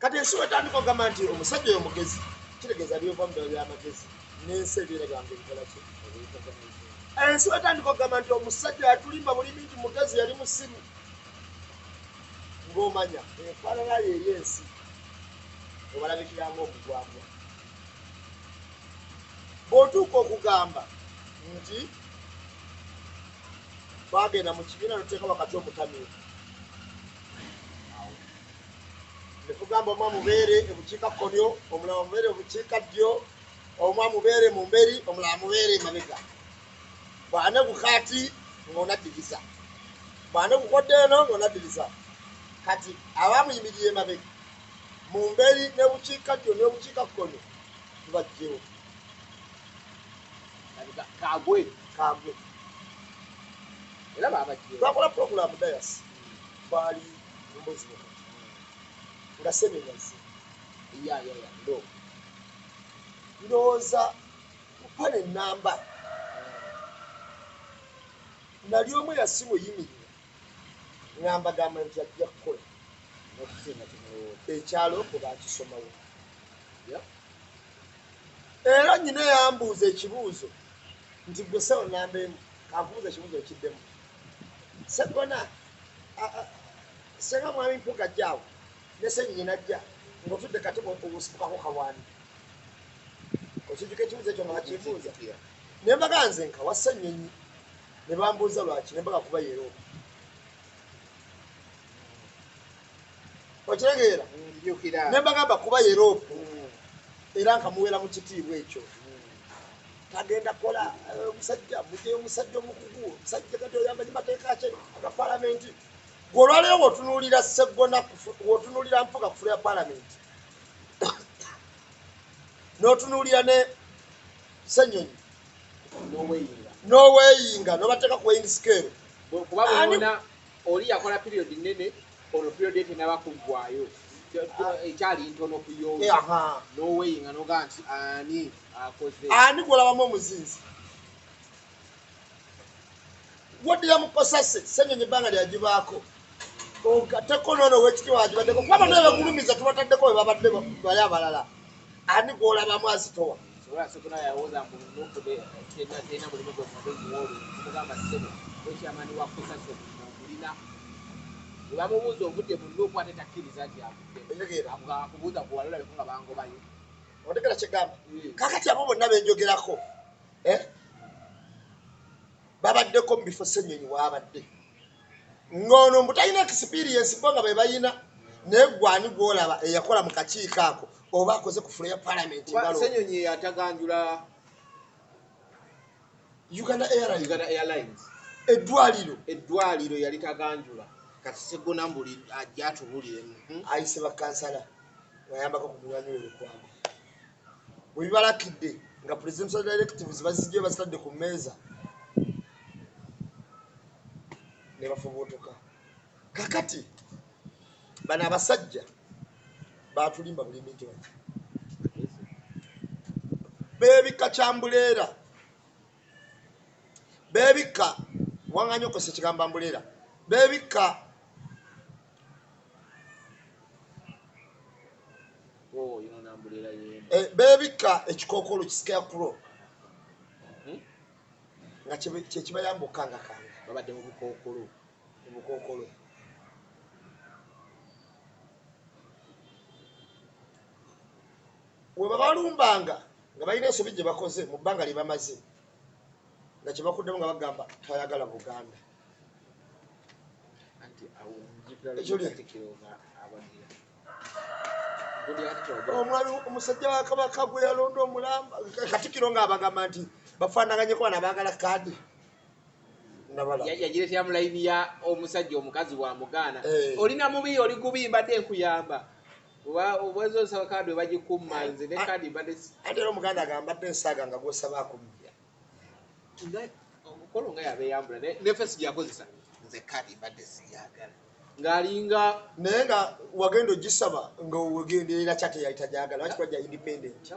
Kati ensi wetandika okugamba nti omusajja oyo mugezi, kitegeeza byova mu ddala by'amagezi n'ensi ebibeera byange bikola ki? Ensi wetandika okugamba nti omusajja yatulimba bulimi nti mugezi yali musiru, ng'omanya enfaanana ye eri ensi obalabikira ng'omugwagwa. Bw'otuuka okugamba nti twagenda mu kibiina noteeka wakati omutamiivu, ne tugamba omu amubeere ebukiika kkonyo, omulala amubeere ebukiika ddyo, omu amubeere mu mberi, omulala amubeere emabega. Bw'ane gukaati ng'onaddiriza, bw'ane gukodde eno ng'onaddiriza. Kati abamuyimirira emabega mu mberi n'ebukiika ddyo n'ebukiika kkono tubajjewo. Kagwe kagwe era babajjewo. Twakola pulogulaamu dayasi twali mumbozi wakati nga Ssenyonyi ya ndowooza kupana ennamba nali omu eyasimu yimirira ngamba gamba nti ajja kukola n'okusinga kimulowooza ekyalo bwe bakisomawo. Era nnyina yambuuza ekibuuzo nti gwe ssebo nnamba emu, kankubuuza ekibuuzo ekiddemu. Sseggona, ssenga mwami Mpuuga ajja awo ne Ssennyonyi n'ajja ng'otudde kati osibukako kawaani. Okijjuka ekibuuzo ekyo nga bakimbuuza? Ne mbaga nze nkawa Ssennyonyi, ne bambuuza lwaki, ne mbaga kuba yeeroopa. Okitegeera? Ne mbagamba kuba yeroopu era nkamuweera mu kitiibwa ekyo. Tagenda kukola omusajja mugyeyo omusajja omukugu, omusajja kati oyo amanyi mateeka ki aga paalamenti. Gwe olwaleero bw'otunuulira Sseggona, bw'otunuulira Mpuuga ku fulo ya paalamenti, n'otunuulira ne Ssenyonyi n'oweeyinga n'obateeka ku weighing scale. Kuba bonna oli yakola period nnene, ono period ye tennaba kuggwaayo, ekyali ntono ku y'oyo. N'oweeyinga n'ogamba nti ani akoze? Ani gw'olabamu omuzinzi? Woddira mu Kosase, Ssenyonyi ebbanga lyagibaako. Ogatteko n'ono ow'ekitiibwa agibaddeko, kuba bonna be bagulumiza tubataddeko bwe babadde bali abalala. Ani gw'olabamu azitowa? Sobola Sseggona yalowooza mbu Nuupu terina mulimu gwe muwa olwo, tumugamba ssebo wekyamaani wa Kosase ogulina. Bwe bamubuuza ovudde mu Nuupu ate takkiriza nti avuddemu. Akubuuza ku wali olabeko nga bangobayo. Otegera kyegamba? Kaakati abo bonna benjogerako babaddeko mu bifo Ssenyonyi waabadde. Ng'ono mbu talina experience bo nga be bayina, naye gwe ani gw'olaba eyakola mu kakiiko ako oba akoze ku fulo ya paalamenti? Ssenyonyi yataganjula Uganda Airlines, Uganda Airlines, eddwaliro, eddwaliro yali taganjula. Kati Sseggona mbuli ajja atubuulire. Ayise bakansala ng'ayambako ku munywanyi we Lukwago. Bwe bibalakidde nga presidential directives bazijjayo bazitadde ku mmeeza ne bafubuutuka. Kakati bano abasajja batulimba bulimbi nti baki beebikka kyambuleera, beebikka waŋŋanya okozesa ekigambo ambuleera, beebikka beebikka ekikookolo kiscarecrow nga kyekibayamba okukangakanga. Babadde mu bukookolo. Mu bukookolo. We babalumbanga nga balina ensobi gye bakoze mu bbanga lye bamaze, nga kye bakuddemu nga bagamba tayagala Buganda. Omwami omusajja wa Kabaka gwe yalonda omulamba Katikkiro ng'abagamba nti bafaanaganyeko bano abaagala kaadi. Yagireetera mu layini ya omusajja omukazi wa mugaana. Olina mubi oli gubi mbadde nkuyamba. Obweza osaba kaadi bagikumma nze ne kaadi mbadde. Ate era omuganda agamba mbadde nsaaga nga gw'osaba akummya. Omukolo nga yabeeyambula ne feesi gyakozesa nze kaadi mbadde siyagala. Ng'alinga naye nga wagenda ogisaba nga wegenderera kyate yali tajagala lwaki kwajja independent.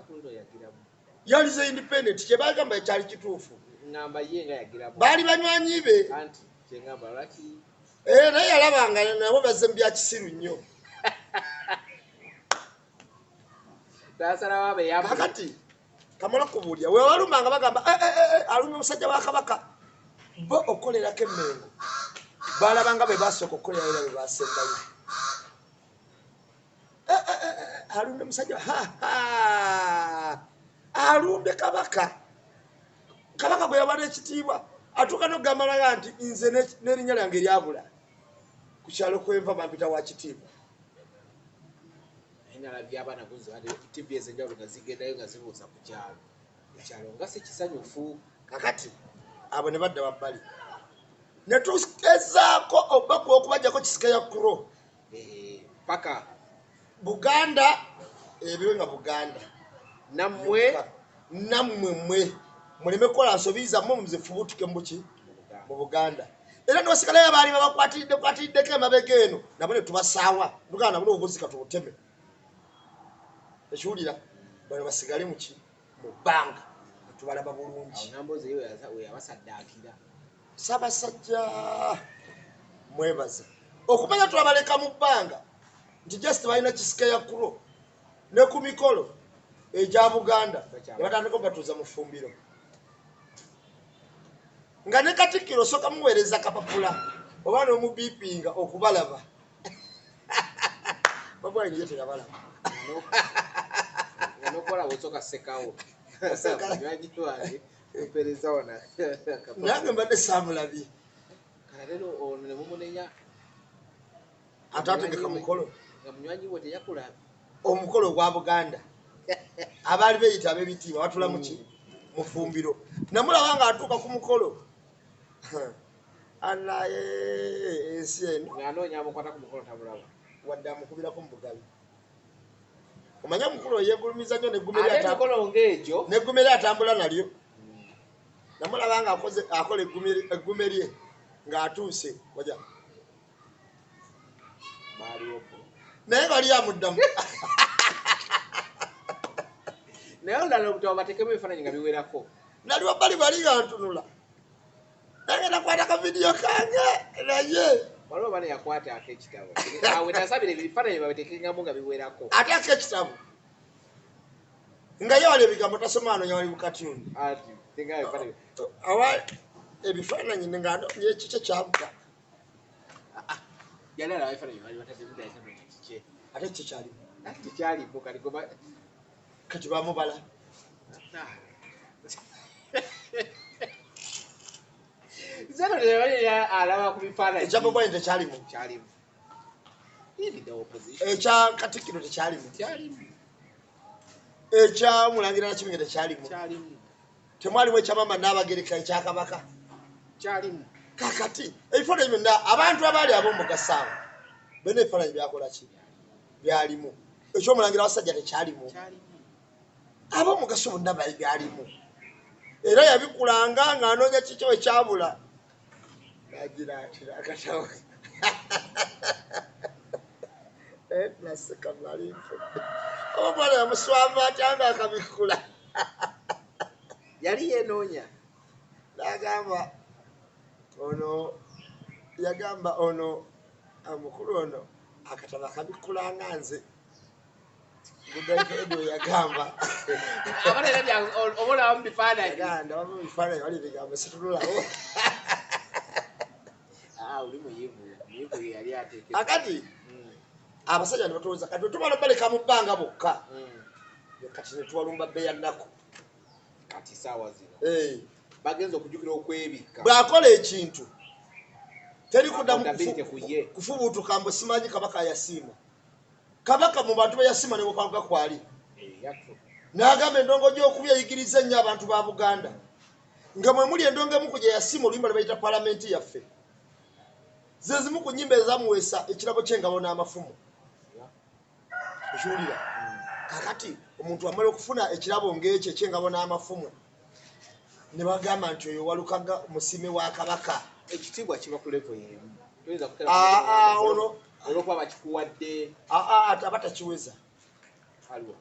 Yalize independent kye bagamba ekyali kituufu. Ngamba ye nga yagira Baali banywanyi be. Anti kyengamba lwaki Naye yalabanga nabo bazze mu bya kisiru nnyo. Tasalawo abe yabula. Kakati kamala kubuulira we walumanga bagamba alumye omusajja wa Kabaka, bo okukolerako emmengo balabanga be basooka okukolera era be basembayo. Alumye omusajja, alumbye Kabaka. Kabaka gwe yawa n'ekitiibwa atuuka n'okugamba naga nti nze n'erinnya lyange eryabula ku kyalo kwenva bampita wa kitiibwa. Nalabye abaana gunzi TV ez'enjawulo nga zigendayo nga zibuuza ku kyalo, ekyalo nga si kisanyufu. Kakati abo ne badda wabbali ne tugezaako obakuwa okubajjako kisika ya kuro paka Buganda ebiwe nga Buganda nammwe nammwe mmwe muleme kukola nsobi zammwe muzifubutuke muki mu Buganda. Era nebasigalayo abaali babakwatiridde kwatiriddeko emabega eno nabo ne tubasaawa tugamba nabo n'obuzika tubuteme. Ekiwulira bano basigale muki mu bbanga tubalaba bulungi. Namboze ye we yabasaddaakira. Ssaabasajja mwebaza okumanya twabaleka mu bbanga nti just balina kisika ya kuro ne ku mikolo egya Buganda ne batandika obatuuza mu ffumbiro nga ne Katikkiro osooka muweereza kapapula oba n'omubiipinga okubalaba. Babwali ye teyabalaba. Nga n'okukola bw'osooka ssekawo. Munywanyi wange mpeereza wano. Nange mbadde saamulabye. Kale leero ono ne mumunenya. Ate ategeka mukolo. Nga munywanyi we teyakulabye. Omukolo ogwa Buganda. Abaali beeyita ab'ebitiibwa batula mu ki? Mu ffumbiro. Namulaba ng'atuuka ku mukolo. Anaye ensi eno. Ng'anoonya amukwata ku mukolo tamulaba. Wadde amukubirako mu bugabi. Omanye omukulu oyo yeegulumiza nnyo Ate emikolo ng'egyo. n'eggumeri atambula nalyo. Namulaba ng'akola eggume lye ng'atuuse waja. Baaliwo. Naye bali amuddamu. Naye olulala obutabo bateekemu ebifaananyi nga biwerako. Nali wabbali bali nga ntunula. Nange nakwata ka vidiyo kange naye. Waliwo abaana yakwata ak'ekitabo. Awo nasabira ebifaananyi babiteekengamu nga biwerako. Ate ak'ekitabo. Nga ye wali ebigambo tasoma anoonya wali bukatuni. Ati, tenga ebifaananyi. Awa ebifaananyi nga anoonya ekikye kyabuka. Yali alaba ebifaananyi bali bataddemu ddala ekifaananyi kikye. Ate kiki kyalimu? Ate tekyalimu kati goba Kati bamubala. Nze nno tebali alaba ku bifaananyi. Ekya Bobi Wine tekyalimu. Kyalimu. Lead the opposition. Ekya Katikkiro tekyalimu. Kyalimu. Ekya Mulangira Nakibinge tekyalimu. Kyalimu. Temwalimu ekya Maama Nnaabagereka ekya Kabaka. Kyalimu. Kakati ebifaananyi byonna abantu abaali ab'omugaso abo byonna ebifaananyi byakola ki? Byalimu. Ekyomulangira Wasajja tekyalimu. Kyalimu. Ab'omugaso bonna bali byalimu. Era yabikulanga ng'anoonya kiki we kyabula. Nagira atira akatabo. Naseka nali nfudde. Omwana yamuswava atya nga akabikula. Yali yeenoonya. N'agamba ono, yagamba ono, omukulu ono akatabo akabikulanga nze. Goodlife Edwin yagamba. Abaana era oba olaba mu bifaananyi. Yagamba, ndaba mu bifaananyi wali ebigambo situnulawo. Oli muyivu, muyivu ye yali ateekeddwa. Akati, abasajja ne batuwuliza, kati bwe tumala obaleka mu bbanga bokka, kati ne tubalumba bbeeyi ya nnaku. Kati ssaawa zino. Bagenze okujjukira okwebikka. Bw'akola ekintu, teri kuddamu Accountability ku ye. kufubuutuka mbu simanyi Kabaka yasiima. Kabaka mu bantu be yasiima ne bw'okwaluka kwali. Yattu. N'agamba endongo gy'okubya eyigiriza ennyo abantu ba Buganda. Nga mwe muli endongo emu ku gye yasiima oluyimba lwe bayita Paalamenti yaffe. Ze zimu ku nnyimba ezamuweesa ekirabo ky'engabo n'amafumu. Okiwulira? Kaakati omuntu amala okufuna ekirabo ng'ekyo eky'engabo n'amafumu ne bagamba nti oyo Walukaga musiime wa Kabaka. Ekitiibwa kiba ku level y'emu. Toyinza kutera Ono olw'okuba bakikuwadde. Ate aba takiweza. Aliwa.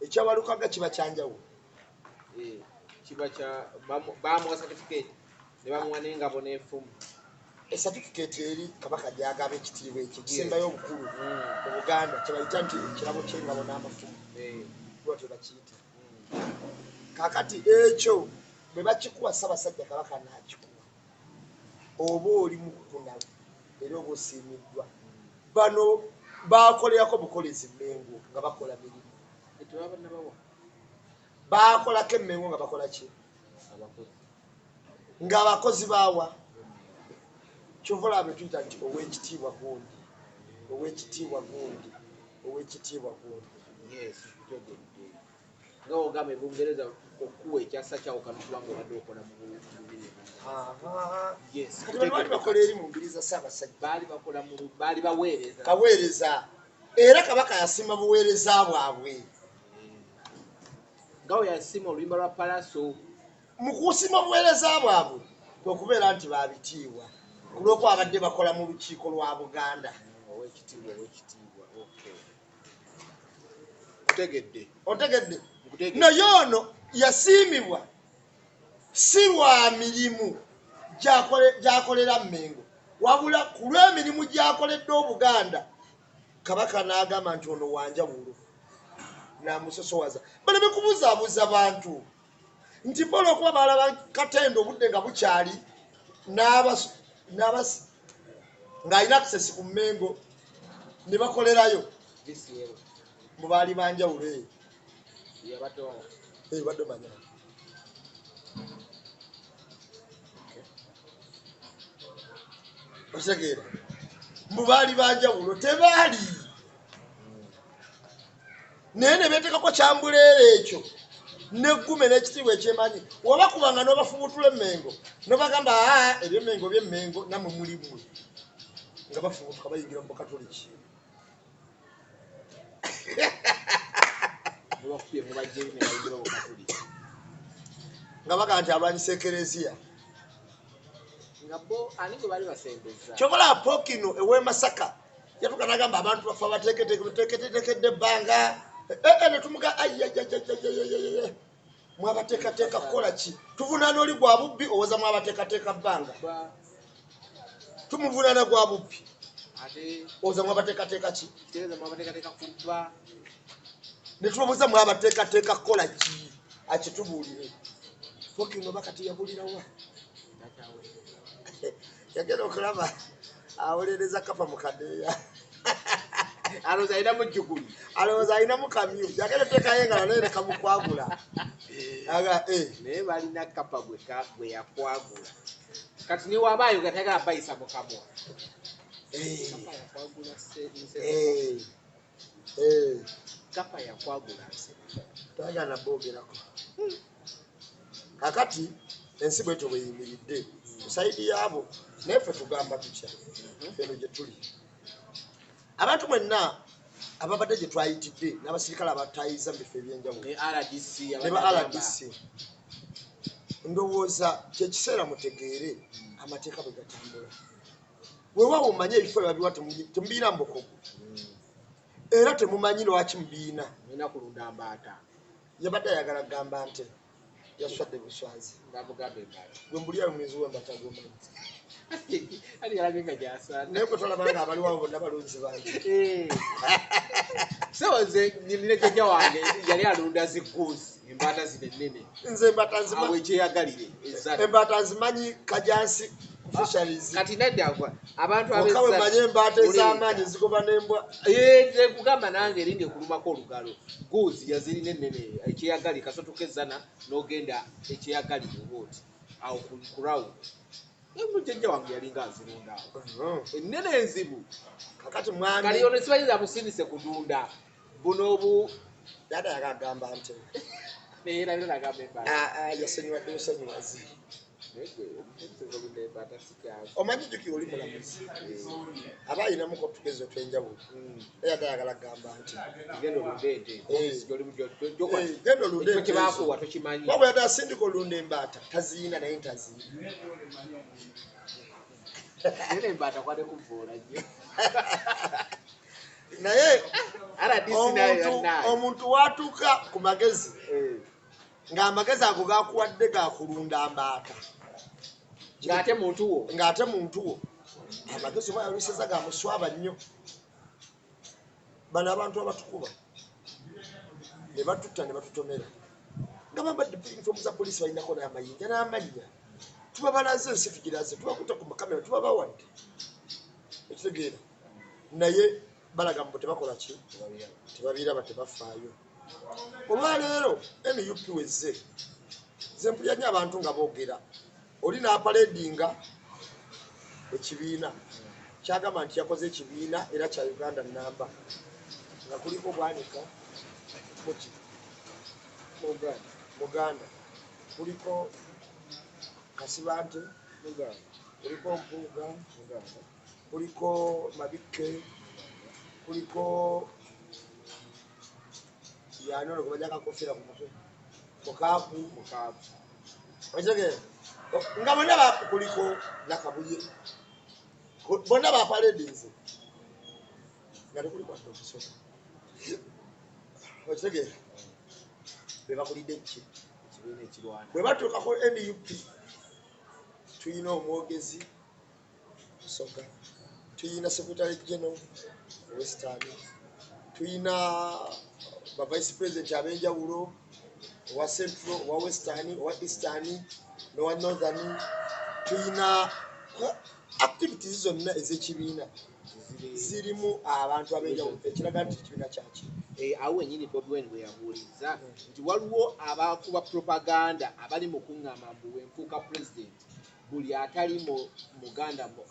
Ekya Walukaga kiba kya njawulo. Kiba kya bamuwa certificate ne bamuwa n'engabo n'effumu. Esatifiketi eri Kabaka gyagaba ekitiibwa ekyo ekisembayo obukulu mu Buganda, kyebayita nti ekirabo ky'engabo n'amafumu, lwatyo bakiyita. Kakati ekyo bwe bakikuwa, Ssaabasajja Kabaka n'akikuwa, oba oli mukukunavu era oba osiimiddwa. Bano bakolerako bukolezi Mmengo nga bakola mirimu. Bakolako Emmengo nga bakola ki? Ng'abakozi baawa. Kyova olaba tuyita nti ow'ekitiibwa gundi, ow'ekitiibwa gundi, ow'ekitiibwa gundi. Yes, ntegedde. Nga ogamba ebungereza okuwa ekyasa kyawukana kubanga obadde okola mu bubiri. Yes. Kati bano baali bakola eri mu mbiri za Ssaabasajja. Baali bakola mu baali baweereza. Kaweereza. Era Kabaka yasiima buweereza bwabwe. Nga we yasiima oluyimba lwa Palaso. Mu kusiima obuweereza bwabwe kwe kubeera nti babitiibwa kulwokuba abadde bakola mu lukiiko lwa Buganda. Owekitiibwa, owekitiibwa. Okay. Ntegedde. Otegedde? Naye ono yasiimibwa si lwa mirimu gy'akolera Mmengo, wabula ku lw'emirimu gy'akoledde Obuganda. Kabaka n'agamba nti ono wanjawulo, n'amusosowaza. Baleme kubuzaabuza bantu nti bo olw'okuba balaba Katende obudde nga bukyali ng'alina access ku Mmengo ne bakolerayo mu baali banjawulo eyo. Badde omanya. Okitegeera? Mbu baali banjawulo, tebaali. Naye ne beetekako kyambuleera ekyo neggume n'ekitiibwa ekyemanyi. Wabakubanga n'obafubutula Emmengo n'obagamba aa ebyemmengo byemmengo nammwe muli mmwe, nga bafubutuka bayingira mu Bukatoliki. Nga bagamba nti alwanyisa Ekereziya. Kyobola Pokino ew'e Masaka yatuuka n'agamba abantu baffe abateeketeekedde ebbanga netumuga ayayayayayayaya mwabateekateeka kukola ki? Tuvunaana oli gwa bubbi, owoza mwabateekateeka bbanga. Tumuvunaana gwa bubbi, owoza mwabateekateeka ki? Ne tubabuuza mwabateekateeka kukola ki? Akitubuulire. Pokino bakati yabulirawa? Yagenda okulaba awolereza kapa mukadeeya. Alowooza alina mujjukulu. Alowooza alinamu kamyu. Yagenda oteekayo engalo naye ne kamukwagula. Naye balina kapa gwe yakwagula. Kati ne wabaayo nga tayagala bayisa mu kamwa. Kapa yakwagula Nsereko. Kapa yakwagula Nsereko. Tayagala naboogerako. Kakati ensi bwetyo bwe yimiridde ku sayidi yaabo, naye ffe tugamba tutya? Eno gye tuli. Abantu mwenna ababadde gye twayitidde n'abasirikale abatayiza mu bifo ebyenjawulo ne ba RDC, ndowooza kyekiseera mutegeere amateeka bwe gatambula. Weewaawo omanye ebifo bye babiwa temubiina mu bukugu, era temumanyi lwaki mubiina. Yabadde ayagala kugamba nte yaswadde buswazi. Gwe mbuli ayo mulinzi w'embata gw'omanyi. Naye gwe tolaba nga abaliwo bonna balunzi bange. So nze nina jjajja wange yali alunda zigguuzi, embaata zino ennene. Nze embaata nzimanyi. Awo ekyeyagalire ezzadde. Embaata nzimanyi Kajansi fisheries. Kati nadda abantu Wokka we mmanyi embaata ez'amaanyi zigoba n'embwa. Nze kugamba nange eringa ekulumako olugalo. Guuzi yazirina ennene ekyeyagalire kasotuka ezzana n'ogenda ekyeyagalire bw'oti awo ku round. Jjajja wange yalinga azirunda awo. Ennene enzibu. Kakati mwami. Kati ono sibayinza musindise kudunda. Buno obu. Dada yakagamba nti. Naye era nagamba embaata. Yasonyiwadde busonyiwazi. Omanyi jjukira oli mulamuzi. Aba ayinamuko otugezi otw'enjawulo. Era ayagala kugamba nti. Genda olunde ente. Genda olunde ente. Ekyo kye baakuwa tokimanyi. Wabula yadde asindika olunda embaata taziina naye ntaziina. Naye embaata kwade kuvvoola nnyo. Naye omuntu watuuka ku magezi Ng'amagezi ago gakuwadde gakulunda mbaata. Ng'ate muntu wo. Ng'ate muntu wo. Amagezi oba yalwiseza gamuswaba nnyo. Bano abantu abatukuba ne batutta ne batutomera nga bambadde uniform za poliisi, balinako n'amayinja n'amannya. Tubabalaze ensi, tugiraze, tubakutte ku makamera, tubabawadde, ekitegeera. Naye balaga mbu tebakola ki, tebabiraba, tebafaayo. Olwaleero NUP wezze, nze mpulira nnyo abantu nga boogera, oli n'apaledinga ekibiina kyagamba nti yakoze ekibiina era kya Uganda namba, nga kuliko Bwanika muki Muganda, kuliko Kasibante, kuliko Mpuuga, kuliko Mabikke, kuliko yani ono gwe bajjako akakofiira ku mutwe, Mukaaku, okitegeera, nga bonna kuliko Nakabuye, bonna bapaledinze nga tekuliko wadde omusoga. Okitegeera, be bakulidde ki ekibiina ekirwana. Bwe batuuka ku NUP, tulina omwogezi Musoga, tuyina secretary general Western, tuyina ba vice president ab'enjawulo, owa Central, owa Western, owa Eastern n'owa Northern. Tuyina activities zonna ez'ekibiina zirimu abantu ab'enjawulo, ekiraga nti ekibiina kyaki. Awo wenyini Bobi Wine bwe yabuuliza nti waliwo abakuba propaganda abali mu kuŋŋamba mbu wenfuuka president, buli atali mu Muganda mu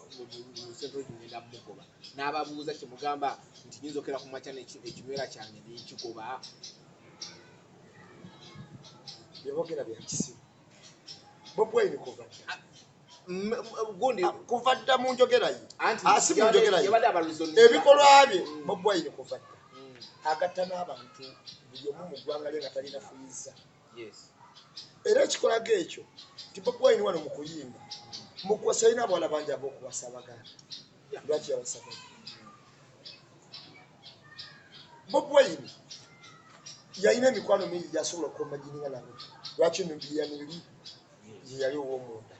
Central ngenda mugoba. N'ababuuza, kyemugamba nti nyinza okera ku makya ekinywera kyange nenkigoba? Byebogera bya kisiru. Bobi Wine kuva dda Gundi kuva dda mu njogera ye, anti si mu njogera ye, yabadde abareasoninga. Ebikolwa bye, Bobi Wine kuva dda agatta n'abantu buli omu mu ggwanga lye nga talina fuyiza. Era ekikolaga ekyo nti Bobi Wine wano mu kuyimba, mu kuwasa, alina abawala bangi ab'okuwasa Abaganda. Lwaki yawasa bano? Bobi Wine yalina emikwano mingi gyasobola okumagininga nabo. Lwaki Nubian Li ye yali ow'omunda?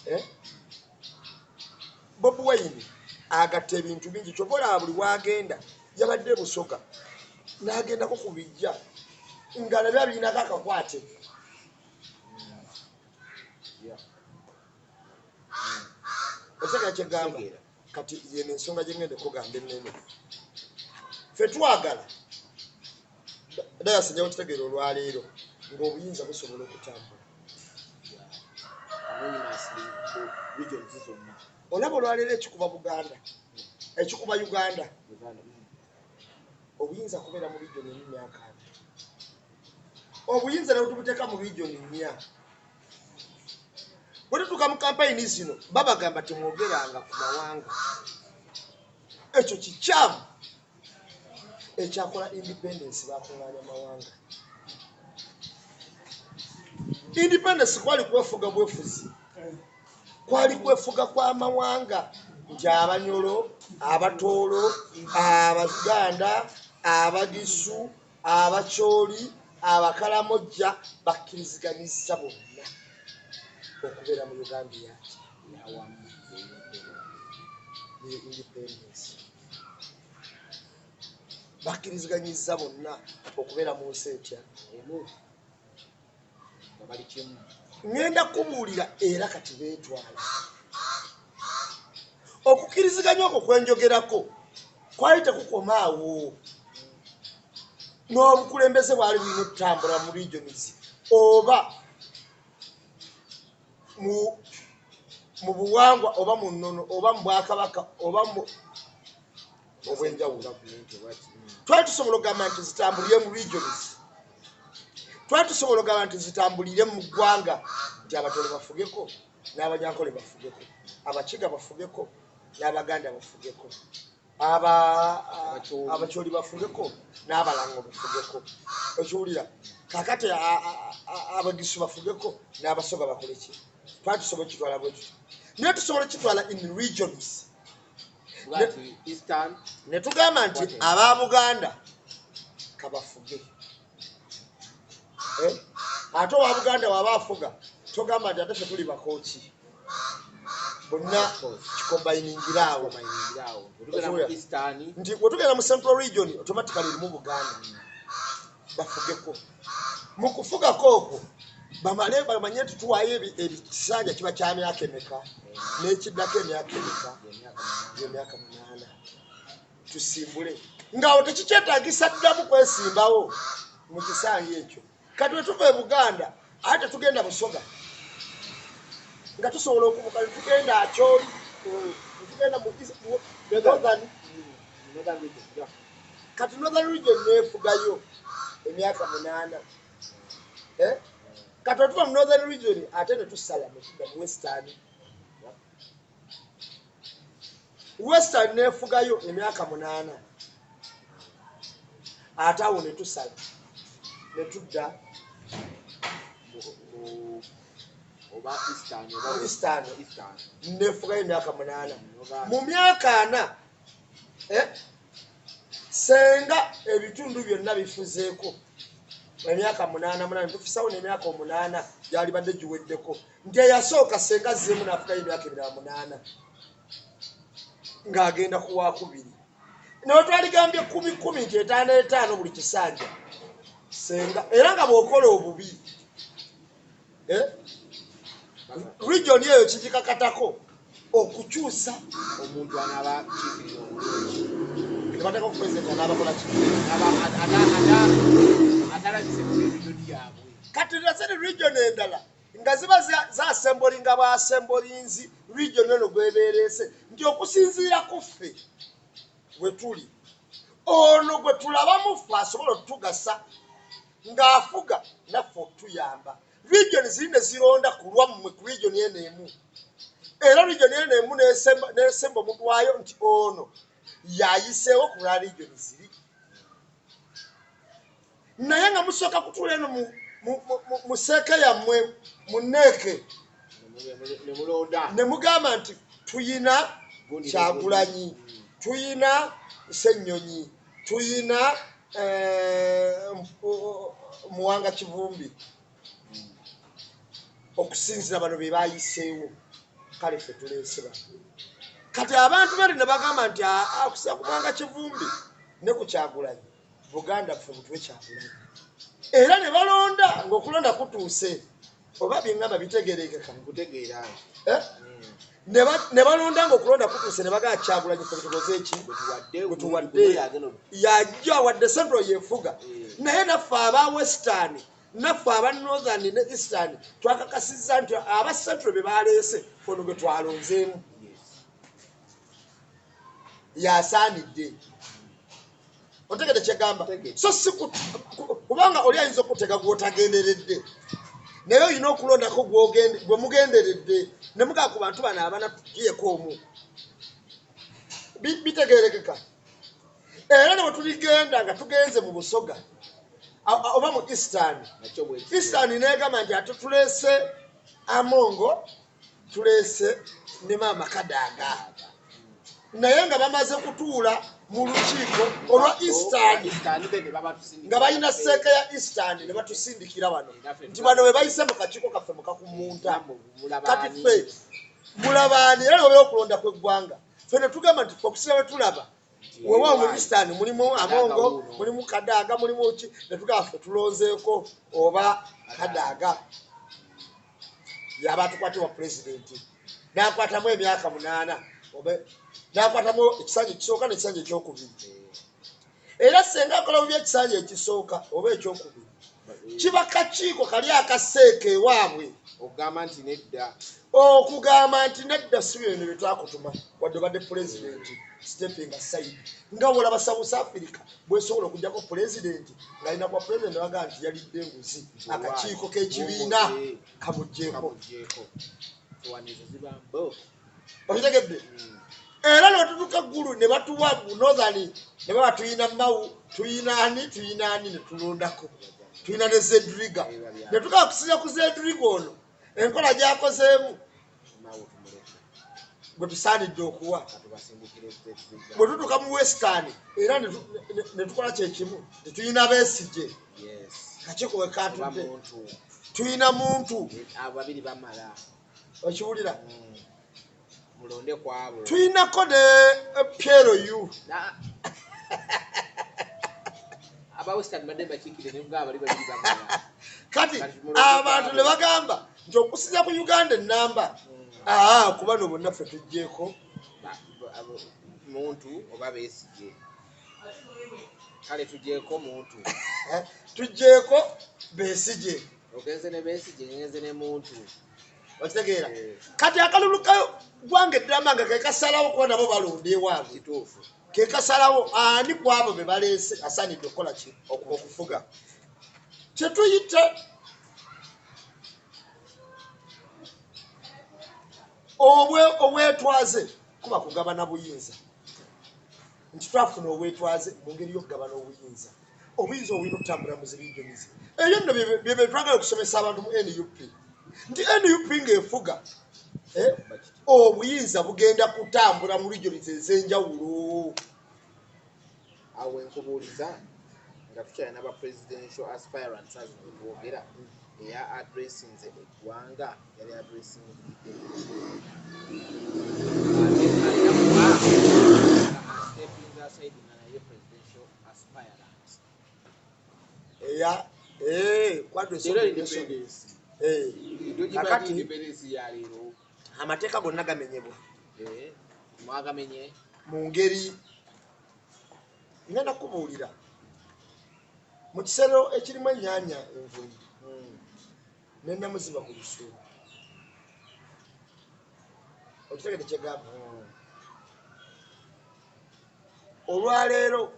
Eh? Bobi Wine agatta ebintu bingi, kyova olaba buli wagenda. Yabadde Busoga n'agendako ku bijja nga nabyo abirinako akakwate. Otegera kyegamba? Kitegeera. Kati yeno ensonga gyengenda okugamba ennene, ffe twagala dayasi njawo kitegeera olwaleero ng'obuyinza busobola okutambula anonymously mu regions zonna. Olaba olwaleero ekikuba Buganda, ekikuba Uganda, Uganda. Obuyinza kubeera mu region emu myaka 20. Obuyinza ne butubuteeka mu region 4. Bwe tutuuka mu kampeyini zino, babagamba temwogeranga ku mawanga. Ekyo kikyamu. Ekyakola independence, bakuŋŋaanya mawanga. Independence kwali kwefuga bwefuzi, kwali kwefuga kw'amawanga, nti Abanyolo, Abatoolo, Abaganda, Abagisu, Abakyoli, Abakalamojja bakkiriziganyiza bonna okubeera mu Uganda yaki Yawamu. Ye independence, bakkiriziganyiza bonna okubeera mu nsi etya? Emu, nga bali kimu. Ŋŋenda kubuulira, era kati beetwala. Okukkiriziganya okwo kwenjogerako kwali tekukomaawo, n'obukulembeze bwali bulina okutambula mu regions oba mu buwangwa oba mu nnono oba mu bwakabaka oba mu obwenjawulo. Gavumenti oba ki? Twali tusobola okugamba nti zitambulire mu regions, twali tusobola okugamba nti zitambulire mu ggwanga, nti Abatole bafugeko n'Abanyankole bafugeko, Abakiga bafugeko n'Abaganda bafugeko, Abakyoli. Abakyoli bafugeko n'Abalango bafugeko. Okiwulira? Kakati Abagisu bafugeko n'Abasoga bakole ki? Twali tusobola okitwala bwe tutyo, naye tusobola okitwala in regions. Kuba nti Eastern Ne tugamba nti aba Buganda kabafuge. Ate owa Buganda waba afuga togamba nti ate ffe tuli bakooki, bonna kikombayiningiraawo. Nti wetugenda mu Central Region, automatically erimu Buganda, bafugeko. Mu kufugako okwo bamale bamanye nti tuwaayo ebisanja kiba kya myaka emeka, n'ekiddako emyaka emeka, emyaka 8, tusimbule ngaawo tekikyetagisa ddamu kwesimbawo mu kisanja ekyo. Kati wetuva e Buganda ate tetugenda Busoga, nga tusobola okubuka netugenda Acholi, netugenda mu Northern. Kati Northern Region nefugayo emyaka 8. Kati wetuva mu Northern Region ate netusala netudda mu Western. Western nefugayo emyaka 8, ate awo netusala netudda Eastern, nefugayo emyaka 8. Mu myaka 4 senga ebitundu byonna bifuzeeko emyaka 8 8, tufisawo n'emyaka 8 gyalibadde giweddeko, nti eyasooka senga azzeemu n'afugayo emyaka emirala 8 ng'agenda ku wakubiri. Naye twaligambye 10 10 nti 5 5 buli kisanja senga, era nga bw'okola obubi region eyo kigikakatako okukyusa omuntu anaaba kiikirira obulungi, ne bateekako pulezidenti anaabakola ki atalabise mu region yaabwe. Kati naziri region endala nga ziba zasembolinga bwasembolinzi region eno gwebeereese, nti okusinziira ku ffe we tuli ono gwe tulabamu ffe asobola otugasa ng'afuga naffe otuyamba. Region ziri ne zironda ku lwammwe ku region eno emu, era region eno emu n'esemba omuntu waayo nti ono yayiseewo ku lwa region ziri. Naye nga musooka kutuula eno mu seeke yammwe mu neeke ne mugamba nti tuyina Kyagulanyi, tuyina Ssennyonyi, tuyina Muwanga Kivumbi, okusinziira bano be bayiseewo, kale ffe tuleese bano. Kati abantu bali ne bagamba nti okusinziira ku Muwanga Kivumbi ne ku Kyagulanyi, Buganda ffe mutwe Kyagulanyi. Era ne balonda ng'okulonda kutuuse, oba byengamba bitegeerekeka. Nkutegeera. Ne balonda ng'okulonda kutuuse, ne bagamba Kyagulanyi ffe tukoze eki? Gwe tuwadde. Yajja wadde Central yefuga. Naye naffe aba Western, naffe aba Northern ne Eastern twakakasizza nti aba Central be baleese ono gwe twalonzeemu yasaanidde. Otegedde kyegamba? So si kubanga oli ayinza okutega gw'otagenderedde, naye olina okulondako gwe mugenderedde, ne mugamba ku bantu bano abana tugiyeko omu. Bitegeerekeka. Era ne bwe tuligenda nga tugenze mu Busoga oba mu Eastern, Eastern n'egamba nti ate tuleese Amongo, tuleese ne Maama Kadaga, naye nga bamaze kutuula mu lukiiko olwa Eastern nga balina seeka ya Eastern ne batusindikira wano nti bano be bayise mu kakiiko kaffe mukakumunta. Kati ffe mulabaani, era obeera okulonda kw'eggwanga, ffe ne tugamba nti ffe okusinga bwe tulaba weewaawo mu Eastern mulimu Amongo, mulimu Kadaga, mulimu ki, ne tugamba ffe tulonzeeko oba Kadaga yaba atukwatibwa pulezidenti n'akwatamu emyaka 8, oba n'akwatamu ekisanja ekisooka n'ekisanja ekyokubiri. Era senga akola bubi ekisanja ekisooka oba ekyokubiri, kiba kakiiko kali akaseeka ewaabwe okugamba nti nedda, okugamba nti nedda, si bino bye twakutuma wadde obadde pulezidenti, stepping aside. Nga bw'olaba South Africa bwesobola okuggyako pulezidenti ng'alina kuba pulezidenti bagamba nti yalidde enguzi, akakiiko k'ekibiina kamuggyeko. Okitegedde? Era ne batutuuka Ggulu ne batuwa Northern, ne baba tuyina Mao, tuyina ani, tuyina ani, ne tulondako, tuyina ne Zedriga, ne tugamba kusinziira ku Zedriga ono enkola gy'akozeemu gwe tusaanidde okuwa. Bwe tutuuka mu Western era ne tukola kyekimu, tetulina Besigye. Akakiiko Oba wekatudde muntu. Tulina muntu. Abo babiri bamala. Okiwulira? Mulonde kwabo. Tulinako ne PLU. Aba Western badde bakiikire ne bwa bali babiri bamala. Kati Kati mulonde abantu kwabo. ne bagamba nti okusinza ku Uganda enamba, aa, kuba no bonna ffe tuggyeko Muntu oba Besigye. Kale tugyeko muntu. Tuggyeko Besigye. Ogenze ne Besigye, ngenze ne muntu. Okitegeera? Kati akalulu ka ggwanga eddamba nga ke kasalawo, kuba nabo balonda ewaabwe. Kituufu. Ke kasalawo ani ku abo be baleese asaanidde okukola ki? Okufuga. Kyetuyita obwetwaze kuba kugabana buyinza, nti twafuna obwetwaze mu ngeri y'okugabana obuyinza. Obuyinza obulina okutambula mu zi regions. Ebyo nno bye twagala okusomesa abantu mu NUP, nti NUP ng'efuga, obuyinza bugenda kutambula mu regions ez'enjawulo. Awo wenkubuuliza nga tukyalina ba presidential aspirants zino wetwogera, eya addressinze eggwanga yali addressingidde kuki? Ate alina kuba stepping aside nga naye presidential aspirant. Eya kwadress Leero obligation. independence. Togimanyi. Kakati Independence ya leero. Amateeka gonna gamenyebwa. Mwagamenye. Mu ngeri ngenda kubuulira, mu kisero ekirimu ennyaanya envunyu nenamuziba ku lusuubo, okitegede kyegamba? Olwaleero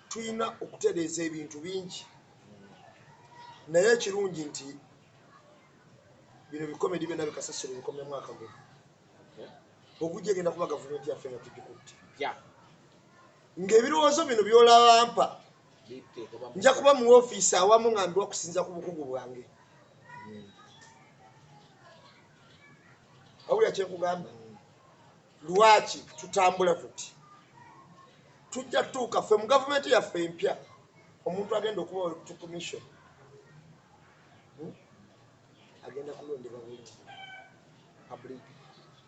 tulina okutereeza ebintu bingi, naye ekirungi nti bino bikomedi byonna bikasasiro bikomya mwaka guno. Ogujja egenda kuba gavumenti yaffe nga tugikutte, ng'ebirowoozo bino byolaba mpa Biteekebwa mu nja kuba mu ofiisi awamu nga mbiwa kusinza ku bukugu bwange. Wabula kyenkugamba, lwaki tutambula tuti? Tujja tutuuka ffe mu gavumenti yaffe empya, omuntu agenda okuba electoral commission, Agenda kulondebwa bulungi Public.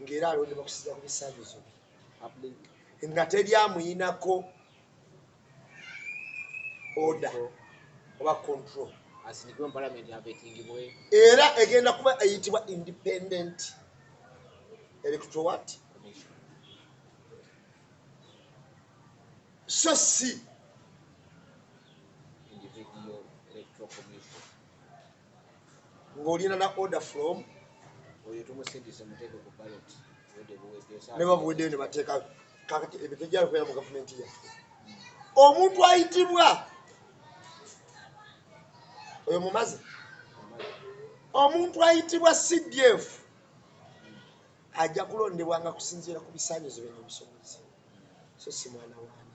Ng'era alondebwa kusinza ku bisaanyizo bye, Public. Nga teri amuyinako order oba control. Asindikibwe mu parliament avettingibwe. Era egenda kuba eyitibwa independent electoral what? Commission. So si Individual electoral commission. Ng'olina na order from Oyo tumusindise muteeke ku ballot, obudde buwedde. Ne babuweddeyo ne bateeka. Kakati ebyo tejjala kubeera mu gavumenti yaffe. Omuntu ayitibwa oyo mumaze, omuntu ayitibwa CDF ajja kulondebwanga kusinziira ku bisaanyizo bye n'obusobozi, so si mwana waani.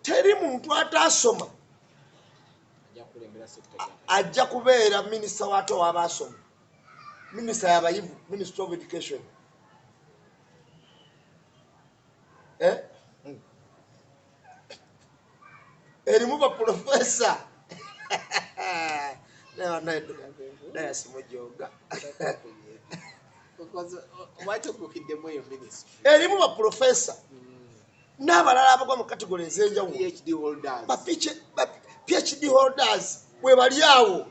Teri muntu ataasoma Ajja kukulembera sector. Ajja kubeera minisita waate ow'abaasoma, minisita yabayivu, minister of education. Eh? Erimu baprofesa dayasimujoga. Watukukiddemu eyo ministry. Erimu baprofesa n'abalala abagwa mu category ez'enjawulo. PhD holders. Ba PhD holders bwe bali awo.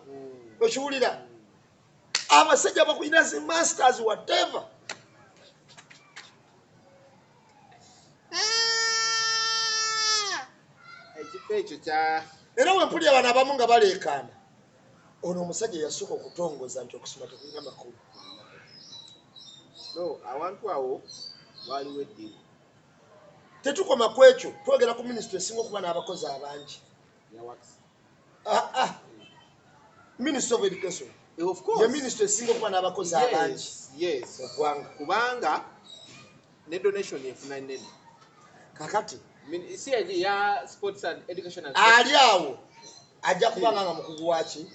Okiwulira? Abasajja bakulina zi masters, whatever. Ekifo ekyo kya Era wempulira bano abamu nga baleekaana, ono omusajja yasooka okutongoza nti okusoma tekulina makulu. No, awantu awo waliwo eddibu. Tetukoma ku ekyo, twogera ku minisitule esinga okuba n'abakozi abangi. Ya wax. Ah, ah. Ministry of education Of course. ye minisitule esinga okuba n'abakozi abangi Yes. mu ggwanga. Kubanga ne donation efuna nnene. Kakati CIG ya sports and education and ali awo ajja kubanga nga mukugu waki.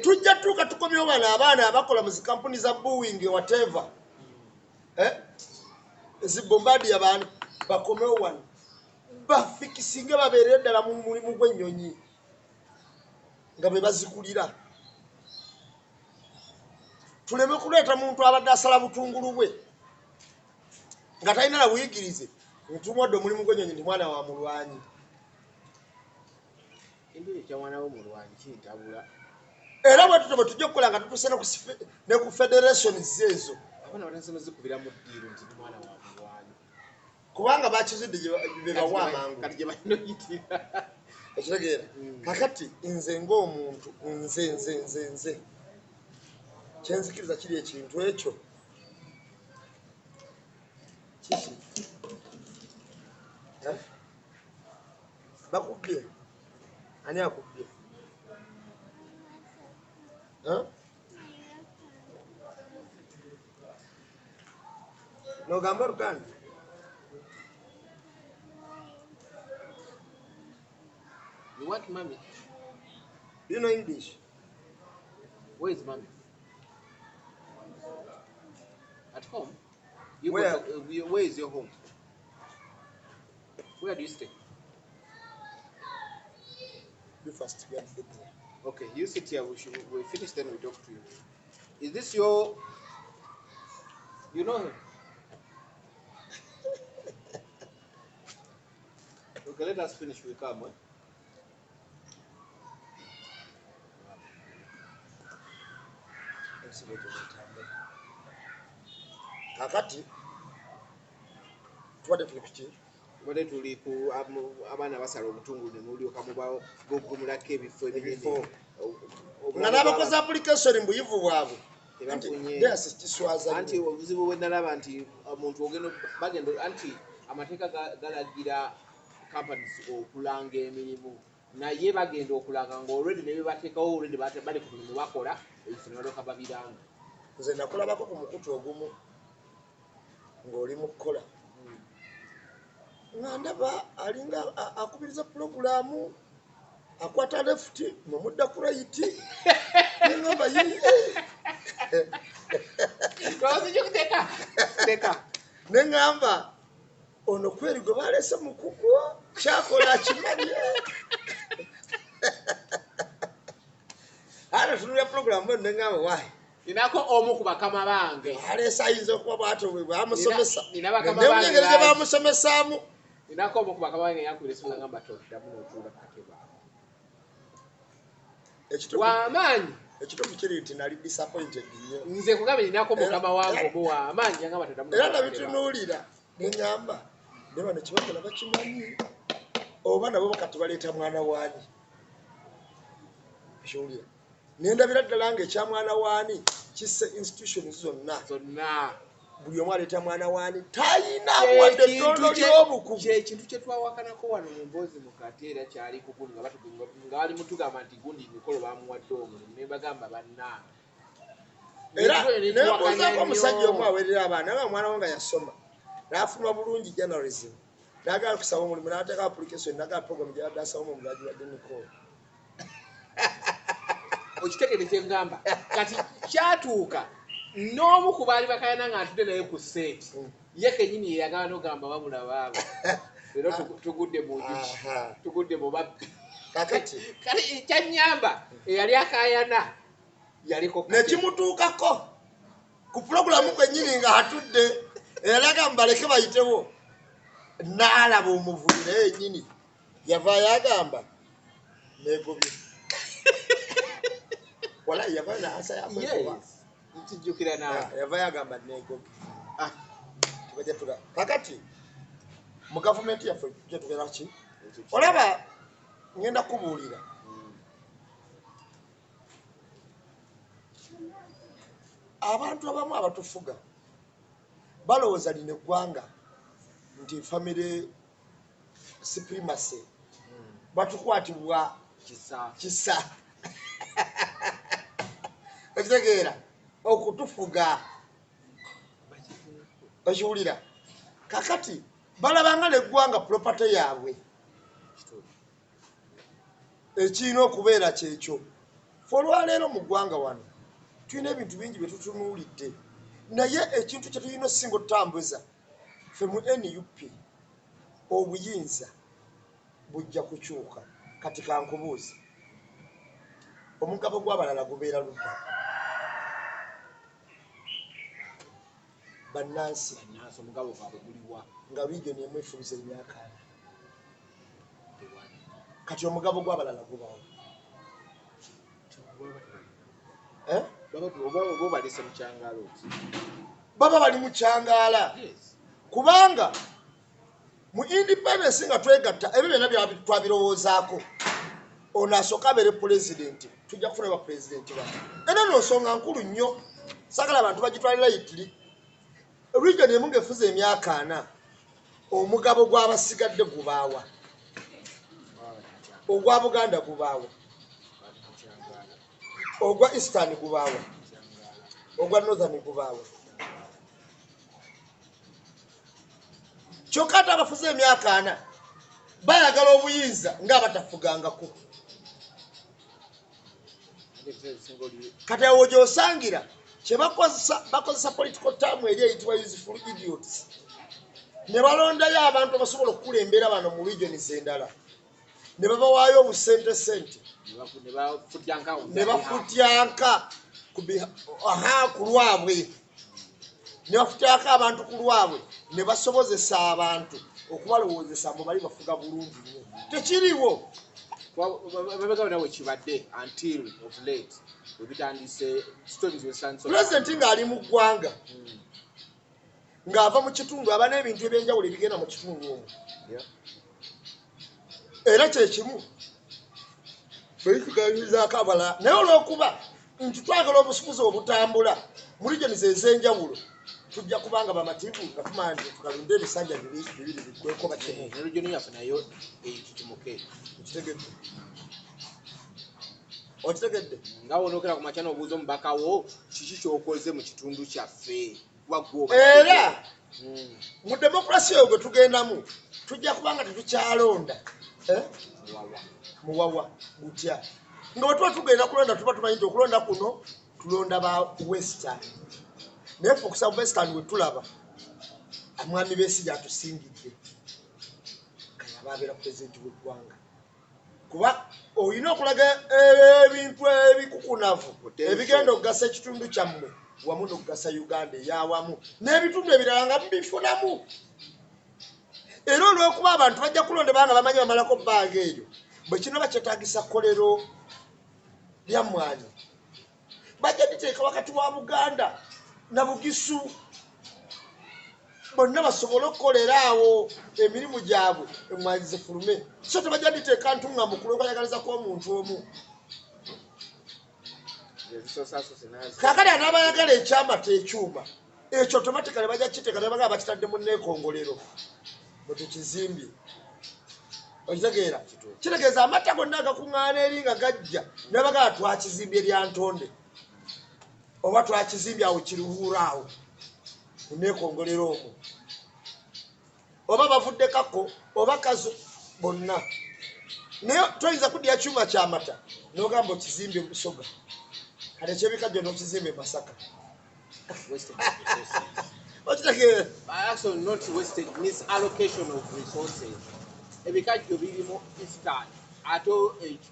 Tujja tuuka tukomyewo bano abaana abakola mu zikampuni za Boeing, whatever, eh? Zi Bombardier, baani, bakomewo wano bafikisinge babeerere ddala mu mulimu gw'ennyonyi. Nga be bazikulira. Tuleme kuleeta muntu abadde asala butungulu bwe nga talina na buyigirize, ntumuwadde omulimu gw'ennyonyi nti mwana wa mulwanyi. Kintu ekyo mwana w'omulwanyi kintabula. Era bwe tutyo bwe tujja okukola nga tutuuse ne ku federations ezo. Abaana batandise nozikubira mu ddiiru nti ndi mwana wa mulwanyi. Kubanga bakizudde be bawa amangu. Kati gye balina oyitira. Okitegeera? Kakati nze ng'omuntu, nze nze nze nze kyenzikiriza kiri ekintu ekyo kiki? Eh? Bakubbye? Ani akubbye? Eh? Nogamba Oluganda? You want mommy? Do you know English? Where is mommy? At home? You Where? Go to, where is your home? Where do you stay? You first get there. Okay, you sit here. We finish, then we talk to you. Is this your... You know him? Okay, let us finish. We come. Eh? Kakati tubadde tuli kuki? Tubadde tuli ku abaana basala obutungulu ne mulyoka mubagogomulako ebifo ebinene. Nga n'abakozi application mu buyivu bwabwe. Kiswaza. Anti obuzibu bwe nalaba nti omuntu ogenda bagenda anti amateeka galagira companies okulanga emirimu, naye bagenda okulanga nga already ne bebateekawo already bali ku mulimu bakola ebifo ne balyoka babiranga. Nze nakulabako ku mukutu ogumu ng'oli mu kukola nga ndaba alinga akubiriza pulogulaamu, akwata left mwe mudda ku right, nengamba neŋŋamba ono kweri gwe baleese mukugu kyakola akimanyi. Ate tunulya pulogulaamu eno neŋŋamba wayi ninako omu ku bakama bange aleese ayinza okuba bw'atyo bwe bamusomesa, Nina bakama bange engeri gye bangi. bamusomesaamu. Ninako omu ku bakama bange yankubira esimu nagamba toddamu n'otuula ku katebe ako. W'amaanyi. Ekituufu kiri nti nali disappointed nnyo. Nze kugambye ninako mukama wange omu w'amaanyi yangamba toddamu Era n'otuula ku katebe ako. nabitunuulira neŋŋamba ne bano kyebakola bakimanyi oba nabo kati baleeta mwana waani, ekiwulira nendabira ddala nga ekya mwana waani kisse institutions zonna. Zonna. Buli omu aleeta mwana waani, talina wadde ettondo ly'obukugu. Kyekintu kye twawakanako wano mu mboozi mu kati, era kyali ku gundi nga bali mutugamba nti gundi mikolo bamuwadde omulimu, ne bagamba bannange. Era Ebintu ebyo nembuuzaako ne omusajja omu nnyo. aweerera abaana nga omwana we nga yasoma n'afuna bulungi journalism, n'agala kusaba omulimu, n'ateeka application, n'agala program gyabadde asaba omulimu bagiwadde Nicole. Okitegedde kye ngamba? Kati kyatuuka n'omu ku baali bakayana nga ntudde naye ku seeti, ye kennyini yeyagala n'ogamba wabula baaba leero tugudde mu njuki, tugudde mu babbi. Kakati Kati kyanyamba eyali akayana yaliko ku katebe. Nekimutuukako ku pulogulamu kwennyini nga atudde, eyali agamba baleke bayitewo, n'alaba omuvubi naye yennyini yavaayo agamba negobye, walayi yavaayo nansa yakwekuba. Yes, nkijjukira nange. Yavaayo agamba negobye. Ah. Tebajja tuga kakati mu gavumenti yaffe tujja tugera ki olaba ngenda kubuulira. Abantu abamu abatufuga balowooza lino eggwanga nti family supremacy, batukwatibwa kisa. Kisa, okitegeera, okutufuga, okiwulira? Kakati balabanga neggwanga property yaabwe. Ekirina okubeera kyekyo, fe olwaleero mu ggwanga wano tulina ebintu bingi bye tutunuulidde, naye ekintu kye tulina osinga otutambuza ffe mu NUP, obuyinza bujja kukyuka. Kati kankubuuze. Omugabo gw'abalala gubeera ludda? Bannansi. Bannansi, omugabo gwabwe guliwa? Nga region emu efuuza emyaka 40. Tewali. Kati omugabo gw'abalala gubawo? Eh? Oba obalese mu kyangalo ki? Baba bali mu kyangaala. Yes. Kubanga mu independence nga twegatta, ebyo byonna twabirowoozaako. Ono asooka abeere pulezidenti, tujja kufuna bapulezidenti bano. Era no nsonga nkulu nnyo, saagala abantu bagitwalira lightly. Region emu ng'efuza emyaka 40, omugabo gw'abasigadde gubaawa? Baba bali mu kyangalo. Ogwa Buganda gubaawa? Bali mu kyangalo. Ogwa Eastern gubaawa? Kyangala. Ogwa Northern gubaawa? Kyokka ate abafuze emyaka 40 bayagala obuyinza ng'abatafugangako. Ate ebiseera ebisinga oli Kati awo gy'osangira kyebakozesa, bakozesa political term eri eyitibwa useful idiots, ne balondayo abantu abasobola okukulembera bano mu regions endala, ne babawaayo obusente sente. Ne bafutyanka. Ne bafutyanka aha, ku lwabwe, ne bafutyanka abantu ku lwabwe, ne basobozesa abantu okubalowoozesa mbu bali bafuga bulungi nnyo. Tekiriwo. Babega nawe kibadde until of late webitandise, stories wezitandise. Pulezidenti ng'ali mu ggwanga, ng'ava mu kitundu, aba n'ebintu ebyenjawulo ebigenda mu kitundu omwo. Era kyekimu bwekitugayizaako abalala, naye olw'okuba nti twagala obusubuzi obutambula mu regions ez'enjawulo, tujja kubanga bamativu nga tumanya nti tukalunde ebisanja 2 biggweko bakimu. Ne region yaffe nayo ekitumuke. Okitegedde? Okitegedde? Nga wonookera ku makya n'obuuza omubaka wo, kiki ky'okoze mu kitundu kyaffe? Kuba gwe Era mu demokurasi eyo gwe tugendamu, tujja kubanga tetukyalonda, eh? Wawa. Muwawa gutya nga bwe tuba tugenda kulonda, tuba tumanyi nti okulonda kuno tulonda ba Western, naye ffe okusaba Western we tulaba mwami Besigye atusingidde, kayaba abeera pulezidenti w'eggwanga, kuba olina okulaga ebintu ebikukunavu Potential. ebigenda okugasa ekitundu kyammwe wamu n'okugasa Uganda eyawamu n'ebitundu ebirala nga mubifunamu. Era olw'okuba abantu bajja kulonda banga bamanyi bamalako bbanga eryo, bwe kino bakyetaagisa kkolero lya mmwanyi, bajja liteeka wakati wa Buganda na Bugisu, bonna basobole okukolera awo emirimu gyabwe, emmwanyi zifulume. So tebajja liteeka ntunga mukulu okwayagaliza kw'omuntu omu. Ezisosaasose nazo. Kaakati anaabayagala ekyamata, ekyuma ekyo automatically bajja kiteeka ne bagamba bakitadde mu neekongolero bwe tukizimbye. Okitegeera? Kituufu. Kitegeeza amata gonna agakuŋŋaana eri nga gajja, ne bagamba twakizimbye Lyantonde oba twakizimbye awo Kiruhura awo mu neekongolero omwo, oba bavudde Kako oba Kazo bonna. Naye toyinza kuddira kyuma kyamata n'ogamba okizimbye Busoga, kati ekyebikajjo n'okizimba e Masaka. Wasted of resources. Okitegeera? Actually, not wasted, misallocation of resources. Ebikajjo biri mu Eastern, ate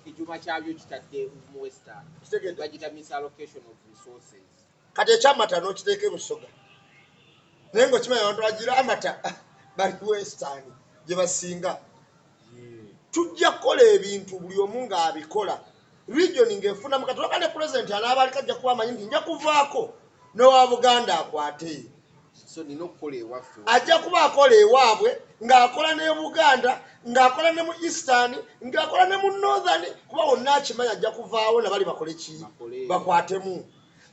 ekyuma kyabyo kitadde mu Western. Kitegedde? Bagita misallocation of resources. Kati ekyamata n'okiteeka e Busoga, naye ngaokimanyi abantu bagira amata bali Western gye basinga. Tujja kukola ebintu buli omu ng'abikola, region ng'efunamu. Kati olaba ne pulezidenti anaaba aliko ajja kuba amanyi nti nja kuvaako n'owa Buganda akwate. So nina okukola ewaffe. Ajja kuba akola ewaabwe, ng'akola ne Buganda, ng'akola ne mu Eastern, ng'akola ne mu Northern, kuba wonna akimanyi ajja kuvaawo nabali bakole ki? Bakole. Bakwatemu.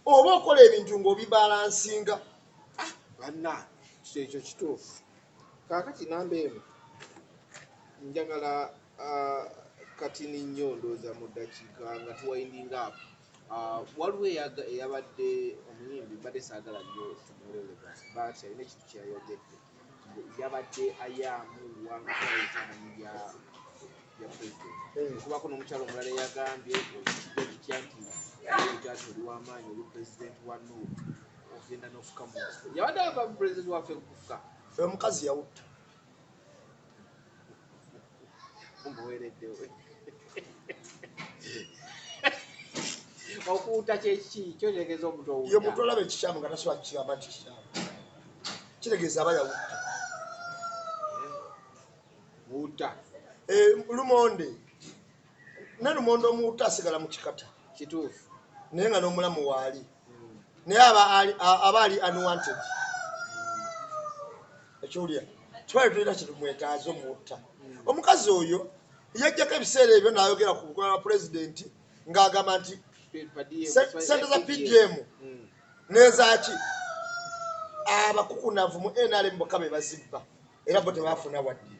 Oba okola ebintu ng'obibalansinga. Banna, ekyo kituufu. Kaakati namba emu njagala, katini nnyo, ndowooza mu ddakiika nga tuwinding up. Waliwo eyabadde omuyimbi, mbadde saagala nnyo tumuwe relevance, but alina ekintu kyeyayogedde. Yabadde ayaamuwa nga ebifaananyi bya president. Okubako n'omukyalo omulala eyagambye kijja kitya nti oyita nti oli w'amaanyi, oli president wa NUP, ogenda n'ofuka mu yabadde ava president waffe kufuka. Omukazi yawutta. Omuweereddewe. Okuwuta kyeki kyotegeeza omuntu Ye omuntu olaba ekikyamu nga tasobola kukigamba nti kikyamu, kitegeeza aba yawutta. Wuta. Lumonde ne lumonde omuwuta asigala mu kikata. Kituufu. Naye nga n'omulamu waali, naye aba ali unwanted. Ekiwulira twali tulina kyetumwetaaza omuwutta. Omukazi oyo yajjako ebiseera ebyo n'ayogera ku bukola bwa pulezidenti ng'agamba nti sente za PDM n'ezaaki abakukunavu mu NRM bokka be bazibba, era bo tebafuna wadde.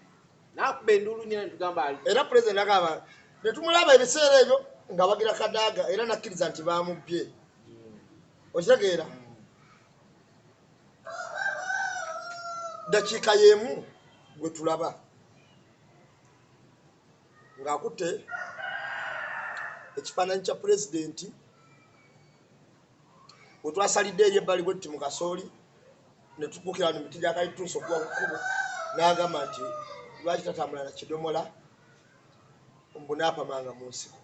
Nakuba enduulu nyina netugamba. Era pulezidenti agamba netumulaba ebiseera ebyo nga bagira Kadaaga, era nakkiriza nti bamubbye. Okitegeera? Dakiika y'emu gwe tulaba ng'akutte ekifaananyi kya pulezidenti we twasalidde eri ebbali bwetti mu kasooli ne tukukira wano miti gya kalituusi okuwa ku kkubo, n'agamba nti lwaki tatambula na kidomola mbu naapamanga mu nsiko.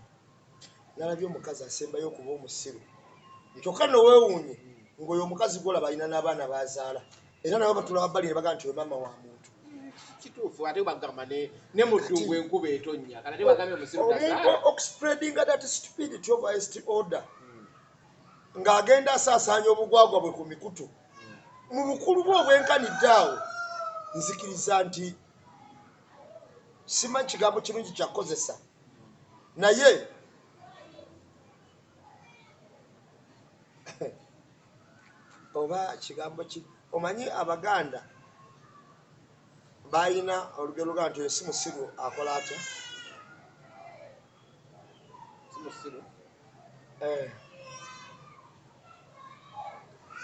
Nalabye omukazi asembayo okuba omusiru, kyokka nno weewuunye ng'oyo omukazi gwolaba alina n'abaana bazaala, era nabo batula wabbali ne bagamba nti oyo maama wa muntu. Kituufu, ate bagamba ne mu ddungu enkuba etonnya, kati ate bagambye omusiru Omuntu tazaala. okuspreadinga that stupidity of highest order ng'agenda asaasaanya obugwagwa bwe ku mikutu mu bukulu bwe obwenkanidde awo, nzikiriza nti simanyi kigambo kirungi kyakukozesa, naye oba kigambo ki, omanyi Abaganda balina olugero lugaa nti oyo si musiru akola atya? Si musiru.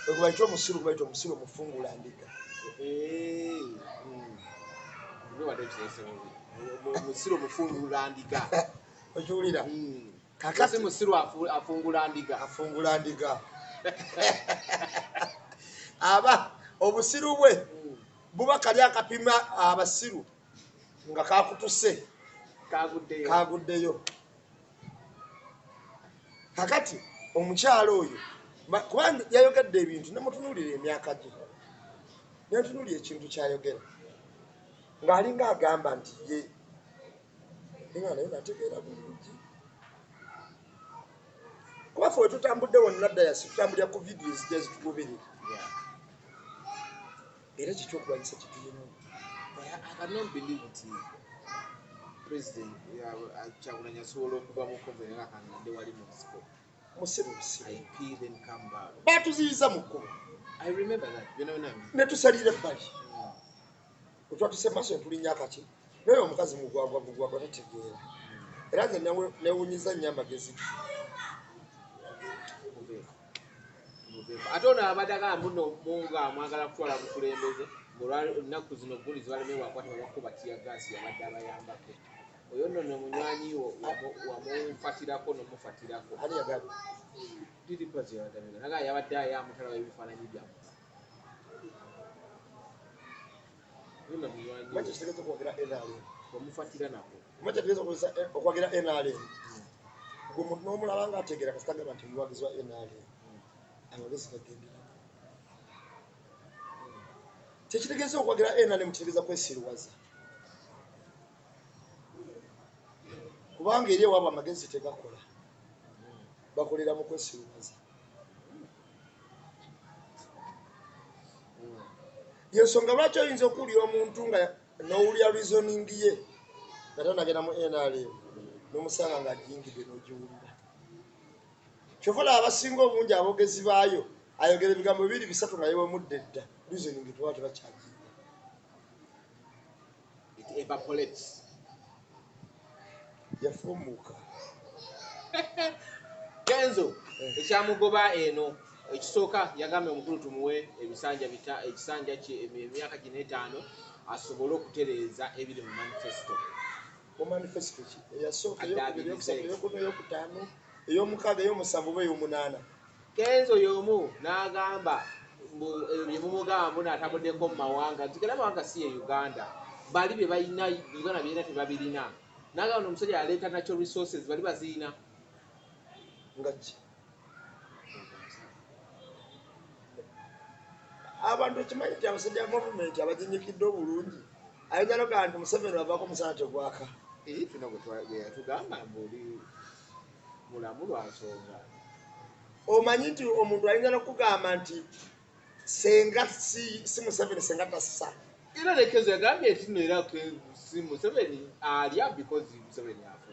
Gwebayita omusiru, gubayita omusiru omufungula ndiga. Wadde okirese bubi, musiru omufungula ndiga. Okiwulira? Kakati Kakati musiru afungula ndiga. Afungula ndiga, aba obusiru bwe buba kali akapima abasiru nga kakutuse. Kaguddeyo. Kaguddeyo. Kakati omukyalo oyo kuba yayogedde ebintu nemutunuulira emyaka gye, nentunuulira ekintu kyayogera ng'alinga agamba nti ye nga naye nategeera bulungi, kuba ffe wetutambudde wonna dayasi tutambulira ku vidiyo ezijja zitugoberera. Era kikyokulwanyisa kyetulina. But I cannot believe nti President Kyagulanyi asobola okuva mu convoy nga kangende wali mu nsiko. Musiru busiru. I pee then come back. Batuziyiza mu kkubo. I remember that. Byonna byonna. Ne tusalira ebbali wetwatuse maaso ne tulinnya akaki. Naye omukazi mugwagwa bugwagwa, tategeera, era nze newunyiza nnyo amagezi ge. Muveeko. Muveeko. Ate ono abadde agamba muno munga amwagala kutwala bukulembeze ennaku zino gundi zibalemye wakwata babakuba teargas, yabadde abayambako. Oyo nno ne munywanyi wo wamufatirako n'omufatirako. Ani yagambye? Didi Pazi yabadde amugamba. Naga yabadde ayamutalawo ebifaananyi byammwe. Oyo nno munywanyi Omanyi wo kyekitegeeza okwagira NRM? Wamufatira nako. Omanyi kyetegeeza okwagira NRM? Gwe omuntu n'omulaba nga ategeera, kasita agamba nti omuwagizi wa NRM, amagezi gagenderamu. Kyekitegeeza okwagira NRM kitegeeza kwesiruwaza, kubanga eri ewaabwe amagezi tegakola, bakolera mu kwesiruwaza. Yensonga lwaki oyinza okuwulira omuntu nga n'owulira reasoning ye nga tanagenda mu NRM, n'omusanga ng'agiyingidde n'ogiwulira. Kyova olaba abasinga obungi aboogezi baayo ayogera ebigambo bibiri bisatu nga yewemudde dda, reasoning tebaba tebakyagiina. It evaporates. Yafumbuuka. Kenzo ekyamugoba eno ekisooka yagambye omukulu tumuwe ebisanja ekisanja kye emyaka gino 5 asobole okutereeza ebiri mu manifesto. Mu manifesto ki? Eyasooka, Adde eyokubiri, eyokusatu, abirize. eyokuna, eyokutaano, eyomukaaga, eyomusanvu oba ey'omunaana? Kenzo y'omu n'agamba mbu ebyo bye mumugamba mbu n'atambuddeko mu mawanga, nzigera amawanga si ye Uganda, bali bye balina Uganda byerina tebabirina. N'agamba omusajja yaleeta natural resources bali bazirina. Nga ki? Abantu okimanyi nti abasajja ba movement abaginyikidde obulungi ayinza nogamba nti Museveni wavaako omusana tegwaka. Eri fena gwe yatugamba mbu oli mulamu lwa nsonga. Omanyi nti omuntu ayinza nokugamba nti senga si Museveni senga tassa. Era ne Kenzo yagambye nti nno era si Museveni alya because Museveni afa.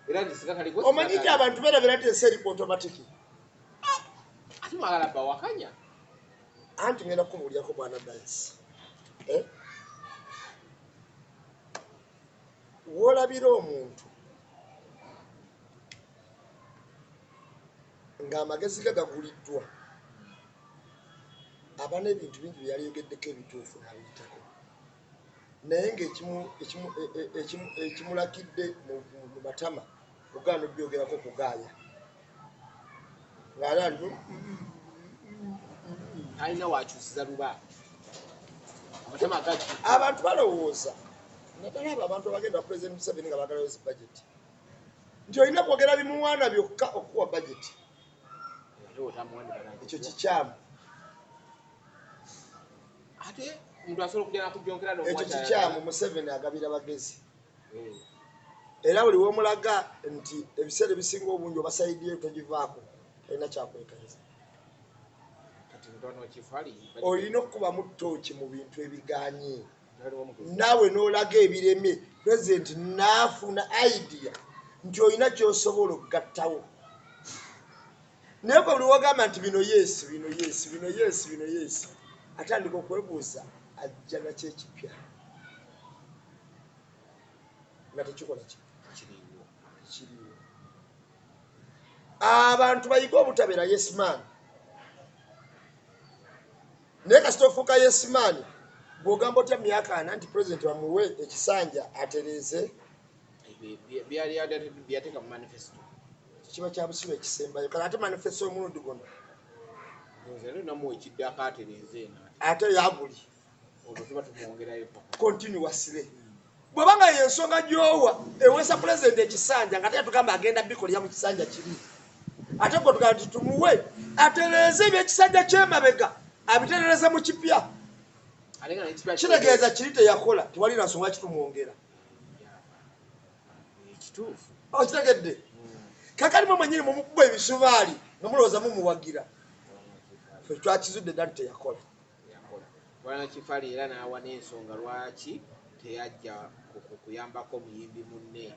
Era nti singa kaliko Omanyi nti abantu beerabira nti ensi eri automatic. Ate mwagala bawakanya. Anti ngenda kukubuulyako bwana Dice. Eh? W'olabira omuntu ng'amagezi ge gaguliddwa aba n'ebintu bingi bye yaliyogeddeko ebituufu n'abiyitako, naye ng'ekimulakidde mu matama ogaana obyogerako kugaaya ng'ali ali Alina wakyusiza luba amatama gajjudde. Abantu balowooza, naddala abo abantu abagenda President Museveni nga baagala zi budget, nti olina kwogera bimuwaana byokka okuwa budget. Ate otamuwandika. Ekyo kikyamu. Ate omuntu asobola okujja nakujonkera. Ekyo kikyamu. Museveni agabira bagezi, era buli womulaga nti ebiseera ebisinga obungi oba side ye togivaako, talina kyakwekanyiza. Kati mutabani wa Kifali. Olina okukubamu ttooki mu bintu ebiganye, naawe n'olaga ebiremye pulezidenti n'afuna idea nti olina ky'osobola okugattawo. Naye gwe buli wogamba nti bino yes, bino yes, bino yes, bino yes, atandika okwebuuza ajja nakyo ekipya nga tekikola ki? Kiriwo. Tekiriwo. Abantu bayige obutabeera yes man, naye kasita ofuuka yes man, bw'ogamba otya myaka 40 nti pulezidenti bamuwe ekisanja atereeze Byali byateeka mu manifesto. Kiba kya busiru ekisembayo. Kale ate manifesto y'omulundi guno Nze namuwa ekiddako atereeze eno. Ate yaguli. Olwo tuba tumwongerayo paka. Continuously bw'obanga yensonga gy'owa eweesa pulezidenti ekisanja nga teyatugamba agenda bikolera mu kisanja kiri, ate gwe tugamba nti tumuwe atereeze ebyekisanja kyemabega abiterereze mu kipya, Ate nga n'ekipya kitegeeza kiri teyakola, tewali na nsonga kitumwongera. Ekituufu. Okitegedde? Kakati mwe mwenyini mumukuba ebisubaali nga mulowooza mumuwagira. Ffe twakizudde dda nti teyakola. Yakola bwana Kifali era n'awa n'ensonga lwaki teyajja kuyambako muyimbi munne.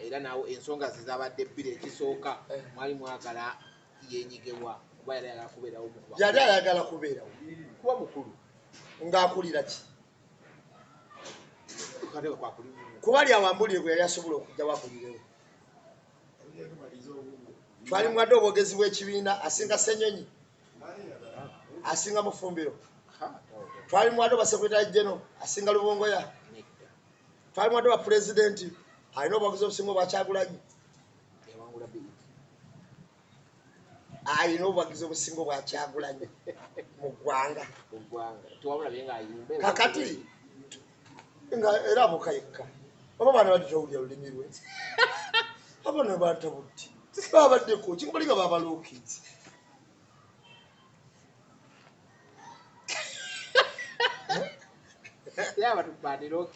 Era nawe ensonga ze zabadde bbiri. Ekisooka, mwali mwagala yenyigewa kuba yali ayagala kubeerawo mu Yali ayagala kubeerawo. Kuba mukulu. Ng'akulira ki? Kate kwakuli. Kuba lyawambulire gwe yali asobola okujja wakulirewo. Twali muwadde obwogezi bw'ekibiina, asinga Ssenyonyi, asinga Mufumbiro. Twali muwadde obwa secretary general, asinga Lubongoya. Nedda. Twali muwadde obwa pulezidenti, alina obuwagizi obusinga obwa Kyagulanyi. Yawangula bbiri. Alina obuwagizi obusinga obwa Kyagulanyi mu ggwanga. Mu ggwanga tewamulabye ng'ayimba. Kakati nga era abuuka yekka, oba baana badde tawulira lulimi lwe, abaana bantabudde babaddeko kingabalinga babaluukinze. Era abantu bandiroki.